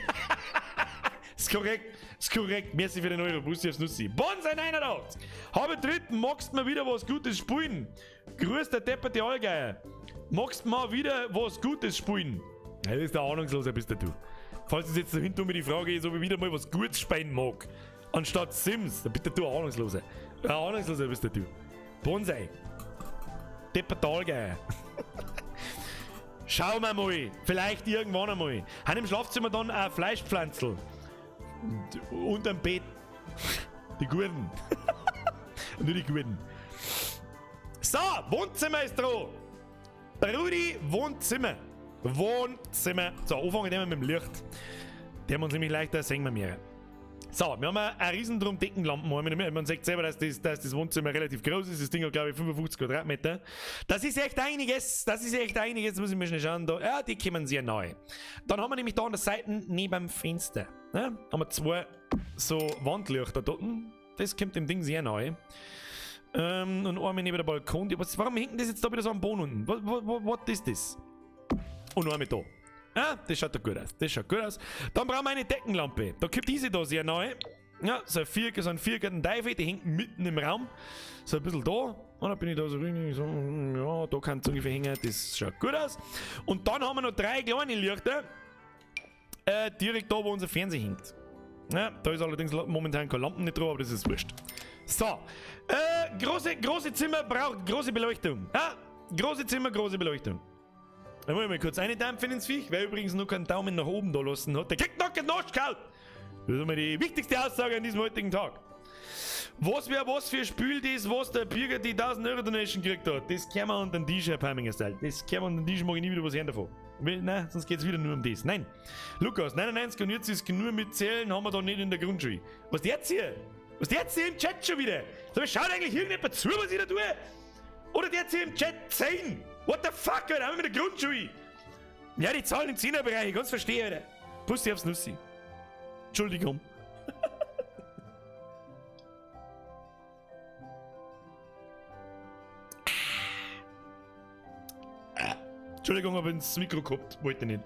Ist korrekt, ist korrekt. Merci für den Euro, Bussi aufs Nussi. Bonsai 89! Habe dritten, magst mal wieder was Gutes spielen? Grüß der depperte Allgeier. Magst mal wieder was Gutes spielen? Ja, das ist der Ahnungsloser, bist du. Falls es jetzt dahinter mir die Frage ist, ob ich wieder mal was Gutes spielen mag, anstatt Sims, dann bist du ein Ahnungsloser. Ein Ahnungsloser bist du. Bonsai. Deppert Allgeier. Schauen wir mal. Vielleicht irgendwann einmal. Haben im Schlafzimmer dann ein Fleischpflanzel. Unterm Bett. Die Guten. Nur die Guten. So, Wohnzimmer ist dran. Brudi, Wohnzimmer. Wohnzimmer. So, anfangen wir mit dem Licht. Der haben uns nämlich leichter, sehen wir mehr. So, wir haben eine riesen drum Deckenlampen. Man sieht selber, dass das Wohnzimmer relativ groß ist. Das Ding hat, glaube ich, 55 Quadratmeter. Das ist echt einiges. Das ist echt einiges. Muss ich mal schnell schauen. Da, ja, die kommen sehr neu. Dann haben wir nämlich da an der Seite neben dem Fenster. Ne, haben wir zwei so Wandlichter dort. Das kommt dem Ding sehr neu. Und einmal neben der Balkon. Was, warum hängt das jetzt da wieder so am Boden unten? What is this? Und einmal da. Ja, das schaut doch gut aus. Das schaut gut aus. Dann brauchen wir eine Deckenlampe. Da kommt diese da sehr neu. Ja, so ein viereckigen Teufel, die hängt mitten im Raum. So ein bisschen da. Und dann bin ich da so, so ja, da kann es ungefähr hängen. Das schaut gut aus. Und dann haben wir noch drei kleine Lichter. Direkt da, wo unser Fernseher hängt. Ja, da ist allerdings momentan keine Lampen nicht drauf, aber das ist wurscht. So. Große Zimmer braucht große Beleuchtung. Ja, große Zimmer, große Beleuchtung. Dann wollen wir mal kurz eindampfen ins Viech. Wer übrigens noch keinen Daumen nach oben da lassen hat, der kriegt noch keinen Arsch. Das ist einmal die wichtigste Aussage an diesem heutigen Tag. Was wäre was für Spiel das, was der Birger die 1000 Euro Donation gekriegt hat? Das können wir unter den Tisch, Herr Paminger Style. Das können wir unter den Tisch, mag ich nie wieder was hören davon. Nein, sonst geht's wieder nur um das. Nein. Lukas, 99 und jetzt ist nur mit Zählen, haben wir da nicht in der Grundschule. Was der jetzt hier? Was der jetzt hier im Chat schon wieder? So, schaut eigentlich irgendjemand zu, was ich da tue? Oder der jetzt hier im Chat 10? What the fuck, Alter? Haben wir mit der Grundschule? Ja, die Zahlen im 10er-Bereich, ich kann's verstehen, Alter. Pussy aufs Nussi. Entschuldigung. Entschuldigung, hab ins Mikro gehabt. Wollte nicht.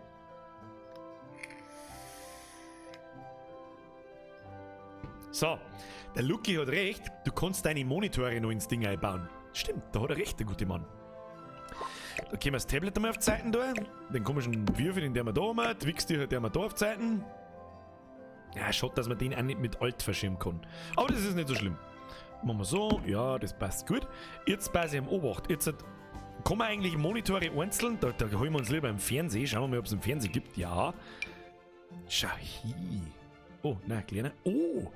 So, der Lucky hat recht, du kannst deine Monitore noch ins Ding einbauen. Stimmt, da hat er recht, der gute Mann. Da können wir das Tablet einmal auf die Seiten da. Den komischen Würfel, den der wir da haben. Die Wichstücher, der wir da auf die Seiten. Ja, schade, dass man den auch nicht mit Alt verschieben kann. Aber das ist nicht so schlimm. Machen wir so. Ja, das passt gut. Jetzt passe ich am Obacht. Jetzt kann man eigentlich Monitore einzeln. Da holen wir uns lieber im Fernsehen. Schauen wir mal, ob es im Fernsehen gibt. Ja. Schau hier. Oh, nein, kleiner. Oh.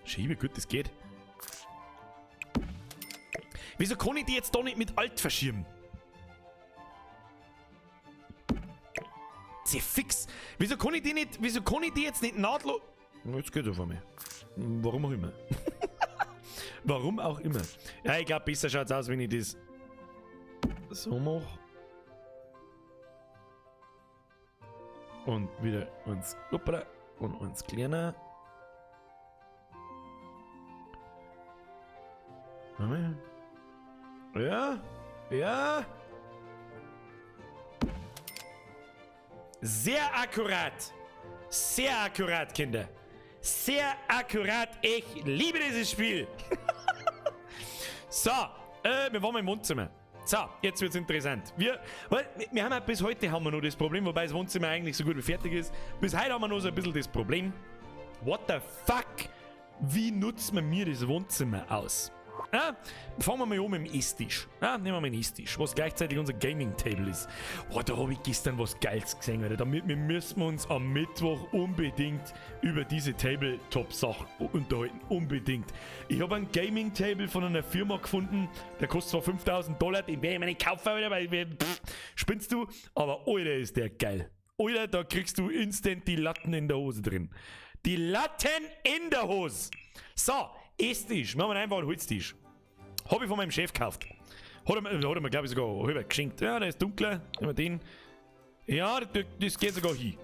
Schiebe, gut, das geht. Wieso kann ich die jetzt da nicht mit Alt verschieben? Sehr fix. Wieso kann ich die nicht, wieso kann ich die jetzt nicht nahtlos... Jetzt geht's auf einmal. Warum auch immer. Warum auch immer. Ja, ich glaube, besser schaut's aus, wenn ich das so mache. Und wieder eins, hoppala, und eins kleiner. Ja, ja. Sehr akkurat. Sehr akkurat, Kinder. Sehr akkurat. Ich liebe dieses Spiel. So, wir waren im Wohnzimmer. So, jetzt wird's interessant. Wir haben ja bis heute haben wir noch das Problem, wobei das Wohnzimmer eigentlich so gut wie fertig ist. Bis heute haben wir noch so ein bisschen das Problem. What the fuck? Wie nutzt man mir das Wohnzimmer aus? Ja, fangen wir mal um mit dem Esstisch. Ja, nehmen wir mal den Esstisch, was gleichzeitig unser Gaming-Table ist. Oh, da habe ich gestern was Geiles gesehen, Alter. Damit müssen wir uns am Mittwoch unbedingt über diese Tabletop-Sache unterhalten. Unbedingt. Ich habe ein Gaming-Table von einer Firma gefunden, der kostet zwar $5000, den werde ich mir nicht kaufen, Alter, weil pff, spinnst du? Aber Alter, ist der geil. Alter, da kriegst du instant die Latten in der Hose drin. Die Latten in der Hose. So, Esstisch. Wir haben einfach einen Holztisch. Habe ich von meinem Chef gekauft. Hat er mir, glaube ich, sogar halber geschenkt. Ja, der ist dunkler. Nehmen wir den. Ja, das geht sogar hin.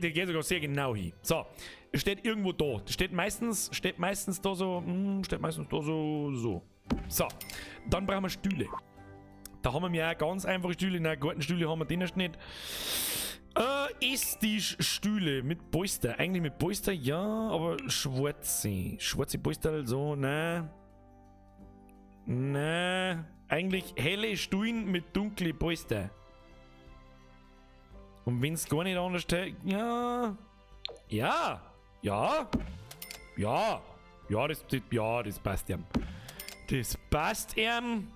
Der geht sogar sehr genau hin. So, steht irgendwo da. Das steht meistens da so. Steht meistens da so. So. So, dann brauchen wir Stühle. Da haben wir ja ganz einfache Stühle. Nein, Gartenstühle haben wir den erst nicht. Esstischstühle mit Polster. Eigentlich mit Polster, ja, aber schwarze. Schwarze Polster, so, nein. Nein. Eigentlich helle Stühlen mit dunklen Polster. Und wenn es gar nicht anders, ja. Ja. Ja. Ja. Ja, ja, das passt ihm. Das passt ihm.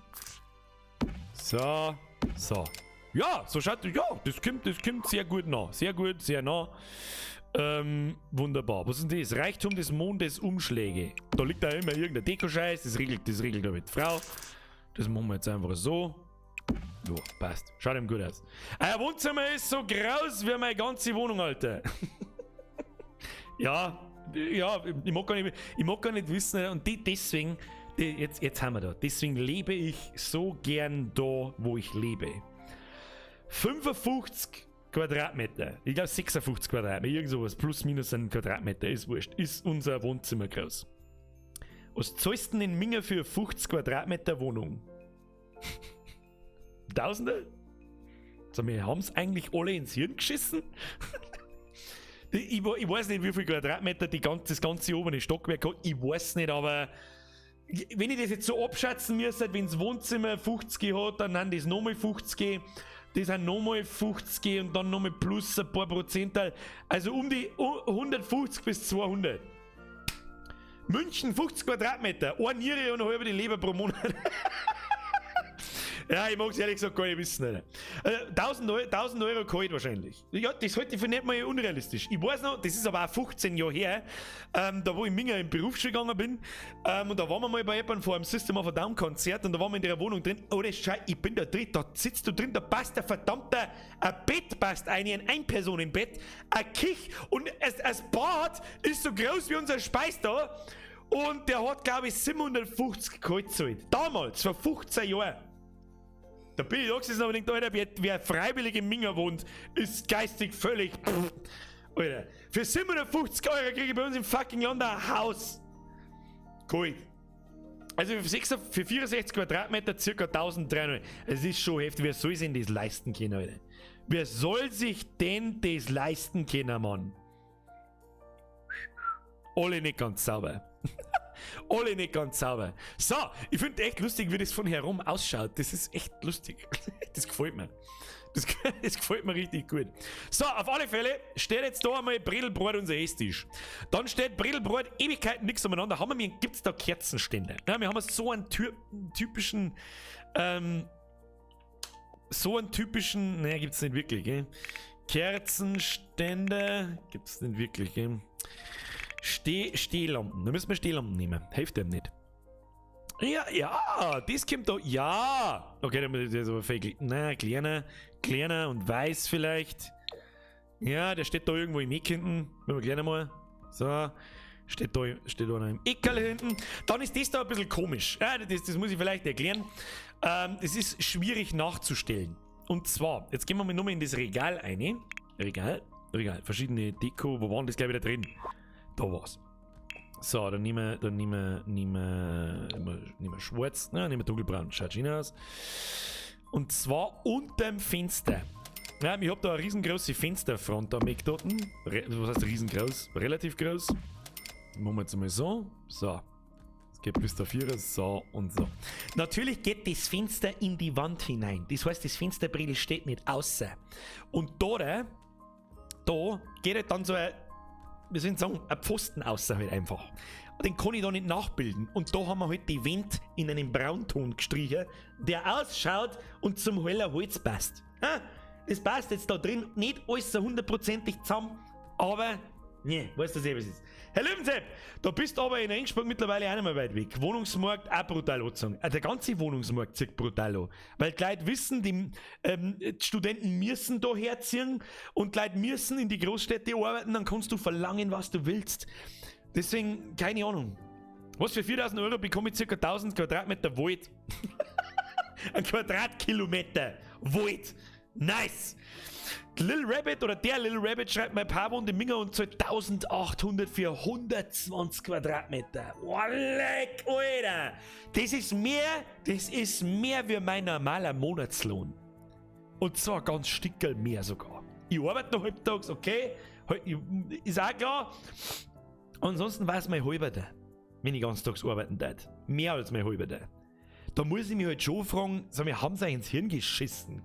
So. So. Ja, so schaut, ja, das kommt sehr gut nach. Sehr gut, sehr nah. Wunderbar. Was ist denn das? Reichtum des Mondes Umschläge. Da liegt da immer irgendein Deko-Scheiß. Das regelt aber die Frau. Das machen wir jetzt einfach so. Jo, passt. Schaut ihm gut aus. Euer Wohnzimmer ist so groß wie meine ganze Wohnung, Alter. Ja, ich mag gar nicht wissen, und deswegen, jetzt haben wir da, deswegen lebe ich so gern da, wo ich lebe. 55 Quadratmeter, ich glaube 56 Quadratmeter, irgend sowas, plus minus ein Quadratmeter, ist wurscht, ist unser Wohnzimmer groß. Was zahlst du denn in Minga für 50 Quadratmeter Wohnung? Tausende? Also, wir haben es eigentlich alle ins Hirn geschissen? Ich weiß nicht, wie viel Quadratmeter das ganze obere Stockwerk hat. Ich weiß nicht, aber wenn ich das jetzt so abschätzen müsste, wenn das Wohnzimmer 50 hat, dann sind das nochmal 50, das sind nochmal 50 und dann nochmal plus ein paar Prozent. Also um die 150 bis 200. München 50 Quadratmeter, eine Niere und eine halbe Leber pro Monat. Ja, ich mag es ehrlich gesagt gar nicht wissen. Alter. 1000 Euro, 1000 Euro kalt wahrscheinlich. Ja, das halte ich für nicht mal unrealistisch. Ich weiß noch, das ist aber auch 15 Jahre her, da wo ich Minga in Berufsschule gegangen bin, und da waren wir mal bei jemandem vor einem System of a Down Konzert und da waren wir in der Wohnung drin. Oh, das Scheiß, ich bin da drin, da sitzt du drin, da passt der verdammte, ein Bett passt ein, ein Einpersonenbett, ein Küch und das Bad ist so groß wie unser Speis da. Und der hat, glaube ich, 750 kalt gezahlt. Damals, vor 15 Jahren. Da bin ich da gesessen und hab gedacht, Alter, wer freiwillig in Minga wohnt, ist geistig völlig. Alter, für 750 € kriege ich bei uns im fucking Land ein Haus. Kalt. Also für 64 Quadratmeter circa 1300. Es ist schon heftig. Wer soll sich denn das leisten können, Alter? Wer soll sich denn das leisten können, Mann? Alle nicht ganz sauber. Alle nicht ganz sauber. So, ich finde echt lustig, wie das von herum ausschaut. Das ist echt lustig. Das gefällt mir. Das gefällt mir richtig gut. So, auf alle Fälle steht jetzt da einmal Bredlbrot unser Esstisch. Dann steht Bredlbrot Ewigkeiten nichts umeinander. Haben wir, gibt es da Kerzenständer? Ja, wir haben so einen typischen, naja, gibt es nicht wirklich, gell? Kerzenständer gibt es nicht wirklich, gell? Stehlampen. Da müssen wir Stehlampen nehmen. Hilft dem nicht. Ja, das kommt da. Ja! Okay, dann muss ich aber fake. Na, kleiner, kleiner und weiß vielleicht. Ja, der steht da irgendwo im Eck hinten. Wenn wir gleich mal. So. Steht da noch im Eckerl hinten. Dann ist das da ein bisschen komisch. Ja, das muss ich vielleicht erklären. Das ist schwierig nachzustellen. Und zwar, jetzt gehen wir mal nochmal in das Regal ein. Regal, Regal, verschiedene Deko. Wo waren das gleich wieder drin? Da war's. So, dann nehmen wir schwarz, ne, nehmen wir dunkelbraun. Schaut schön aus. Und zwar unterm Fenster. Ja, ich habe da eine riesengroße Fensterfront am Eck dort. Was heißt riesengroß? Relativ groß. Machen wir jetzt mal so. So. Es geht bis der Vierer, so und so. Natürlich geht das Fenster in die Wand hinein. Das heißt, das Fensterbrettel steht nicht außer. Und da geht halt dann so ein, wie soll ich sagen, ein Pfosten außer halt einfach. Den kann ich da nicht nachbilden. Und da haben wir halt die Wand in einem Braunton gestrichen, der ausschaut und zum heller Holz passt. Ha? Das passt jetzt da drin nicht alles so hundertprozentig zusammen, aber nee, weißt du eh, was ist. Herr Löwensepp, da bist du aber in Regensburg mittlerweile auch nicht mehr weit weg. Wohnungsmarkt auch brutal angezogen. Der ganze Wohnungsmarkt zieht brutal an. Weil die Leute wissen, die Studenten müssen da herziehen und die Leute müssen in die Großstädte arbeiten, dann kannst du verlangen, was du willst. Deswegen, keine Ahnung. Was für 4000 Euro bekomme ich ca. 1000 Quadratmeter Wald? Ein Quadratkilometer Wald. Nice! Lil Rabbit oder der Lil Rabbit schreibt, mein Pa wohnt in Minga und zahlt 1800 für 120 Quadratmeter. Oh, leck, Alter! Das ist mehr wie mein normaler Monatslohn. Und zwar ganz Stickerl mehr sogar. Ich arbeite noch halbtags, okay? Ist auch klar. Ansonsten war es mein halber da, wenn ich ganztags arbeiten darf. Mehr als mein halber da. Da muss ich mich halt schon fragen, sag mal, haben sie ins Hirn geschissen?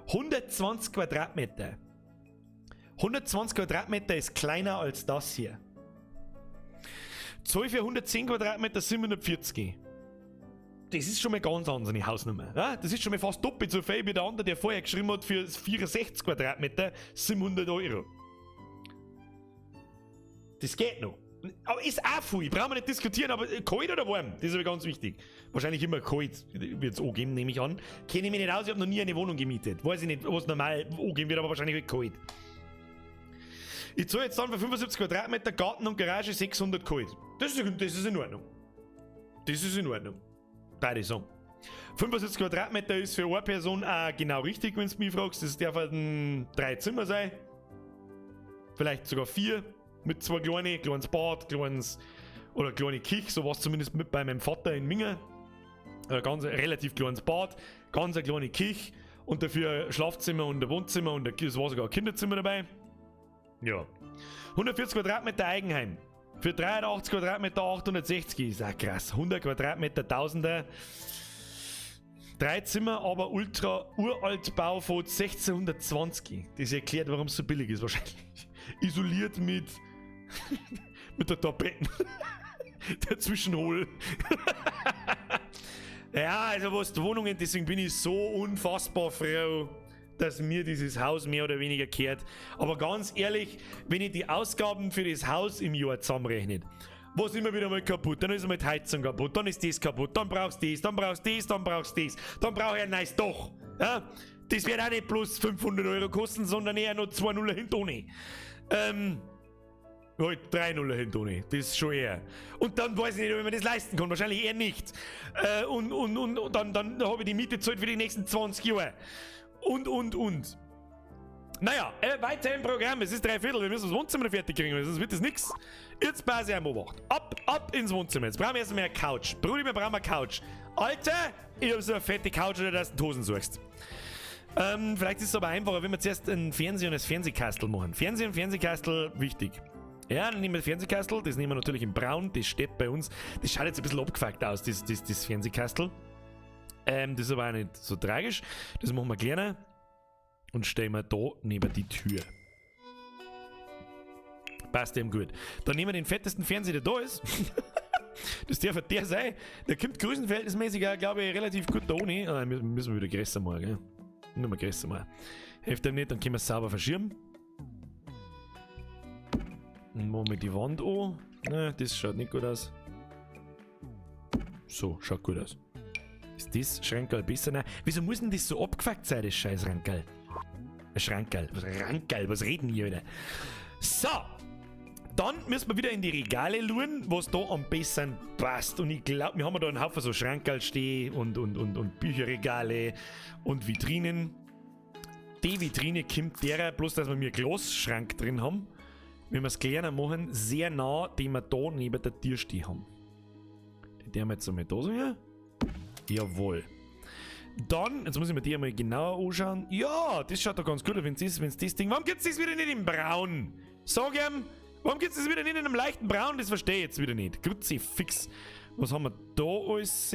120 Quadratmeter. 120 Quadratmeter ist kleiner als das hier. Zahl für 110 Quadratmeter 740. Das ist schon mal ganz andere Hausnummer. Ja? Das ist schon mal fast doppelt so viel wie der andere, der vorher geschrieben hat, für 64 Quadratmeter 700 Euro. Das geht noch. Aber ist auch viel, brauchen wir nicht diskutieren, aber kalt oder warm? Das ist aber ganz wichtig. Wahrscheinlich immer kalt wird es angeben, nehme ich an. Kenne ich mich nicht aus, ich habe noch nie eine Wohnung gemietet. Weiß ich nicht, was normal angeben wird, aber wahrscheinlich halt kalt. Ich zahle jetzt dann für 75 Quadratmeter Garten und Garage 600 kalt. Das ist in Ordnung. Das ist in Ordnung. Beide sagen. 75 Quadratmeter ist für eine Person auch genau richtig, wenn du mich fragst. Das darf halt ein 3 Zimmer sein. Vielleicht sogar 4. Mit zwei kleinen, kleines Bad, kleines oder kleine Küche, so war es zumindest mit bei meinem Vater in Minga. Ein ganz relativ kleines Bad, ganz eine kleine Küche und dafür ein Schlafzimmer und ein Wohnzimmer und es war sogar ein Kinderzimmer dabei. Ja. 140 Quadratmeter Eigenheim. Für 83 Quadratmeter 860 ist auch krass. 100 Quadratmeter Tausender. 3 Zimmer, aber ultra uralt Bau von 1620. Das erklärt, warum es so billig ist wahrscheinlich. Isoliert mit der Tapeten. Dazwischen holen. Ja, also was die Wohnungen, deswegen bin ich so unfassbar froh, dass mir dieses Haus mehr oder weniger kehrt. Aber ganz ehrlich, wenn ich die Ausgaben für das Haus im Jahr zusammenrechne, was immer wieder mal kaputt, dann ist einmal die Heizung kaputt, dann ist das kaputt, dann brauchst du das, dann brauchst du das, dann brauchst du das, dann brauch ich ein neues Dach. Ja? Das wird auch nicht bloß 500 Euro kosten, sondern eher noch 2 Nuller hinten ohne. Halt 3 Nuller hinten ohne, das ist schon eher. Und dann weiß ich nicht, ob ich mir das leisten kann, wahrscheinlich eher nicht. Und dann habe ich die Miete gezahlt für die nächsten 20 Jahre. Und, und. Naja, weiter im Programm, es ist 3:15, wir müssen das Wohnzimmer fertig kriegen, sonst wird das nix. Jetzt pass ich am Obacht. Ab ins Wohnzimmer. Jetzt brauchen wir erstmal eine Couch. Brudi, wir brauchen eine Couch. Alter, ich hab so eine fette Couch, oder dass du die Hosen suchst. Vielleicht ist es aber einfacher, wenn wir zuerst einen Fernseher und das Fernsehkastel machen. Fernseher und Fernsehkastel, wichtig. Ja, dann nehmen wir das Fernsehkastel, das nehmen wir natürlich in braun, das steht bei uns. Das schaut jetzt ein bisschen abgefuckt aus, das Fernsehkastel. Das ist aber auch nicht so tragisch. Das machen wir kleiner. Und stellen wir da neben die Tür. Passt dem gut. Dann nehmen wir den fettesten Fernseher, der da ist. Das darf halt der sein. Der kommt größenverhältnismäßig auch, glaube ich, relativ gut da ohne. Ah, müssen wir wieder größer machen, gell? Nur mal größer machen. Hilft dem nicht, dann können wir es sauber verschieben. Und machen wir die Wand an. Ne, das schaut nicht gut aus. So, schaut gut aus. Ist das Schrankerl besser? Nein. Wieso muss denn das so abgefuckt sein, das scheiß Schrankerl? Schrankerl. Was Rankerl? Was reden hier wieder? So. Dann müssen wir wieder in die Regale schauen, was da am besten passt. Und ich glaub, wir haben da einen Haufen so Schrankerl stehen und Bücherregale und Vitrinen. Die Vitrine kommt derer, bloß dass wir mir Glasschrank drin haben. Wenn wir es kleiner machen, sehr nah, den wir da neben der Tür stehen haben. Die werden wir jetzt einmal da so hier. Jawohl. Dann, jetzt muss ich mir die einmal genauer anschauen. Ja, das schaut doch ganz gut aus, wenn's das Ding. Warum gibt's das wieder nicht in braun? Sag ihm, warum gibt's das wieder nicht in einem leichten Braun? Das verstehe ich jetzt wieder nicht. Kruzifix. Was haben wir da alles?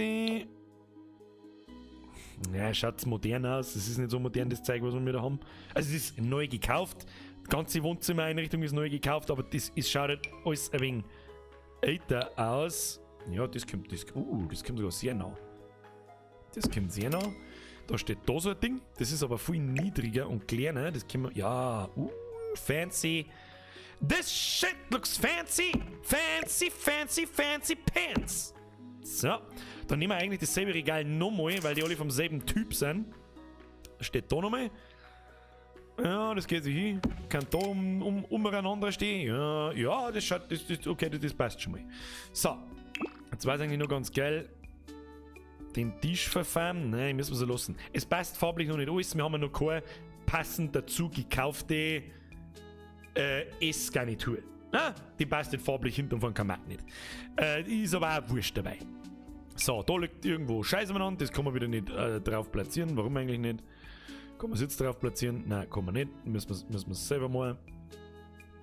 Ja, schaut modern aus. Es ist nicht so modern, das Zeug, was wir da haben. Also es ist neu gekauft. Die ganze Wohnzimmereinrichtung ist neu gekauft, aber das ist, schaut halt alles ein wenig älter aus. Ja, das kommt sogar sehr nah. Das kommt sehr nah. Da steht da so ein Ding. Das ist aber viel niedriger und kleiner. Das können wir, ja, fancy. This shit looks fancy. Fancy, fancy, fancy pants. So, dann nehmen wir eigentlich dasselbe Regal nochmal, weil die alle vom selben Typ sind. Steht da nochmal. Ja, das geht sich hin. Kann da umeinander stehen. Ja, ja, das schaut, das, das, okay, das, das passt schon mal. So, jetzt weiß ich eigentlich nur ganz geil. Den Tisch verfahren? Nein, müssen wir so lassen. Es passt farblich noch nicht alles. Wir haben ja noch keine passend dazu gekaufte Essgarnitur. Ah, die passt nicht farblich hinten von Kamat nicht. Ist aber auch wurscht dabei. So, da liegt irgendwo Scheiße umeinander. Das kann man wieder nicht drauf platzieren. Warum eigentlich nicht? Kann man es jetzt drauf platzieren? Nein, kann man nicht. Müssen wir es selber mal.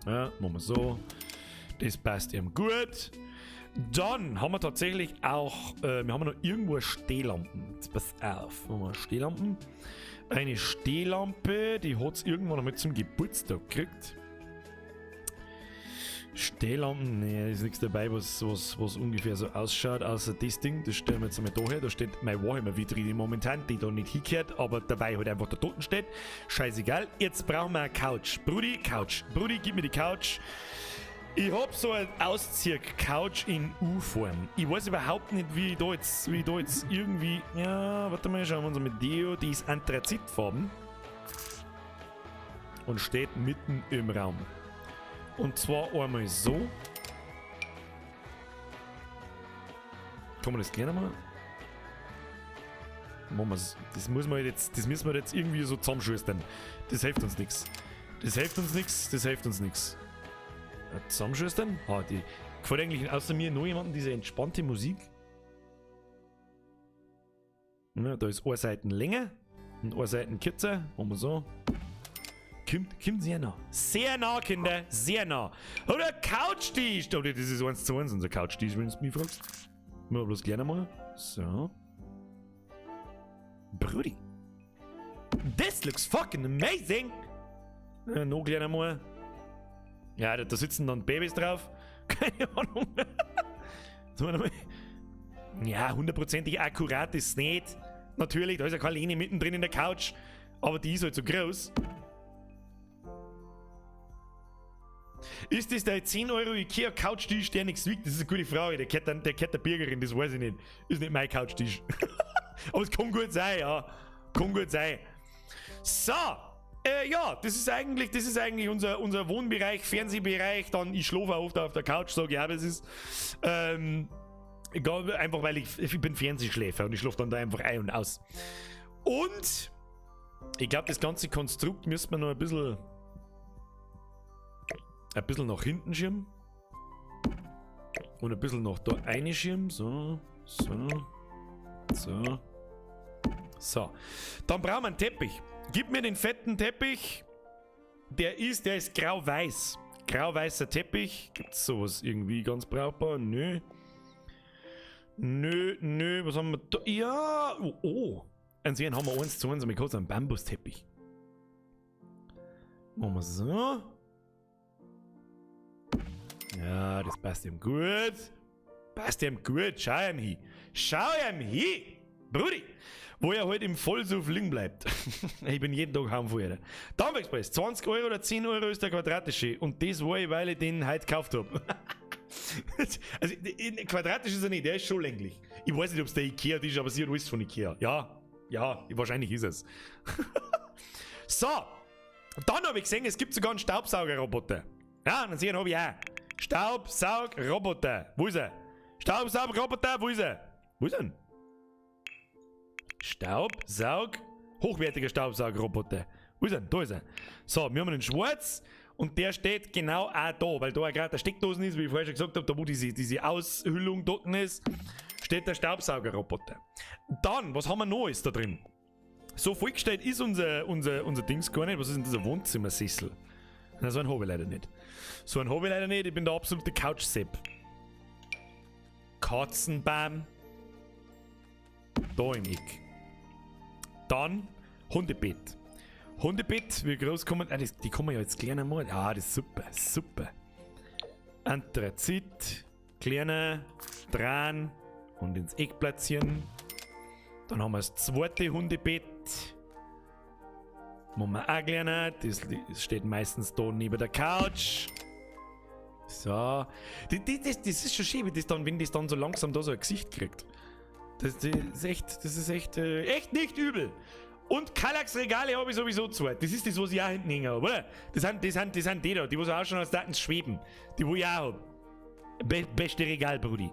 Ja, machen wir so. Das passt ihm gut. Dann haben wir tatsächlich auch, wir haben noch irgendwo Stehlampen. Jetzt pass auf, haben wir Stehlampen. Eine Stehlampe, die hat es irgendwann noch mit zum Geburtstag gekriegt. Stehlampen, nee, ist nichts dabei, was ungefähr so ausschaut, außer das Ding, das stellen wir jetzt einmal da her. Da steht meine Warhammer-Vitrine momentan, die da nicht hingehört, aber dabei halt einfach da unten steht. Scheißegal, jetzt brauchen wir eine Couch. Brudi, Couch. Brudi, gib mir die Couch. Ich hab so eine Auszieh-Couch in U-Form. Ich weiß überhaupt nicht, wie ich da jetzt irgendwie... Ja, warte mal, schauen wir uns mal die an. Die ist anthrazitfarben. Und steht mitten im Raum. Und zwar einmal so. Kann man das gerne machen? Machen wir's. Das muss man jetzt, das müssen wir jetzt irgendwie so zusammenschustern. Das hilft uns nichts. Das hilft uns nichts, das hilft uns nichts. Zusammenschustern? Ah, die gefällt eigentlich außer mir noch jemandem diese entspannte Musik. Ja, da ist eine Seite länger und eine Seite kürzer. Machen wir so. Kommt sehr nah. Sehr nah, Kinder. Sehr nah. Oder Couchtisch. Oh, das ist 1:1 unser Couchtisch, wenn du mich fragst. Machen wir bloß gerne mal. So. Brudi. This looks fucking amazing. Ja, noch kleiner mal. Ja, da sitzen dann Babys drauf. Keine Ahnung. Ja, hundertprozentig akkurat ist es nicht. Natürlich, da ist ja keine Lehne mittendrin in der Couch. Aber die ist halt so groß. Ist das der 10 Euro Ikea Couchtisch, der nichts wiegt? Das ist eine gute Frage. Der gehört der Birgerin, das weiß ich nicht. Ist nicht mein Couchtisch. Aber es kann gut sein, ja. Kann gut sein. So. Ja, das ist eigentlich unser Wohnbereich, Fernsehbereich. Dann, ich schlafe auch oft auf der Couch, sage ich auch, das ist. Egal, einfach weil ich bin Fernsehschläfer und ich schlafe dann da einfach ein und aus. Und ich glaube, das ganze Konstrukt müssen wir noch ein bisschen nach hinten schirmen. Und ein bisschen nach da reinschirmen. So, so, so. So. Dann brauchen wir einen Teppich. Gib mir den fetten Teppich. Der ist grau-weiß. Grau-weißer Teppich. Gibt's sowas irgendwie ganz brauchbar? Nö. Nö, nö. Was haben wir da? Ja. Oh, oh. Und sehen haben wir 1:1 mit kurz einen Bambusteppich. Machen wir so. Ja, das passt ihm gut. Passt ihm gut. Schau ihm hin. Schau ihm hin. Brudi. Wo er halt im Vollsuff liegen bleibt. Ich bin jeden Tag heimgefahren. Dampfexpress, 20 Euro oder 10 Euro ist der quadratische. Und das war ich, weil ich den heute gekauft habe. Also, quadratisch ist er nicht, der ist schon länglich. Ich weiß nicht, ob es der Ikea ist, aber sie hat alles von Ikea. Ja, ja, wahrscheinlich ist es. So, dann habe ich gesehen, es gibt sogar einen Staubsaugerroboter. Ja, dann sehen habe ich auch. Staubsaugroboter. Wo ist er? Staubsaugroboter, wo ist er? Wo ist er denn? Staubsaug, hochwertiger Staubsaugerroboter. Wo ist er? Da ist er. So, wir haben einen schwarz und der steht genau auch da, weil da gerade der Steckdosen ist, wie ich vorher schon gesagt habe, da wo diese Aushüllung dort ist, steht der Staubsaugerroboter. Dann, was haben wir noch ist da drin? So vollgestellt ist unser Dings gar nicht. Was ist denn dieser Wohnzimmersessel? Na, so einen habe ich leider nicht. So einen habe ich leider nicht. Ich bin der absolute Couch-Sepp. Katzenbaum. Da im Eck. Dann Hundebett. Hundebett, wie groß kommen. Ah, die kommen ja jetzt kleiner mal. Ah, das ist super, super. Anthrazit, kleiner, dran und ins Eck platzieren. Dann haben wir das zweite Hundebett. Machen wir auch kleiner. Das steht meistens da neben der Couch. So. Das ist schon schön, wie das dann, wenn das dann so langsam da so ein Gesicht kriegt. Das ist echt, echt nicht übel. Und Kallax-Regale habe ich sowieso zwei. Das ist das, was ich auch hinten hängen habe, oder? Das sind die da, die wo so ausschauen, als Daten schweben. Die wo ich auch habe. Beste Regal, Brudi.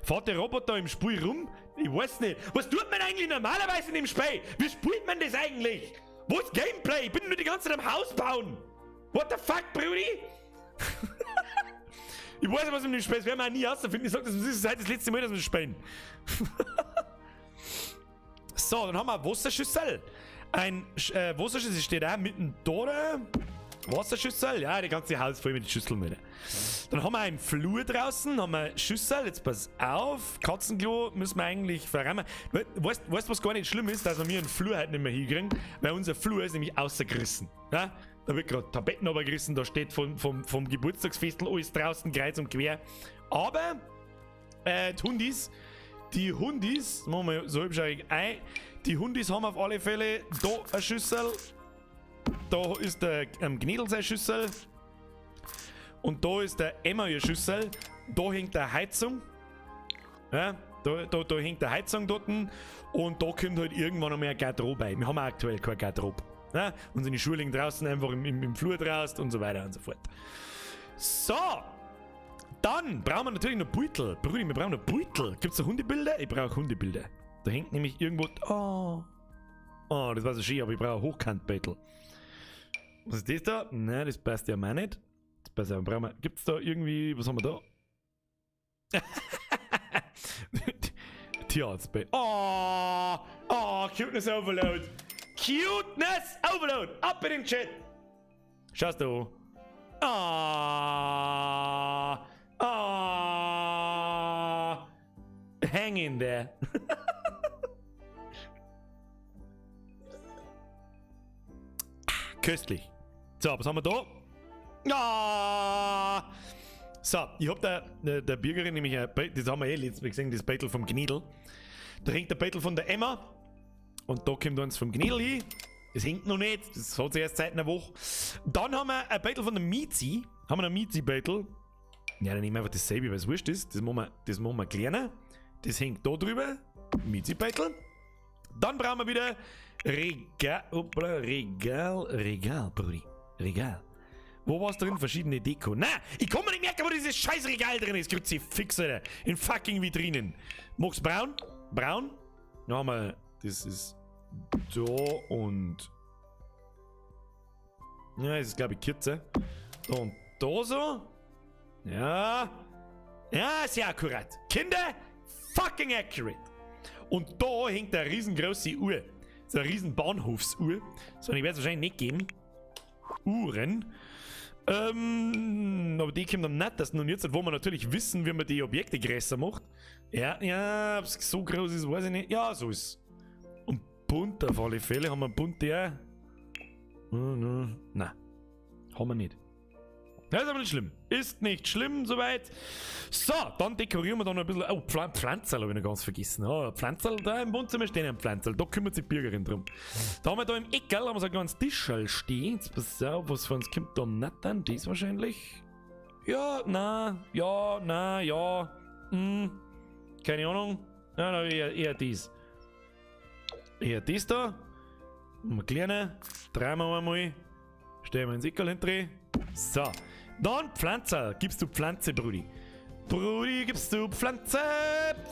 Fahrt der Roboter im Spiel rum? Ich weiß nicht. Was tut man eigentlich normalerweise in dem Spiel? Wie spielt man das eigentlich? Wo ist Gameplay? Ich bin nur die ganze Zeit am Haus bauen. What the fuck, Brudi? Ich weiß nicht, was in dem Spiel ist. Das werden wir auch nie herausfinden. Ich sag, das ist heute das letzte Mal, dass wir das spielen. So, dann haben wir eine Wasserschüssel. Ein Wasserschüssel steht auch mitten da. Wasserschüssel, ja, die ganze Haus voll mit Schüsseln wieder. Dann haben wir einen Flur draußen, haben wir Schüssel, jetzt pass auf, Katzenklo müssen wir eigentlich verräumen. Weißt du, was gar nicht schlimm ist, dass wir einen Flur halt nicht mehr hinkriegen, weil unser Flur ist nämlich außergerissen. Ja? Da wird gerade Tapetten runtergerissen, da steht vom Geburtstagsfestel alles draußen, kreuz und quer. Aber die Hundis, machen wir so hübsch ein, die Hundis haben auf alle Fälle da eine Schüssel. Da ist der Gnädel seine Schüssel. Und da ist der Emma ihre Schüssel. Da hängt der Heizung. Ja, da hängt der Heizung dort. Und da kommt halt irgendwann noch mehr Garderobe bei. Wir haben aktuell keine Garderobe. Ja, unsere Schuhe liegen draußen einfach im Flur draußen und so weiter und so fort. So. Dann brauchen wir natürlich noch Beutel. Brudi, wir brauchen noch Beutel. Gibt's da Hundebilder? Ich brauche Hundebilder. Da hängt nämlich irgendwo. Oh. Oh, das war so schön, aber ich brauche ein Hochkantbeutel. Was ist das da? Nein, das passt ja mir nicht. Das passt ja, brauchen wir. Gibt's da irgendwie. Was haben wir da? Tierarztbeutel. Oh! Oh, Cuteness Overload! Cuteness Overload! Ab in den Chat! Schaust du? Ah! Ah! Hang in there! Köstlich. So, was haben wir da? Ah! So, ich hab der Bürgerin nämlich ein Beutel, das haben wir eh letztes Mal gesehen, das Beutel vom Gnädel. Da hängt der Beutel von der Emma. Und da kommt eins vom Gnädel hin. Das hängt noch nicht, das hat sich erst seit einer Woche. Dann haben wir ein Beutel von der Mizi. Haben wir ein Mizi-Beutel. Ja, dann nehmen wir einfach dasselbe, weil es wurscht ist. Das machen wir kleiner. Das hängt da drüber. Mizi-Beutel. Dann brauchen wir wieder Regal. Hoppla, Regal, Brudi. Regal. Wo war's drin? Verschiedene Deko. Na, ich kann mir nicht merken, wo dieses scheiß Regal drin ist. Kruzifix, Alter. In fucking Vitrinen. Magst braun? Braun? Dann haben wir, das ist da und. Ja, das ist, glaube ich, kürzer. Da und da so. Ja. Ja, sehr akkurat. Kinder, fucking accurate. Und da hängt eine riesengroße Uhr. Das ist eine riesen Bahnhofsuhr. So, ich werde es wahrscheinlich nicht geben. Uhren. Aber die kommt am nettesten. Und jetzt, wo wir natürlich wissen, wie man die Objekte größer macht. Ja, ja, ob es so groß ist, weiß ich nicht. Ja, so ist. Und bunt auf alle Fälle. Haben wir bunte auch? Nein. Haben wir nicht. Das ist aber nicht schlimm. Ist nicht schlimm, soweit. So, dann dekorieren wir da noch ein bisschen. Oh, Pflanzerl habe ich noch ganz vergessen. Oh, Pflanzerl, da im Wohnzimmer stehen ein Pflanzerl. Da kümmert sich die Bürgerin drum. Da haben wir da im Eckerl, haben wir so ein kleines Tischerl stehen. Jetzt pass auf, was für uns kommt da nicht an? Das wahrscheinlich. Ja, na, ja, na, ja. Hm, keine Ahnung. Ja, na, eher dies. Eher dies da. Mal kleine. Drehen wir einmal. Stellen wir ins Eckerl hinten. So. Dann Pflanze. Gibst du Pflanze, Brudi? Brudi, gibst du Pflanze?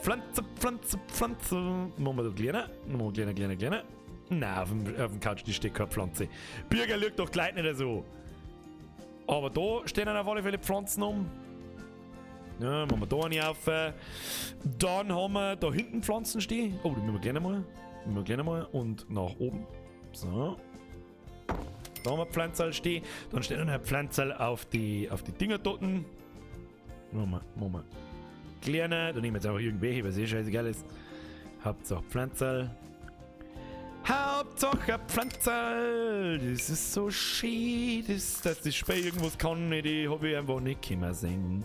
Pflanze, Pflanze, Pflanze. Machen wir da kleiner. Machen wir kleiner, kleiner, kleiner. Nein, auf dem Couchtisch steht keine Pflanze. Bürger lügt doch gleich nicht so. Aber da stehen dann auf alle Fälle Pflanzen um. Ja, machen wir da eine auf. Dann haben wir da hinten Pflanzen stehen. Oh, die müssen wir gleich mal. Müssen wir gleich mal. Und nach oben. So. Da haben wir Pflanzerl stehen. Dann steht noch ein Pflanzerl auf die Dinger dort. Machen wir. Kleine. Da nehmen wir jetzt einfach irgendwelche, weil es eh scheißegal ist. Hauptsache Pflanzerl. Hauptsache Pflanzerl. Das ist so schön, dass das Spiel irgendwas kann. Die habe ich einfach nicht können sehen.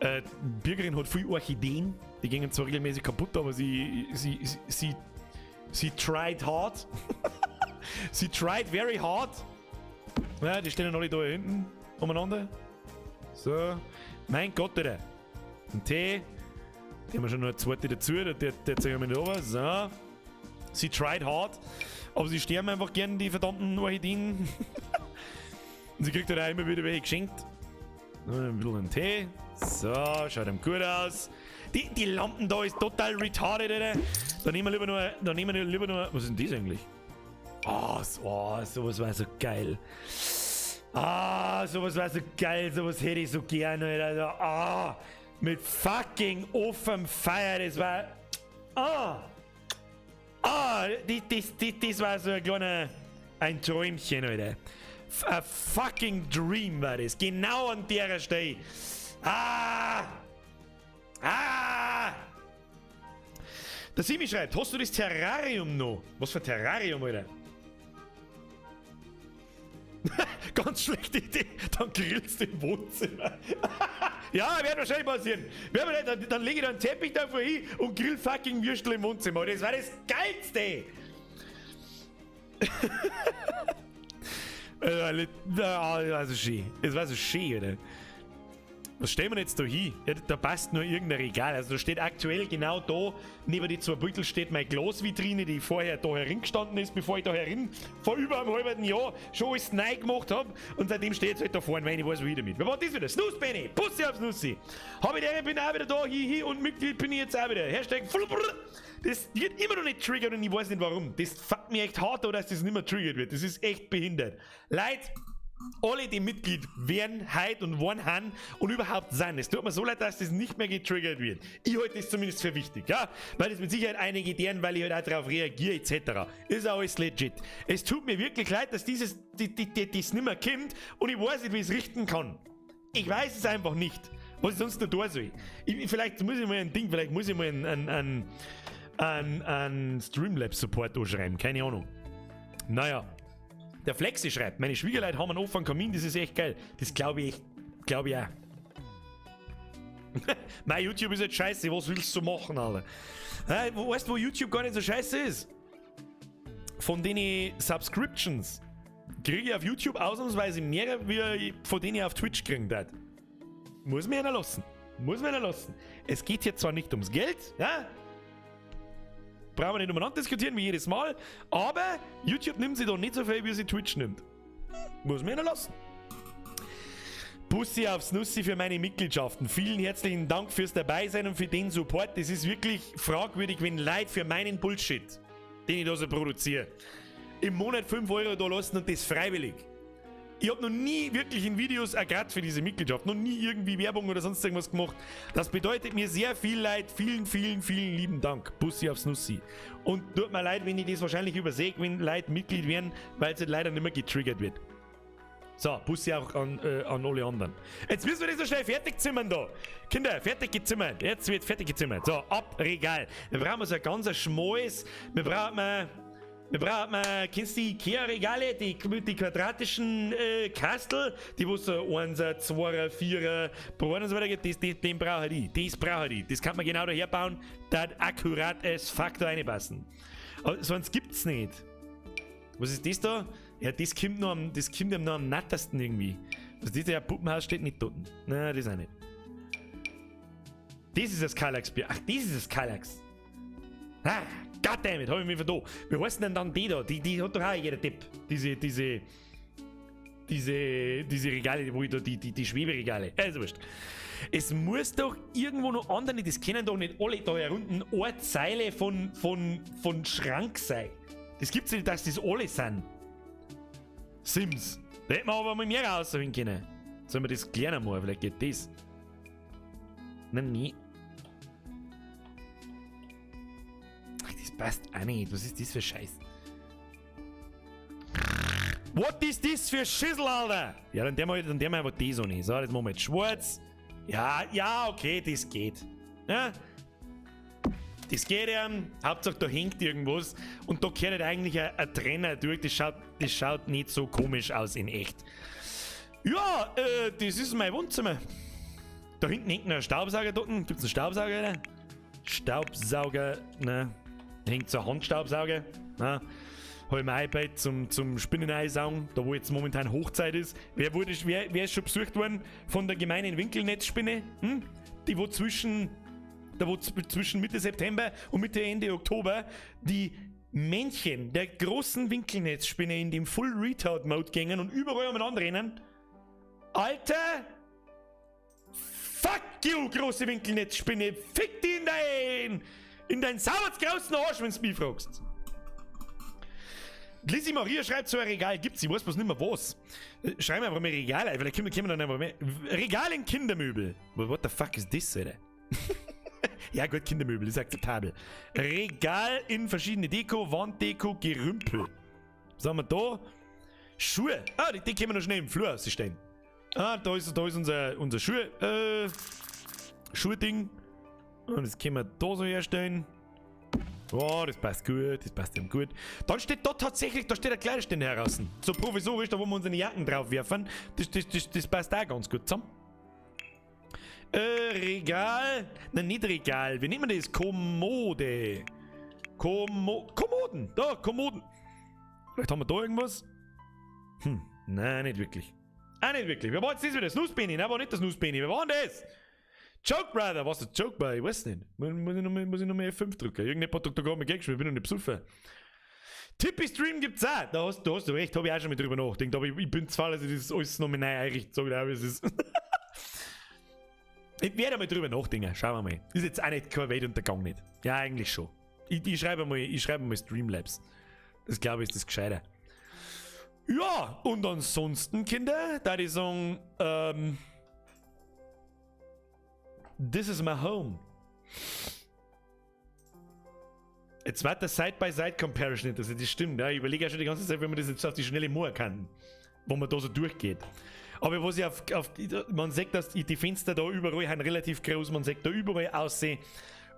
Die Bürgerin hat viel Orchideen. Die gingen zwar regelmäßig kaputt, aber sie tried hard. Sie tried very hard. Ja, die stehen alle da hinten umeinander. So. Mein Gott, Alter. Ein Tee. Die haben wir schon noch eine zweite dazu. Der zeigen wir nicht runter. So. Sie tried hard. Aber sie sterben einfach gern, die verdammten Orchideen. Und sie kriegt halt auch immer wieder welche geschenkt. Ein bisschen einen Tee. So, schaut ihm gut aus. Die, die Lampen da ist total retarded, Alter. Da nehmen wir lieber nur, da nehmen wir lieber nur, was ist denn das eigentlich? Oh, so, oh, sowas war so geil. Ah, sowas war so geil, sowas hätte ich so gerne, Alter. Ah, mit fucking offenem Feuer, das war. Ah! Ah, das, das, das, das war so ein kleiner. Ein Träumchen, Alter. A fucking dream war das. Genau an der Stelle. Ah! Ah! Der Simi schreibt, hast du das Terrarium noch? Was für ein Terrarium, Alter? Ganz schlechte Idee. Dann grillst du im Wohnzimmer. Ja, wird wahrscheinlich passieren. Dann, dann lege ich da einen Teppich davor hin und grill fucking Würstel im Wohnzimmer. Das war das Geilste. Das war so schön. Das war so schön, oder? Was stellen wir jetzt da hin? Ja, da passt nur irgendein Regal. Also da steht aktuell genau da, neben die zwei Beutel steht meine Glasvitrine, die vorher da herin gestanden ist, bevor ich da herin vor über einem halben Jahr schon alles neu gemacht hab. Und seitdem steht es halt da vorne, weil ich weiß, wie damit. Wer war das wieder? Snooze Benny! Pussy aufs Nussi! Hab ich der, bin auch wieder da, hihi, und Mitglied bin ich jetzt auch wieder. Hashtag Das wird immer noch nicht triggert und ich weiß nicht warum. Das fuckt mich echt hart, dass das nicht mehr triggert wird. Das ist echt behindert. Leute, alle, die Mitglied werden heute und waren han und überhaupt sind. Es tut mir so leid, dass das nicht mehr getriggert wird. Ich halte das zumindest für wichtig, ja? Weil das mit Sicherheit einige deren, weil ich halt auch darauf reagiere, etc. Ist auch alles legit. Es tut mir wirklich leid, dass dieses, die, die, die, das nicht mehr kommt und ich weiß nicht, wie ich es richten kann. Ich weiß es einfach nicht, was ich sonst noch tun soll. Ich, vielleicht muss ich mal ein Ding, vielleicht muss ich mal einen, einen, einen, einen Streamlabs-Support anschreiben, keine Ahnung. Naja. Der Flexi schreibt, meine Schwiegerleute haben einen offenen Kamin, das ist echt geil. Das glaube ich, glaube ich auch. Mein YouTube ist jetzt scheiße, was willst du machen, Alter? Weißt du, wo YouTube gar nicht so scheiße ist? Von den Subscriptions kriege ich auf YouTube ausnahmsweise mehr, wie von denen ich auf Twitch kriegen darf. Muss mir einer lassen. Muss mir einer lassen. Es geht hier zwar nicht ums Geld, ja? Brauchen wir nicht umeinander diskutieren, wie jedes Mal. Aber YouTube nimmt sich da nicht so viel, wie sie Twitch nimmt. Muss mir einer lassen. Bussi aufs Nussi für meine Mitgliedschaften. Vielen herzlichen Dank fürs Dabeisein und für den Support. Das ist wirklich fragwürdig, wenn Leute für meinen Bullshit, den ich da so produziere, im Monat 5 Euro da lassen und das freiwillig. Ich habe noch nie wirklich in Videos ergrat für diese Mitgliedschaft, noch nie irgendwie Werbung oder sonst irgendwas gemacht. Das bedeutet mir sehr viel Leid. Vielen, vielen, vielen lieben Dank. Bussi aufs Nussi. Und tut mir leid, wenn ich das wahrscheinlich übersehe, wenn Leute Mitglied werden, weil es halt leider nicht mehr getriggert wird. So, Bussi auch an, an alle anderen. Jetzt müssen wir das so schnell fertig zimmern da. Kinder, fertig gezimmert. Jetzt wird fertig gezimmert. So, ab Regal. Wir brauchen so ein ganz schmales. Wir brauchen. Wir brauchen, kennst du die Ikea-Regale, die, die quadratischen Kastel, die wo so 1, 2, 4, und so weiter geht, das, das, den brauche ich. Das brauche ich. Das kann man genau daher bauen, da akkurat als Faktor reinpassen. Aber sonst gibt's nicht. Was ist das da? Ja, das kommt noch am, das kommt ihm noch am nattesten irgendwie. Was ist das? Ja, Puppenhaus steht nicht dort. Nein, das auch nicht. Das ist das Kallax-Bier. Ach, das ist das Kallax. Ah, goddammit, hab ich mich vertan. Wie heißen denn dann die da? Die, die hat doch auch jeder Tipp. Diese, diese, diese, diese Regale, wo ich da, die, die, die Schweberegale. Also wurscht. Es muss doch irgendwo noch andere, das können doch nicht alle da herunten eine Zeile von, von, von Schrank sein. Das gibt's nicht, dass das alle sind. Sims. Da hätten wir aber mal mehr rausholen können. Sollen wir das klären mal? Vielleicht geht das. Nein, nee. Ach, das passt auch nicht. Was ist das für Scheiß? Was ist das für Schissel, Alter? Ja, dann der dann der einfach das auch nicht. So, das machen wir jetzt schwarz. Ja, ja, okay, das geht. Ja? Das geht ja. Hauptsache, da hängt irgendwas. Und da gehört halt eigentlich ein, ein Trenner durch. Das schaut, das schaut nicht so komisch aus in echt. Ja, das ist mein Wohnzimmer. Da hinten hängt noch ein Staubsauger dort. Gibt es einen Staubsauger? Oder? Staubsauger, ne? Hängt so ein Handstaubsauger. Ne? Hol mir iPad zum, zum Spinnen einsaugen, da wo jetzt momentan Hochzeit ist. Wer, wurde, wer, wer ist schon besucht worden von der gemeinen Winkelnetzspinne? Hm? Die wo zwischen, da wo zwischen Mitte September und Mitte Ende Oktober die Männchen der großen Winkelnetzspinne in dem Full Retard Mode gängen und überall umeinander rennen. Alter! Fuck you, große Winkelnetzspinne. Fick dich in dein sauer großen Arsch, wenn du mich fragst. Lizzie Maria schreibt so ein Regal gibt's, ich weiß bloß nicht mehr was. Schreib mir einfach mal Regal ein, vielleicht können wir dann einfach mehr. Regal in Kindermöbel. What the fuck is this, Alter? Ja gut, Kindermöbel ist akzeptabel. Regal in verschiedene Deko, Wanddeko, Gerümpel. Was haben wir da? Schuhe. Ah, die können wir noch schnell im Flur ausstellen. Ah, da ist unser Schuhding. Und das können wir da so herstellen. Oh, das passt gut, das passt ihm gut. Dann steht da tatsächlich, da steht ein Kleiderständer heraus. So provisorisch, da wo wir unsere Jacken drauf werfen. Das passt auch ganz gut zusammen. Regal. Nein, nicht Regal. Wie nennt man das? Kommode. Kommoden. Da, Kommoden. Vielleicht haben wir da irgendwas? Nein, nicht wirklich. Ah, nicht wirklich. Wer war jetzt das wieder? Snooze Benny? Nein, war nicht das Snooze Benny. Wer war denn das? Joke Brother. Was ist Joke Brother? Ich weiß nicht. Muss ich noch mal F5 drücken? Irgendjemand hat da gerade mal gespielt. Ich bin noch nicht besoffen. Tipeee Stream gibt's auch. Da hast du recht. Habe ich auch schon mal drüber nachgedacht. Aber ich bin zwar, dass ich das alles noch mal neu einrichte. Sag ich auch, wie es ist. Ich werde mal drüber nachdenken. Schauen wir mal. Ist jetzt auch nicht kein Weltuntergang nicht. Ja, eigentlich schon. Ich schreibe mal Streamlabs. Das, glaube ich, ist das Gescheiter. Ja, und ansonsten, Kinder, da ich sagen, this is my home. Jetzt wird das Side-by-Side-Comparison nicht, das stimmt. Ja. Ich überlege ja schon die ganze Zeit, wenn man das jetzt auf die schnelle Moor kann, wo man da so durchgeht. Aber was ich auf, man sieht, dass die Fenster da überall sind relativ groß, man sieht da überall aussehen.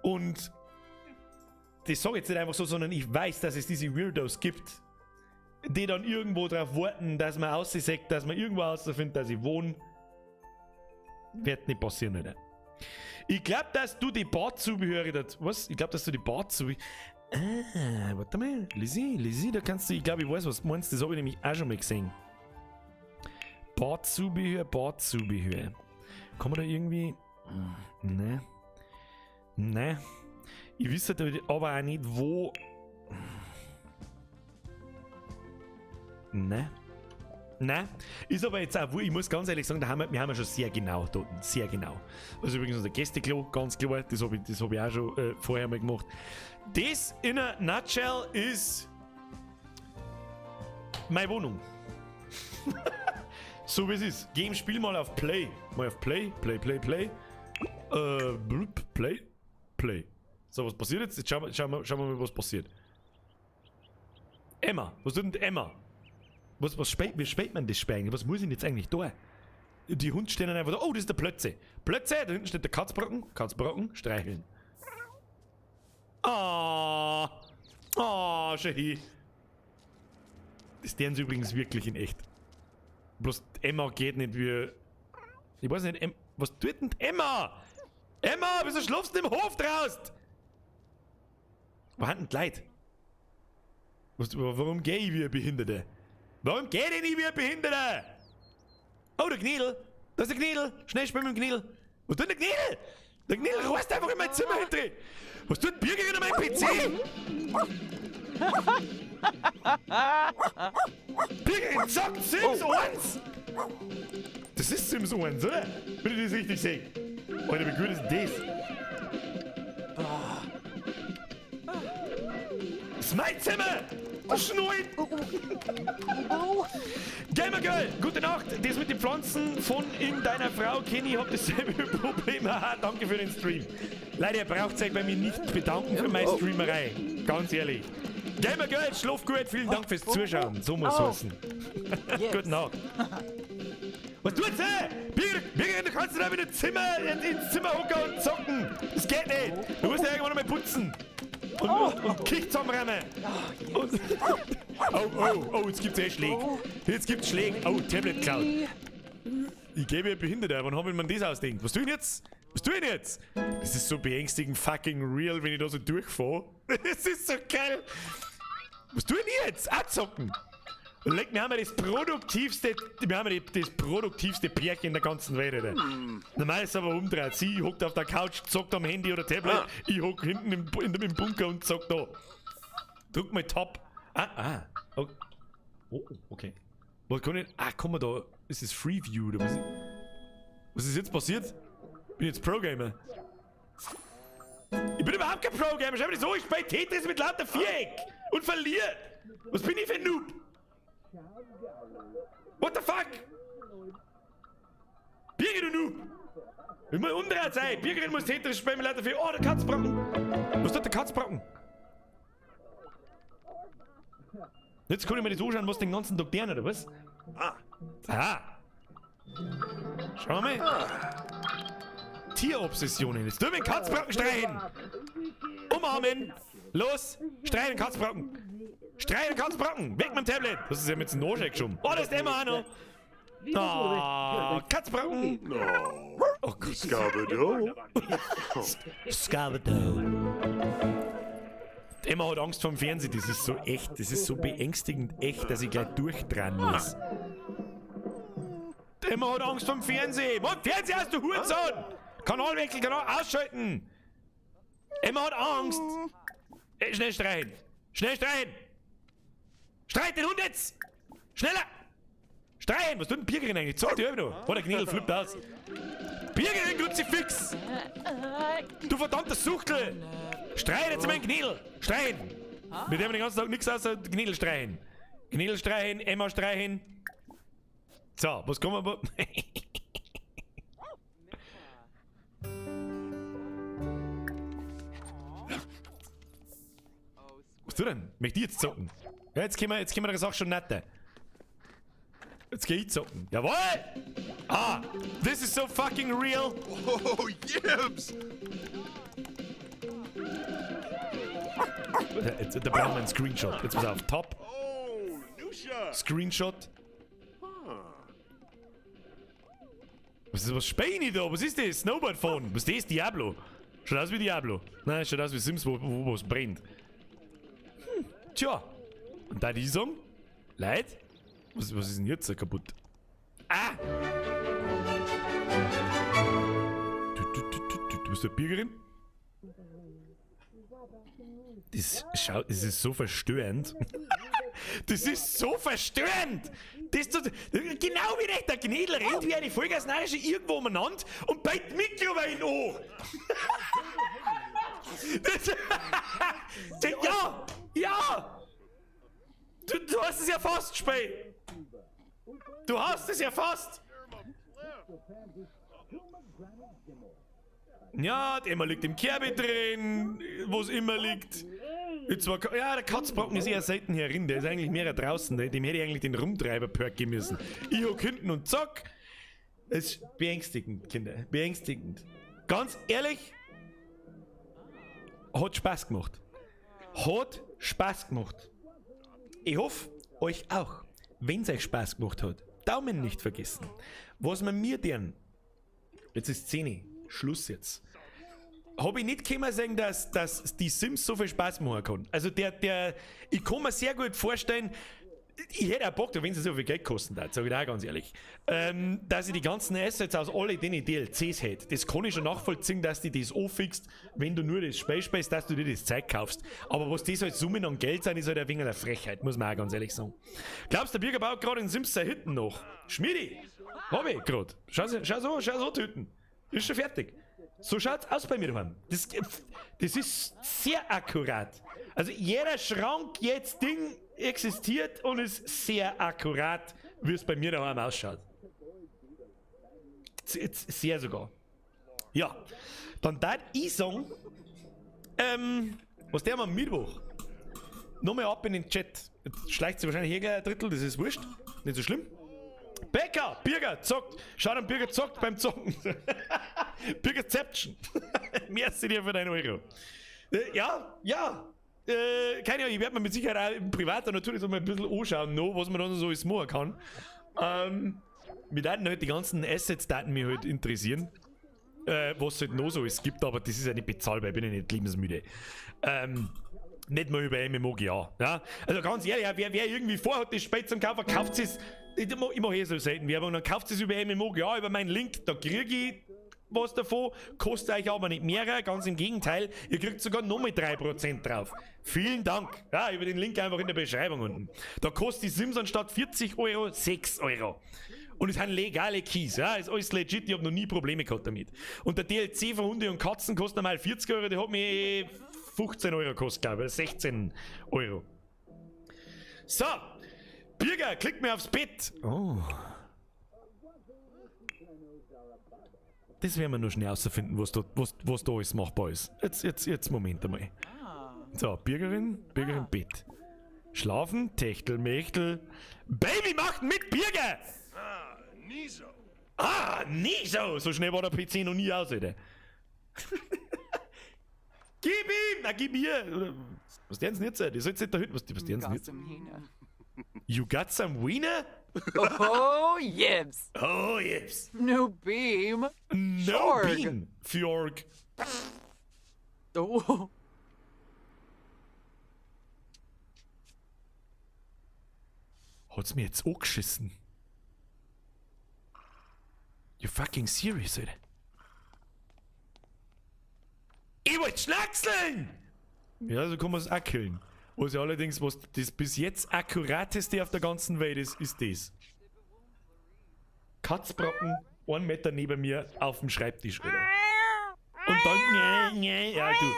Und das sage ich jetzt nicht einfach so, sondern ich weiß, dass es diese Weirdos gibt, die dann irgendwo darauf warten, dass man aussieht, dass man irgendwo herausfindet, dass ich wohne. Wird nicht passieren, oder? Ich glaube, dass du die Badzubehöre dazu. Was? Ich glaube, dass du die Badzubehöre. Ah, warte mal. Lizzie, Lizzie, da kannst du. Ich glaube, ich weiß, was du meinst. Das habe ich nämlich auch schon mal gesehen. Badzubehör, Badzubehör. Kann man da irgendwie. Ne. Ne. Ich wüsste aber auch nicht, wo. Ne. Ne. Ist aber jetzt auch, ich muss ganz ehrlich sagen, da haben wir haben ja schon sehr genau dort. Sehr genau. Also übrigens unser Gästeklo, ganz klar, das hab ich auch schon vorher mal gemacht. Das in a nutshell ist meine Wohnung. So wie es ist. Game, spiel mal auf Play. Mal auf Play, Play, Play, Play. Blub, Play, Play. So, was passiert jetzt? Jetzt schauen wir mal, was passiert. Emma. Was tut denn Emma? Wie spielt man das Spiel eigentlich? Was muss ich denn jetzt eigentlich tun? Die Hunde stehen dann einfach da. Oh, das ist der Plötze. Plötze, da hinten steht der Katzbrocken. Katzbrocken, streicheln. Ah, oh, schau hin. Das deren sie übrigens wirklich in echt. Bloß Emma geht nicht wie. Ich weiß nicht, was tut denn Emma? Emma, wieso schlafst du im Hof draußen? Wo sind denn die Leute? Warum geh ich wie ein Behinderter? Warum geh ich nicht wie ein Behinderter? Oh, der Gnädel! Da ist der Gnädel! Schnell spiel mit dem Gnädel! Was tut denn der Gnädel? Der Gnädel rast einfach in mein Zimmer hinter. Was tut Birgerin an meinem PC? Birgerin zockt Sims 1! Das ist Sims 1, oder? Wenn ich das richtig sehe. Alter, wie gut ist denn das? Das ist mein Zimmer! Das Schnurren! Gamer Girl, gute Nacht. Das mit den Pflanzen von in deiner Frau, Kenny, ich hab dasselbe Problem. Haha, danke für den Stream. Leider, ihr braucht euch bei mir nicht bedanken für meine Streamerei. Ganz ehrlich. Gamer Girl, schlaf gut, vielen Dank fürs Zuschauen. So muss es heißen. Gute Nacht. Was tut sie? Birgit, du kannst nicht wieder ins Zimmer hocken und zocken. Das geht nicht. Du musst ja irgendwann noch mal putzen. Und Kick zusammenrennen. Und oh, oh, oh, jetzt gibt's eh Schläge. Jetzt gibt's Schläge. Oh, Tablet Cloud. Ich gebe ihr Behinderter. Wann hab ich mir das ausdenkt? Was tue ich denn jetzt? Was tue ich denn jetzt? Das ist so beängstigend fucking real, wenn ich da so durchfahre. Das ist so geil. Was tue ich denn jetzt? Auch zocken. Leck, wir haben ja das produktivste, wir haben ja das produktivste Pärchen der ganzen Welt, Alter. Normal ist es aber umdreht. Sie hockt auf der Couch, zockt am Handy oder Tablet. Ich hock hinten im Bunker und zock da. Drück mal Top. Ah, ah. Oh, oh, okay. Was kann ich? Ah, komm mal da. Ist das Freeview oder was? Was ist jetzt passiert? Bin jetzt Pro-Gamer. Ich bin überhaupt kein Pro-Gamer. Schau mir das an, ich spiele Tetris mit lauter Viereck und verliere. Was bin ich für ein Noob? What the fuck? Birgit, du Noob! Ich muss umdrehen sein. Birgit muss Tetris spielen mit lauter Viereck. Oh, der Katzbrocken. Was tut der Katzbrocken? Jetzt kann ich mir das anschauen, was den ganzen Tag deren, oder was? Ah. Aha. Schau mal. Tierobsessionen. Jetzt tun wir den Katzbrocken streichen. Umarmen. Los. Streichen den Katzbrocken. Streichen den Katzbrocken. Weg mit dem Tablet. Das ist ja mit dem Noschek schon. Oh, das ist Emma auch noch. Oh, Katzbrocken. No. Oh Gott. Scabado. Scabado. Emma hat Angst vorm Fernsehen. Das ist so echt. Das ist so beängstigend echt, dass ich gleich durchdrehen muss. Emma hat Angst vorm Fernsehen. Mann, Fernseher hast du Hurensohn! Kanalwechsel, Kanal ausschalten! Emma hat Angst! Schnell streichen! Schnell streichen! Streich den Hund jetzt! Schneller! Streichen! Was tut denn Birgerin eigentlich? Zockt die noch? Oh, der Knädel flippt aus. Birgerin, Kruzifix! Du verdammter Suchtel! Streich jetzt meinen Knädel! Streichen! Mit dem den ganzen Tag nichts außer Knädel streichen. Knädel streichen, Emma streichen. So, was kommen wir? Was du denn? Möchte ich jetzt zocken? Ja, jetzt können wir der Sache schon netter. Jetzt geh ich zocken. Jawohl! Ah! This is so fucking real! Oh, Yibs! Jetzt, da brauchen wir einen Screenshot. Jetzt pass auf. Top. Oh, Nusha! Screenshot. Was ist was spiel ich da? Was ist das? Snowboard fahren. Was ist das? Diablo. Schaut aus wie Diablo. Nein, schaut aus wie Sims, wo was brennt. Tja. Und da die sagen? Leid? Was ist denn jetzt so kaputt? Ah! Du bist der Birgerin? Das schaut, das ist so verstörend. Das ist so verstörend! Das tut, genau wie recht, der Gnädel rennt wie eine Vollgasnarische irgendwo umeinander und beit Mikrowellen an! Das, ja! Ja! Du hast es ja fast, Spey! Du hast es ja fast! Ja, die Emma liegt im Kerbe drin, wo es immer liegt. Jetzt war, ja, der Katzbrocken ist eher selten hier drin, der ist eigentlich mehr draußen, dem hätte ich eigentlich den Rumtreiber-Perk geben müssen. Ich hock hinten und zack. Es ist beängstigend, Kinder, beängstigend. Ganz ehrlich, hat Spaß gemacht. Hat Spaß gemacht. Ich hoffe, euch auch, wenn's euch Spaß gemacht hat. Daumen nicht vergessen. Was man mir denn, jetzt ist 10, Schluss jetzt. Hab ich nicht können sagen, dass die Sims so viel Spaß machen kann. Also ich kann mir sehr gut vorstellen, ich hätte auch Bock, wenn es so viel Geld kosten darf, sag ich auch ganz ehrlich, dass ich die ganzen Assets aus alle den D L Cs hätte. Das kann ich schon nachvollziehen, dass die das anfixt, wenn du nur das Spiel spielst, dass du dir das Zeug kaufst. Aber was das halt Summen an Geld sind, ist halt ein wenig eine Frechheit, muss man auch ganz ehrlich sagen. Glaubst du, der Birger baut gerade in Sims seine Hütten noch? Schmiedi! Hab ich grad. Schau so, die Hütten. Ist schon fertig. So schaut's aus bei mir daheim. Das ist sehr akkurat. Also jeder Schrank jetzt Ding existiert und ist sehr akkurat, wie es bei mir daheim ausschaut. Sehr sogar. Ja, dann darf ich sagen, was der am Mittwoch? Nochmal ab in den Chat. Jetzt schleicht sich wahrscheinlich hier gleich ein Drittel, das ist wurscht. Nicht so schlimm. Bäcker, Birger zockt. Schaut an, Birger zockt beim Zocken. Birgerception. Merci dir für deinen Euro. Ja, ja. Keine Ahnung, ich werde mir mit Sicherheit auch im Privaten natürlich so mal ein bisschen anschauen, noch, was man dann so alles machen kann. Mit denen halt die ganzen Assets-Daten mich halt interessieren. Was es halt noch so alles gibt, aber das ist ja nicht bezahlbar, ich bin ja nicht lebensmüde. Nicht mal über MMOGA. Ja? Also ganz ehrlich, wer irgendwie vorhat, das Spiel zum Kaufen, kauft es. Ich mach eh so selten Werbung, dann kauft es über MMOGA, über meinen Link, da krieg ich was davon, kostet euch aber nicht mehr, ganz im Gegenteil, ihr kriegt sogar nochmal 3% drauf. Vielen Dank. Ja, über den Link einfach in der Beschreibung unten. Da kostet die Sims anstatt 40 Euro 6 Euro. Und es sind legale Keys, ja, ist alles legit, ich hab noch nie Probleme gehabt damit. Und der DLC von Hunde und Katzen kostet normal 40 Euro, der hat mich 15 Euro gekostet, glaube ich, oder 16 Euro. So, Birger, klick mir aufs Bett. Oh. Das werden wir nur schnell herausfinden, was da alles machbar ist. Jetzt, Moment einmal. So, Birgerin, Birgerin, Bett. Schlafen, Techtel, Mechtel. Baby macht mit Birger! Ah, Niso. Ah, nie so! So schnell war der PC noch nie aus, Alter. Gib ihm! Na, gib mir! Oder, was denn jetzt? Die soll's nicht da hinten. Was denn jetzt? You got some wiener? Oh, yibs. Oh, yes. No beam. No Fjorg. beam. Fjorg. Oh. Hat's mir jetzt angeschissen? You fucking serious, Alter? Ich wollt schnackseln! Ja, so kann man's auch killen. Was ja allerdings, was das bis jetzt akkurateste auf der ganzen Welt ist, ist das. Katzbrocken, 1 Meter neben mir auf dem Schreibtisch, Alter. Und dann, nee, nee, ja, du.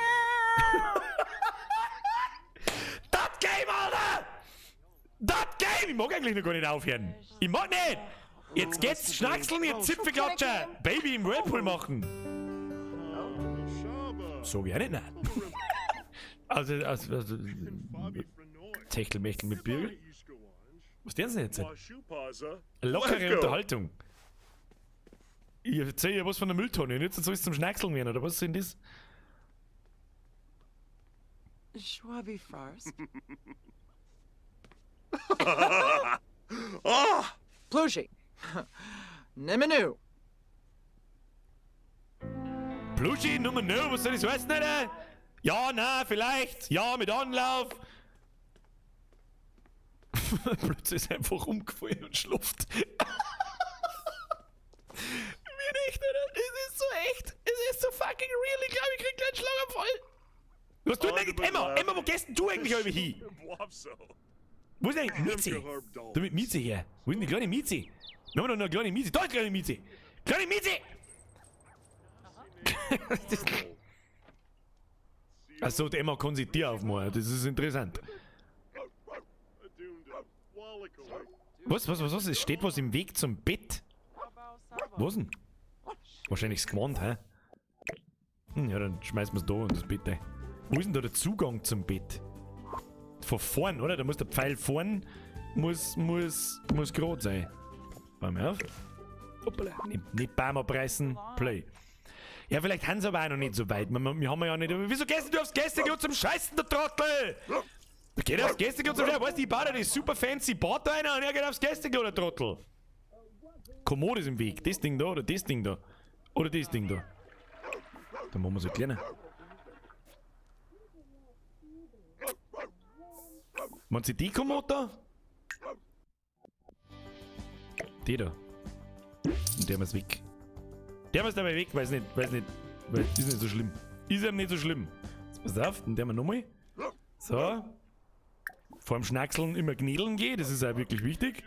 Das Game, Alter! Das Game! Ich mag eigentlich noch gar nicht aufhören. Ich mag nicht! Jetzt geht's schnackseln, jetzt Zipfelklatscher! Baby im Whirlpool machen! So wie auch nicht, nein. Also, Techtelmechtel mit Birgel. Was denn denn jetzt? Lockere Unterhaltung. Ich erzähl ja was von der Mülltonne und jetzt soll es zum Schnackseln werden, oder was ist denn das? Schwabi Farce. Plushy. Niminu. Plushy Nummer 0, was soll das heißen, Alter? Ja, na, vielleicht. Ja, mit Anlauf. Plötzlich ist er einfach umgefallen und schläft. Wie nicht, Alter? Es ist so echt. Es ist so fucking real. Ich glaube, ich krieg gleich einen Schlaganfall. Was tut denn eigentlich Emma? Emma, wo gehst denn du eigentlich alle hin? Wo ist denn Mizi? Du mit Mizi her. Wo ist denn die kleine Mizi? Wir haben doch noch eine kleine Mizi. Da ist kleine Mizi. Kleine Mizi! Achso, die Emma kann sich dir aufmachen. Das ist interessant. Was? Es steht was im Weg zum Bett. Was denn? Wahrscheinlich das Gewand, hä? Ja, dann schmeißen wir's da und das Bett rein. Wo ist denn da der Zugang zum Bett? Von vorn, oder? Da muss der Pfeil vorn muss gerade sein. Warte mal auf. Hoppala. Nicht Baum abreißen. Play. Ja, vielleicht haben sie aber auch noch nicht so weit. Wir haben ja nicht. Aber wieso gehst du aufs Gästeklo zum Scheißen, der Trottel? Da geht er aufs Gästeklo zum Scheißen. Weißt du, ich baue da das super fancy Bad da rein und er geht aufs Gästeklo, der Trottel. Kommode ist im Weg. Das Ding da oder das Ding da. Oder das Ding da. Dann machen wir so kleiner. Meinst du die Kommode da? Die da. Und der ist weg. Der ist dabei weg, weiß nicht, weil ist nicht so schlimm. Ist ihm nicht so schlimm. Jetzt pass auf, dann der wir nochmal. So. Vor dem Schnackseln immer knädeln gehen, das ist auch wirklich wichtig.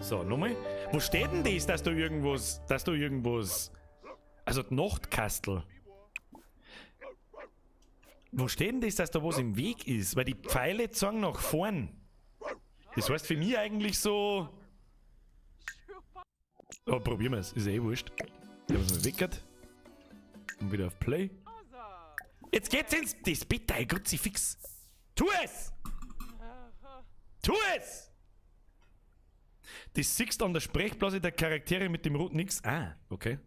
So, nochmal. Wo steht denn das, dass da irgendwas, also die Nachtkastel. Wo steht denn das, dass da was im Weg ist? Weil die Pfeile zeigen nach vorn. Das heißt für mich eigentlich so... Oh, probieren wir's. Ist ja eh wurscht. Der was mal weckert. Und wieder auf Play. Jetzt geht's ins... Das Bett, ey, Kruzifix. Tu es! Tu es! Das siehst an der Sprechblase der Charaktere mit dem roten X. Ah, okay.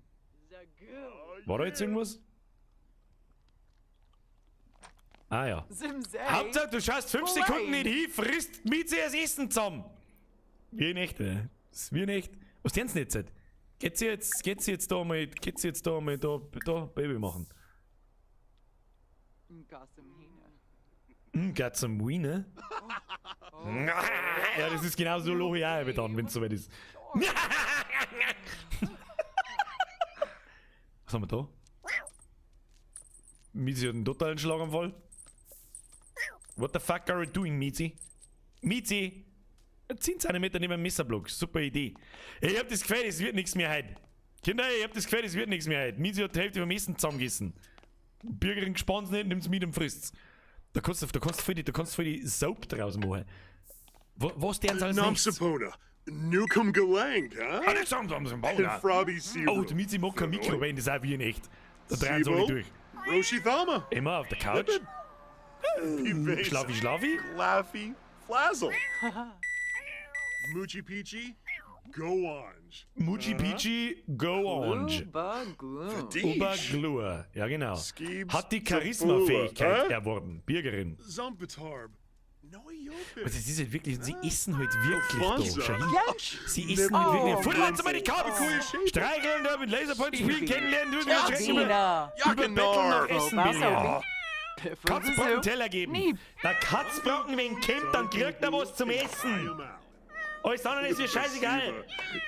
War da jetzt irgendwas? Ah ja. Hauptsache, du schaust 5 Sekunden nicht hin, frisst mit sie das Essen zusammen. Wie nicht, ey. Das ist wie nicht. Was denn jetzt? Geht sie jetzt da mal, da Baby machen? Got some Wiener. Ja, das ist genauso loyal dann, wenn es soweit ist. Was haben wir da? Mizi hat einen totalen Schlaganfall. What the fuck are you doing, Mizi? Mizi! 10 cm neben dem Messerblock. Super Idee. Ich hab das Gefühl, es wird nichts mehr heute. Kinder, ich hab das Gefühl, es wird nichts mehr heute. Misi hat die Hälfte vom Essen zusammengegessen. Bürgerin gespannt nicht, nimmt's mit und frisst's. Da kannst du voll die Soap draus machen. Was deren alles nächstes? Nomsapona. Nukum Galang, huh? Alexander, Frobby Zero. Oh, die Mizi mag kein Mikrowellen, das ist auch wie in echt. Da drehen sie alle durch. Roshithama. Immer auf der Couch. Schlafi, schlafi. Laffy. Flazzle. Moochie Peachy. Go Orange. Muji Peachy, go orange. Uba Gloom. Oberglur. Ja, genau. Skiebs Hat die Tabula, Charisma-Fähigkeit hä? erworben. Bürgerin. Zumpitarb. Noyopi. Also, es ist halt wirklich, sie essen halt wirklich da. Alfonso. Schau hin. Jensch. Sie essen halt Oh. wirklich. Futtern Sie mal die Kabel. Oh. Streicheln, da mit Laserpoint spielen, kennenlernen, du über Schrecken über Gina. über Betteln nach Essen belehren. Katzbrocken Teller geben. Nie. Der Katzbrocken, wenn kommt, dann kriegt er was zum Essen. Alles andere ist mir scheißegal.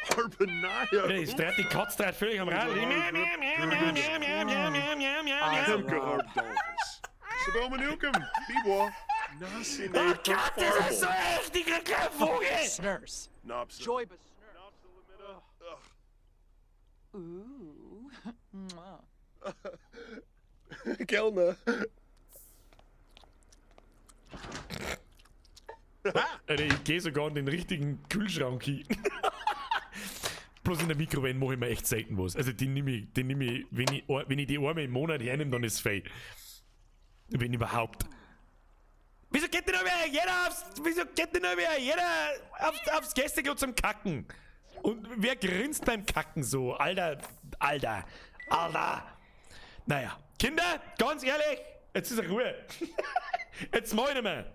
Arpanaya. Das dreht die Katze dreht völlig am Rad. Miau, miau, miau, miau, miau, miau, miau, miau, miau, miau. Hemka Dolphus. Sabomanukum. Biwa. Nasine Oh Gott, das ist so echt, ich krieg keinen Vogel. Snurse. Nopsa. Joy Ooh. Mwah. Kelna. Alter, ich geh sogar in den richtigen Kühlschrank hin. Bloß in der Mikrowelle mache ich mir echt selten was. Also die nehme ich, die nehm ich, wenn ich die einmal im Monat hernehme, dann ist es fein. Wenn überhaupt. Wieso geht denn noch mehr jeder aufs, wieso geht denn noch mehr jeder aufs Gästeklo zum Kacken? Und wer grinst beim Kacken so? Alter, Alter, Alter. Naja, Kinder, ganz ehrlich, jetzt ist Ruhe. Jetzt mach ich nicht mehr.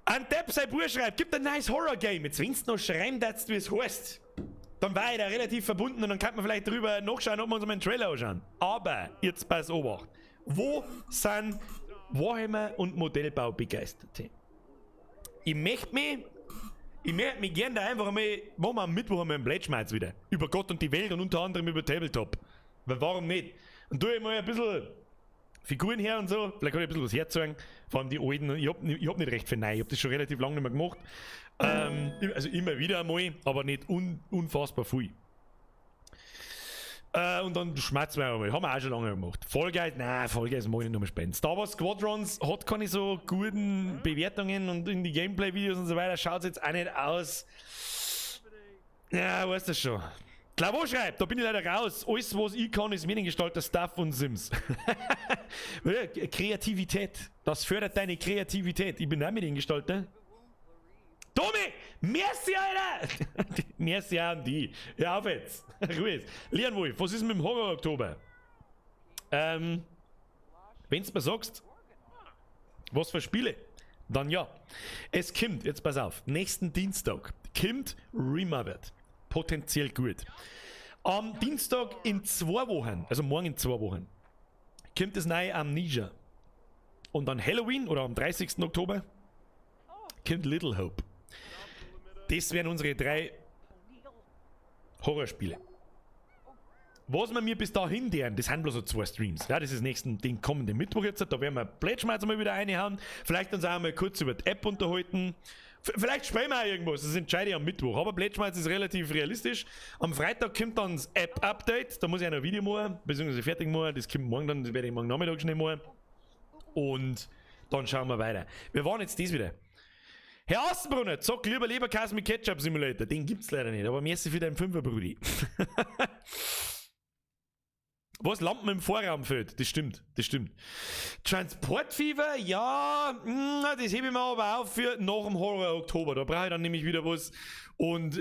Ein Depp sein Buch schreibt, gibt ein nice Horror-Game. Jetzt wenn's noch schreiben darfst, wie es heißt, dann war ich da relativ verbunden und dann kann man vielleicht drüber nachschauen, ob wir uns mal einen Trailer anschauen. Aber, jetzt pass Obacht. Wo sind Warhammer und Modellbau Begeisterte? Ich möchte mich, ich möchte mich gern da einfach einmal, machen wir am Mittwoch einmal einen Blödschmerz wieder. Über Gott und die Welt und unter anderem über Tabletop. Weil warum nicht? Und tu ich mal ein bisschen Figuren her und so. Vielleicht kann ich ein bisschen was herzeigen. Vor allem die alten. Ich hab nicht recht viel neu. Ich hab das schon relativ lange nicht mehr gemacht. Also immer wieder einmal, aber nicht unfassbar viel. Und dann schmerzen wir einmal. Haben wir auch schon lange gemacht. Fall Guys, nein, Fall Guys mag ich nicht nochmal spielen. Star Wars Squadrons hat keine so guten Bewertungen und in die Gameplay-Videos und so weiter schaut es jetzt auch nicht aus. Ja, weißt du schon. Klavo schreibt, da bin ich leider raus. Alles, was ich kann, ist Mediengestalter, Stuff und Sims. Ja, Kreativität. Das fördert deine Kreativität. Ich bin auch Mediengestalter. Tommy! Merci, Alter! Merci auch an die. Hör auf jetzt. Ruhe jetzt. Leon Wolf, was ist mit dem Horror-Oktober? Wenn's mir sagst, was für Spiele, dann ja. Es kommt, jetzt pass auf, nächsten Dienstag kommt Remothered. Potenziell gut. Am Dienstag in 2 Wochen, also morgen in 2 Wochen, kommt das neue Amnesia. Und an Halloween oder am 30. Oktober kommt Little Hope. Das wären unsere 3 Horrorspiele. Was wir mir bis dahin deren, das sind bloß so 2 Streams. Ja, das ist den kommenden Mittwoch jetzt. Da werden wir Plätschmerz mal wieder reinhauen. Vielleicht uns auch mal kurz über die App unterhalten. Vielleicht spielen wir auch irgendwas, das entscheide ich am Mittwoch. Aber Plätschmerz ist relativ realistisch. Am Freitag kommt dann das App-Update. Da muss ich auch noch ein Video machen, beziehungsweise fertig machen. Das kommt morgen dann, das werde ich morgen Nachmittag schnell machen. Und dann schauen wir weiter. Wir waren jetzt das wieder. Herr Außenbrunner, zock lieber Leberkäse mit Ketchup Simulator. Den gibt's leider nicht, aber merci für deinen Fünfer, Brudi. Was Lampen im Vorraum fehlt, das stimmt, das stimmt. Transport Fever, ja, das hebe ich mir aber auf für nach dem Horror Oktober. Da brauche ich dann nämlich wieder was. Und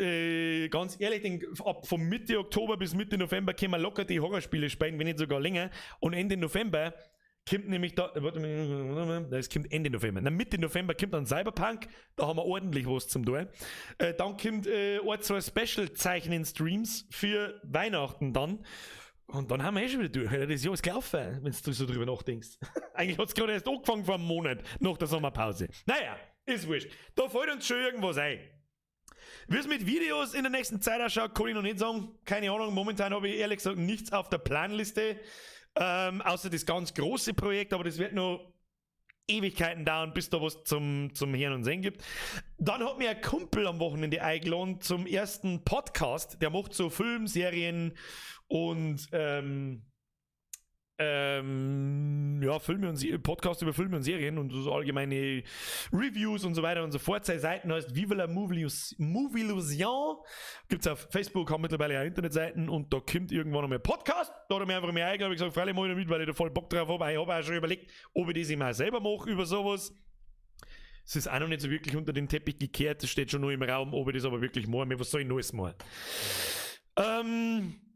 ganz ehrlich, ab von Mitte Oktober bis Mitte November können wir locker die Horrorspiele spielen, wenn nicht sogar länger. Und Ende November kommt nämlich da, warte mal, das kommt Ende November. Na, Mitte November kommt dann Cyberpunk, da haben wir ordentlich was zum tun. Dann kommt ein, zwei Special-Zeichnen-Streams für Weihnachten dann. Und dann haben wir eh schon wieder durch. Ja, das Jahr ist gelaufen, wenn du so drüber nachdenkst. Eigentlich hat's gerade erst angefangen vor einem Monat, nach der Sommerpause. Naja, ist wurscht. Da fällt uns schon irgendwas ein. Wie es mit Videos in der nächsten Zeit ausschaut, kann ich noch nicht sagen. Keine Ahnung, momentan habe ich ehrlich gesagt nichts auf der Planliste. Außer das ganz große Projekt, aber das wird noch Ewigkeiten dauern, bis da was zum Hören und Sehen gibt. Dann hat mir ein Kumpel am Wochenende eingeladen zum ersten Podcast. Der macht so Film, Serien und ja, Filme und Podcast über Filme und Serien und so allgemeine Reviews und so weiter und so fort. Seine Seiten heißt Vive la Movilusion. Gibt es auf Facebook, haben mittlerweile auch Internetseiten und da kommt irgendwann noch mal ein Podcast. Da hat er mir einfach mehr eingeladen, ich gesagt, freilich mach ich mit, weil ich da voll Bock drauf habe. Ich habe auch schon überlegt, ob ich das immer selber mache über sowas. Es ist auch noch nicht so wirklich unter den Teppich gekehrt, es steht schon nur im Raum, ob ich das aber wirklich mache. Was soll ich Neues machen?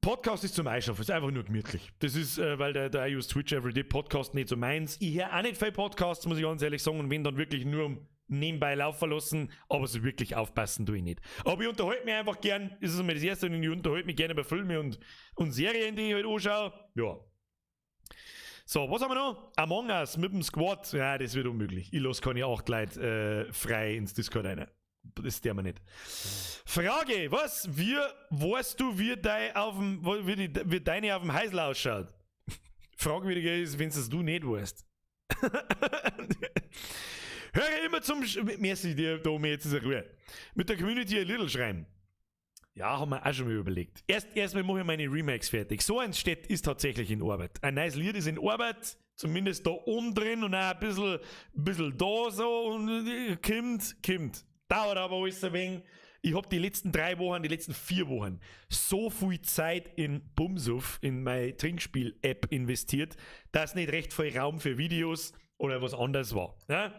Podcast ist zum Einschlafen, ist einfach nur gemütlich. Das ist, weil der I use Twitch Everyday Podcast nicht so meins. Ich höre auch nicht viel Podcasts, muss ich ganz ehrlich sagen, und wenn dann wirklich nur um nebenbei laufen lassen, aber so wirklich aufpassen tue ich nicht. Aber ich unterhalte mich einfach gern, das ist immer das Erste, und ich unterhalte mich gerne über Filme und Serien, die ich halt anschaue. Ja. So, was haben wir noch? Among Us mit dem Squad. Ja, das wird unmöglich. Ich lasse keine acht Leute frei ins Discord rein. Das der mir nicht. Frage, was? Wie, weißt du, wie, dei auf dem, wie, die, wie deine auf dem Häusl ausschaut? Fragwürdiger ist, wenn es du nicht weißt. Höre immer zum. Sch Merci dir, Domi, jetzt ist er Ruhe. Mit der Community ein Liedl schreiben. Ja, haben wir auch schon mal überlegt. Erstmal mache ich meine Remakes fertig. So eins steht, ist tatsächlich in Arbeit. Ein neues Lied ist in Arbeit, zumindest da oben drin und auch ein bisschen da so und kommt, kommt. Dauert aber alles ein wenig. Ich habe die letzten 3 Wochen, die letzten 4 Wochen so viel Zeit in Bumsuff, in meine Trinkspiel-App investiert, dass nicht recht viel Raum für Videos oder was anderes war. Ja?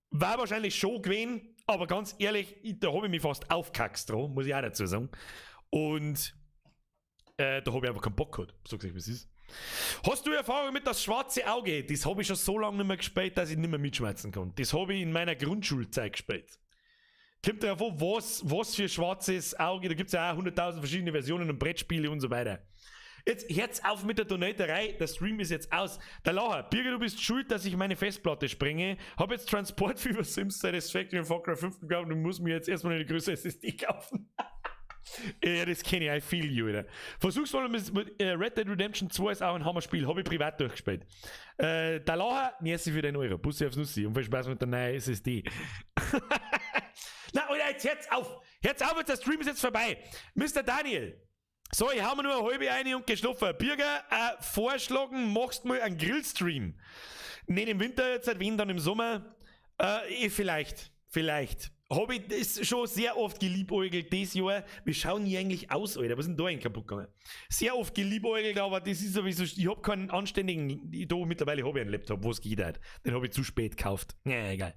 War wahrscheinlich schon gewesen, aber ganz ehrlich, da habe ich mich fast aufkackst dran, muss ich auch dazu sagen. Und da habe ich einfach keinen Bock gehabt. Sag ich, wie es ist. Hast du Erfahrung mit das schwarze Auge? Das habe ich schon so lange nicht mehr gespielt, dass ich nicht mehr mitschwätzen kann. Das habe ich in meiner Grundschulzeit gespielt. Kommt darauf an, was für schwarzes Auge. Da gibt es ja auch 100.000 verschiedene Versionen und Brettspiele und so weiter. Jetzt hört's auf mit der Donaterei. Der Stream ist jetzt aus. Der Lacher, Birger, du bist schuld, dass ich meine Festplatte sprenge. Hab jetzt Transport Fever, Sims, Satisfactory und Far Cry 5 gekauft und muss mir jetzt erstmal eine größere SSD kaufen. Ja, das kenne ich, I feel you, Alter. Versuch's mal mit Red Dead Redemption 2, ist auch ein Hammerspiel, habe ich privat durchgespielt. Der Lacher, merci für den Euro. Bussi aufs Nussi und viel Spaß mit der neuen SSD. Na, Alter, jetzt hört's auf. Hört's auf, jetzt der Stream ist jetzt vorbei. Mr. Daniel. So, ich hau mir nur eine halbe eine und geschlafen. Birger, vorschlagen, machst mal einen Grillstream. Nicht im Winter jetzt, wenn dann im Sommer. Vielleicht, vielleicht. Habe ich das schon sehr oft geliebäugelt dieses Jahr. Wie schauen die eigentlich aus, Alter? Was ist denn da eigentlich kaputt gegangen? Sehr oft geliebäugelt, aber das ist sowieso. Ich habe keinen anständigen. Da mittlerweile habe ich einen Laptop, wo es geht halt. Den habe ich zu spät gekauft. Ja, egal.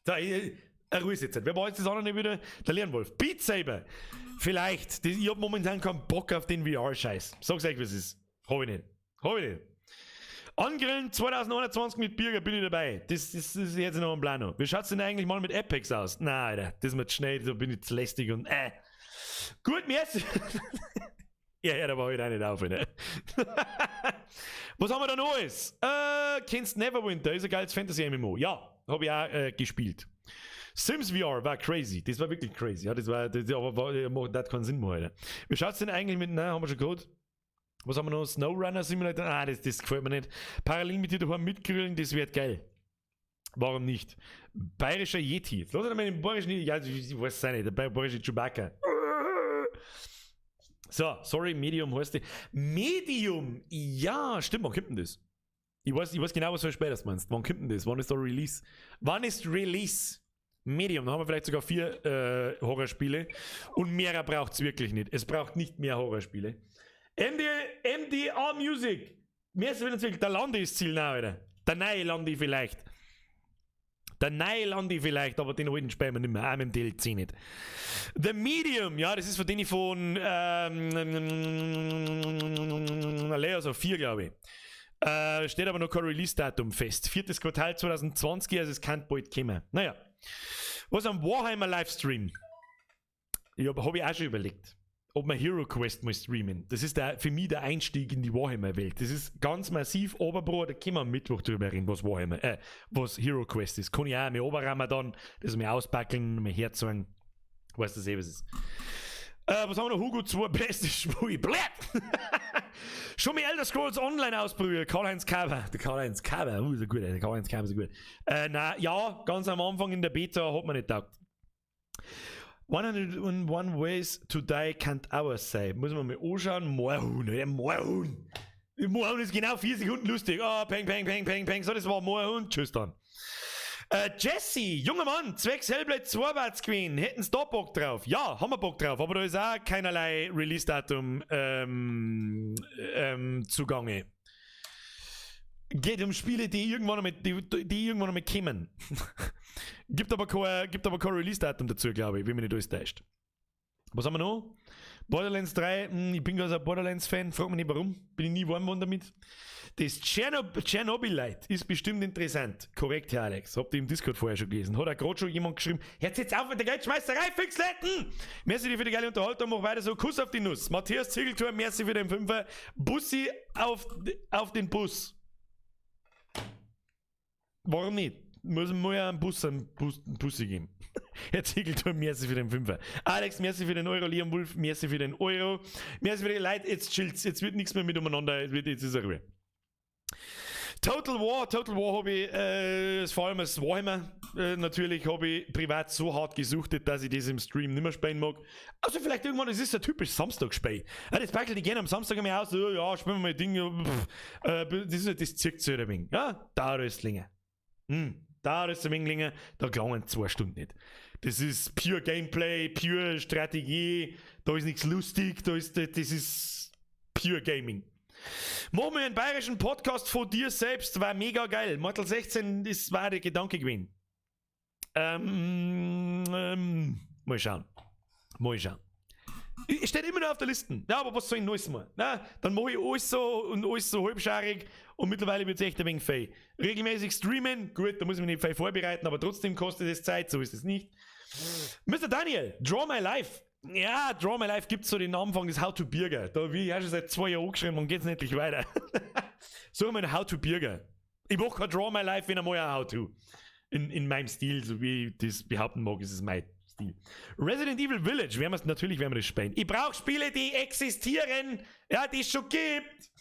So, Ruhe ist jetzt. Wer war jetzt das andere wieder? Der Lernwolf. Beat Saber. Vielleicht. Das, ich habe momentan keinen Bock auf den VR-Scheiß. Sag's euch, was es ist. Hab ich nicht. Hab ich nicht. Angrillen 2021 mit Birger bin ich dabei. Das ist jetzt noch ein Plano. Wie schaut's denn eigentlich mal mit Apex aus? Na, Alter, das ist mir zu schnell, da bin ich zu lästig und. Gut, merci. Ja, hört aber heute auch nicht auf, ne? Was haben wir da Neues? Kennst Neverwinter? Ist ein geiles Fantasy-MMO. Ja, habe ich auch gespielt. Sims VR war crazy. Das war wirklich crazy. Ja, das war, das, aber war, das hat keinen Sinn mehr, Alter. Wie schaut's denn eigentlich mit, nein, haben wir schon gehabt? Was haben wir noch? SnowRunner Simulator? Ah, das gefällt mir nicht. Parallel mit dir daheim mitgrillen, das wird geil. Warum nicht? Bayerischer Yeti. Jetzt lass mal den bayerischen, ja, ich weiß es auch nicht, der bayerische Chewbacca. So, sorry, Medium heißt die. Medium! Ja, stimmt, wann kommt denn das? Ich weiß genau, was für ein Spiel das meinst. Wann kommt denn das? Wann ist da Release? Wann ist Release? Medium, da haben wir vielleicht sogar vier Horrorspiele. Und mehrer braucht es wirklich nicht. Es braucht nicht mehr Horrorspiele. MD, MDA Music. Mir ist natürlich der Landi ist Ziel now, Alter. Der neue Landi vielleicht. Der neue Landi vielleicht, aber den alten spielen wir nicht mehr. Auch mit dem DLC nicht. The Medium, ja, das ist von denen von Layers of 4, glaube ich. Steht aber noch kein Release-Datum fest. Viertes Quartal 2020, also es kann bald kommen. Naja. Was am Warhammer Livestream? Ich hab ich auch schon überlegt, ob wir Hero Quest mal streamen. Das ist für mich der Einstieg in die Warhammer-Welt. Das ist ganz massiv, aber Bro, da können wir am Mittwoch drüber reden, was Hero Quest ist. Kann ich auch mit Oberrammer dann, das mir auspacken, mir herzeigen. Weißt du eh, was es ist. Was haben wir noch? Hugo 2, bestes Spiel. Blöd! Schon mal Elder Scrolls Online ausprobiert. Karl-Heinz Kaber. Der Karl-Heinz Kaber, ist gut, der Karl-Heinz Kaber ist gut. Na, ja, ganz am Anfang in der Beta hat man nicht taugt. 101 Ways to Die can't ours sein. Muss man mal anschauen. Moorhuhn, der Moorhuhn. Moorhuhn ist genau 4 Sekunden lustig. Oh, peng, peng, peng, peng, peng. So, das war Moorhuhn. Tschüss dann. Jesse, junger Mann, zwecks Hellblade 2 war's gewesen. Hätten's da Bock drauf? Ja, haben wir Bock drauf, aber da ist auch keinerlei Release-Datum zugange. Geht um Spiele, die irgendwann einmal kommen. Gibt aber kein Release-Datum dazu, glaube ich, wenn mich nicht alles täuscht. Was haben wir noch? Borderlands 3, ich bin ganz ein Borderlands-Fan, frag mich nicht, warum, bin ich nie warm geworden damit. Das Chernobylite ist bestimmt interessant. Korrekt, Herr Alex. Habt ihr im Discord vorher schon gelesen. Hat auch gerade schon jemand geschrieben: Hört jetzt auf mit der Geldschmeißerei, Fixletten! Merci dir für die geile Unterhaltung, mach weiter so. Kuss auf die Nuss. Matthias Ziegeltor, merci für den Fünfer. Bussi auf den Bus. Warum nicht? Muss man ja einen Bussi geben. Herr Ziegeltor, merci für den Fünfer. Alex, merci für den Euro. Liam Wolf, merci für den Euro. Merci für die Leute, jetzt chillt's. Jetzt wird nichts mehr mit umeinander. Jetzt ist er Ruhe. Total War, Total War habe ich, vor allem das Warhammer, natürlich habe ich privat so hart gesuchtet, dass ich das im Stream nicht mehr spielen mag. Also vielleicht irgendwann, das ist ein typisch Samstagspiel. Ja, das packelt ich gerne am Samstag einmal aus, so, ja, spielen wir mal Dinge, pff, das zirkt sich ein wenig. Ja, dauert alles länger. Dauert alles ein wenig länger, da gelangen 2 Stunden nicht. Das ist pure Gameplay, pure Strategie, da ist nichts lustig, das ist pure Gaming. Machen wir einen bayerischen Podcast von dir selbst, war mega geil. Mortal 16, das war der Gedanke gewesen. Mal schauen. Mal schauen. Ich steht immer noch auf der Liste. Ja, aber was soll ich Neues machen? Na, dann mache ich alles so und alles so halbscharig und mittlerweile wird es echt ein wenig viel. Regelmäßig streamen, gut, da muss ich mich nicht viel vorbereiten, aber trotzdem kostet es Zeit, so ist es nicht. Mr. Daniel, Draw My Life. Ja, Draw My Life gibt so den Anfang des How to Birger. Da wie ich auch schon seit 2 Jahren angeschrieben und geht's endlich weiter. So einmal ein How to Birger. Ich mache kein Draw My Life, wenn einmal ein How to. In meinem Stil, so wie ich das behaupten mag, ist es mein Stil. Resident Evil Village, werden wir's, natürlich werden wir das spielen. Ich brauche Spiele, die existieren, ja, die es schon gibt.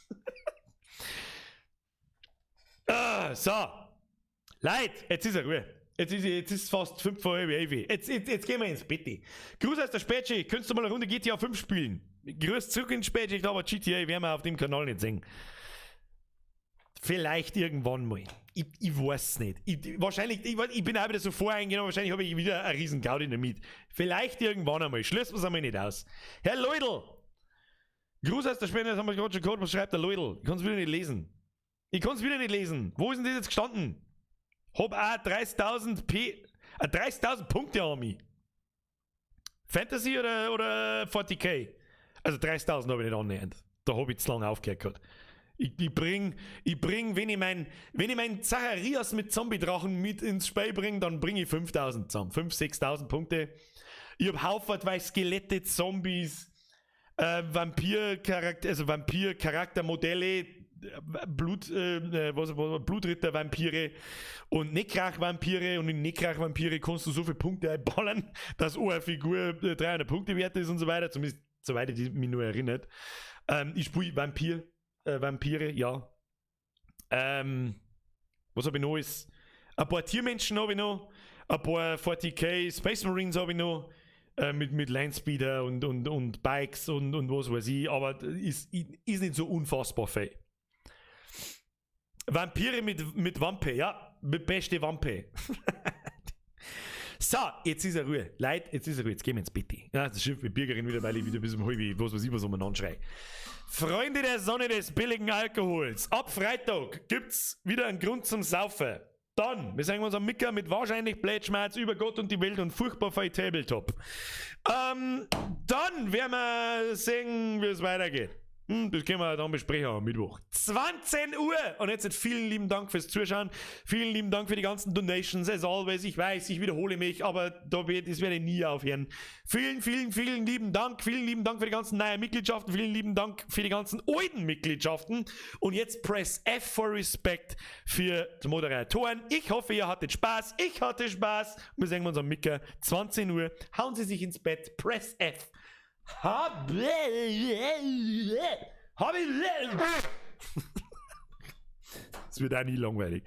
Ah, so. Leute, jetzt ist er Ruhe. Jetzt ist fast 10:25. Jetzt gehen wir ins Bett. Gruß aus der Spätschicht. Könntest du mal eine Runde GTA 5 spielen? Grüß zurück in die Spätschicht, aber GTA werden wir auf dem Kanal nicht sehen. Vielleicht irgendwann mal. Ich weiß es nicht. Wahrscheinlich, ich bin auch wieder so voreingenommen, wahrscheinlich habe ich wieder einen riesen Gaudi damit. Vielleicht irgendwann einmal. Schließen wir es einmal nicht aus. Herr Leudl! Gruß aus der Spätschicht, das haben wir gerade schon gehört. Was schreibt der Leudl? Ich kann es wieder nicht lesen. Ich kann es wieder nicht lesen. Wo ist denn das jetzt gestanden? Hab auch 30.000 P, 30.000 Punkte Army. Fantasy oder 40K? Also 30.000 habe ich nicht annähernd. Da habe ich zu lange aufgehört gehabt. Ich bring, wenn ich mein Zacharias mit Zombie-Drachen mit ins Spiel bringe, dann bringe ich 5000 zusammen. 5.000, 6.000 Punkte. Ich habe haufenweise Skelette, Zombies, Vampir-Charakter, also Vampir-Charaktermodelle, was, Blutritter-Vampire und Nekrach-Vampire, und in Nekrach-Vampire kannst du so viele Punkte einballern, dass eine Figur 300 Punkte wert ist und so weiter, zumindest soweit ich mich nur erinnert. Ich spiele Vampire, ja. Was habe ich noch? Ist, ein paar Tiermenschen habe ich noch, ein paar 40K Space Marines habe ich noch, mit Landspeeder und Bikes und was weiß ich, aber ist nicht so unfassbar viel. Vampire mit Wampe, ja, mit beste Wampe. So, jetzt ist er Ruhe. Leute, jetzt ist er Ruhe. Jetzt gehen wir ins Bett. Ja, das schimpft mit Birgerin wieder, weil ich wieder bis um halb, was weiß ich, was umeinander schrei. Freunde der Sonne des billigen Alkohols, ab Freitag gibt's wieder einen Grund zum Saufen. Dann, wir sehen uns am Micker mit wahrscheinlich Blödschmerz über Gott und die Welt und furchtbar viel Tabletop. Dann werden wir sehen, wie es weitergeht. Das können wir dann besprechen am Mittwoch. 20 Uhr! Und jetzt vielen lieben Dank fürs Zuschauen. Vielen lieben Dank für die ganzen Donations. As always, ich weiß, ich wiederhole mich, aber das werde ich nie aufhören. Vielen, vielen, vielen lieben Dank. Vielen lieben Dank für die ganzen neuen Mitgliedschaften. Vielen lieben Dank für die ganzen alten Mitgliedschaften. Und jetzt Press F for Respect für die Moderatoren. Ich hoffe, ihr hattet Spaß. Ich hatte Spaß. Wir sehen uns am Micker. 20 Uhr. Hauen Sie sich ins Bett. Press F. Hab hab ich. Es wird auch nie langweilig.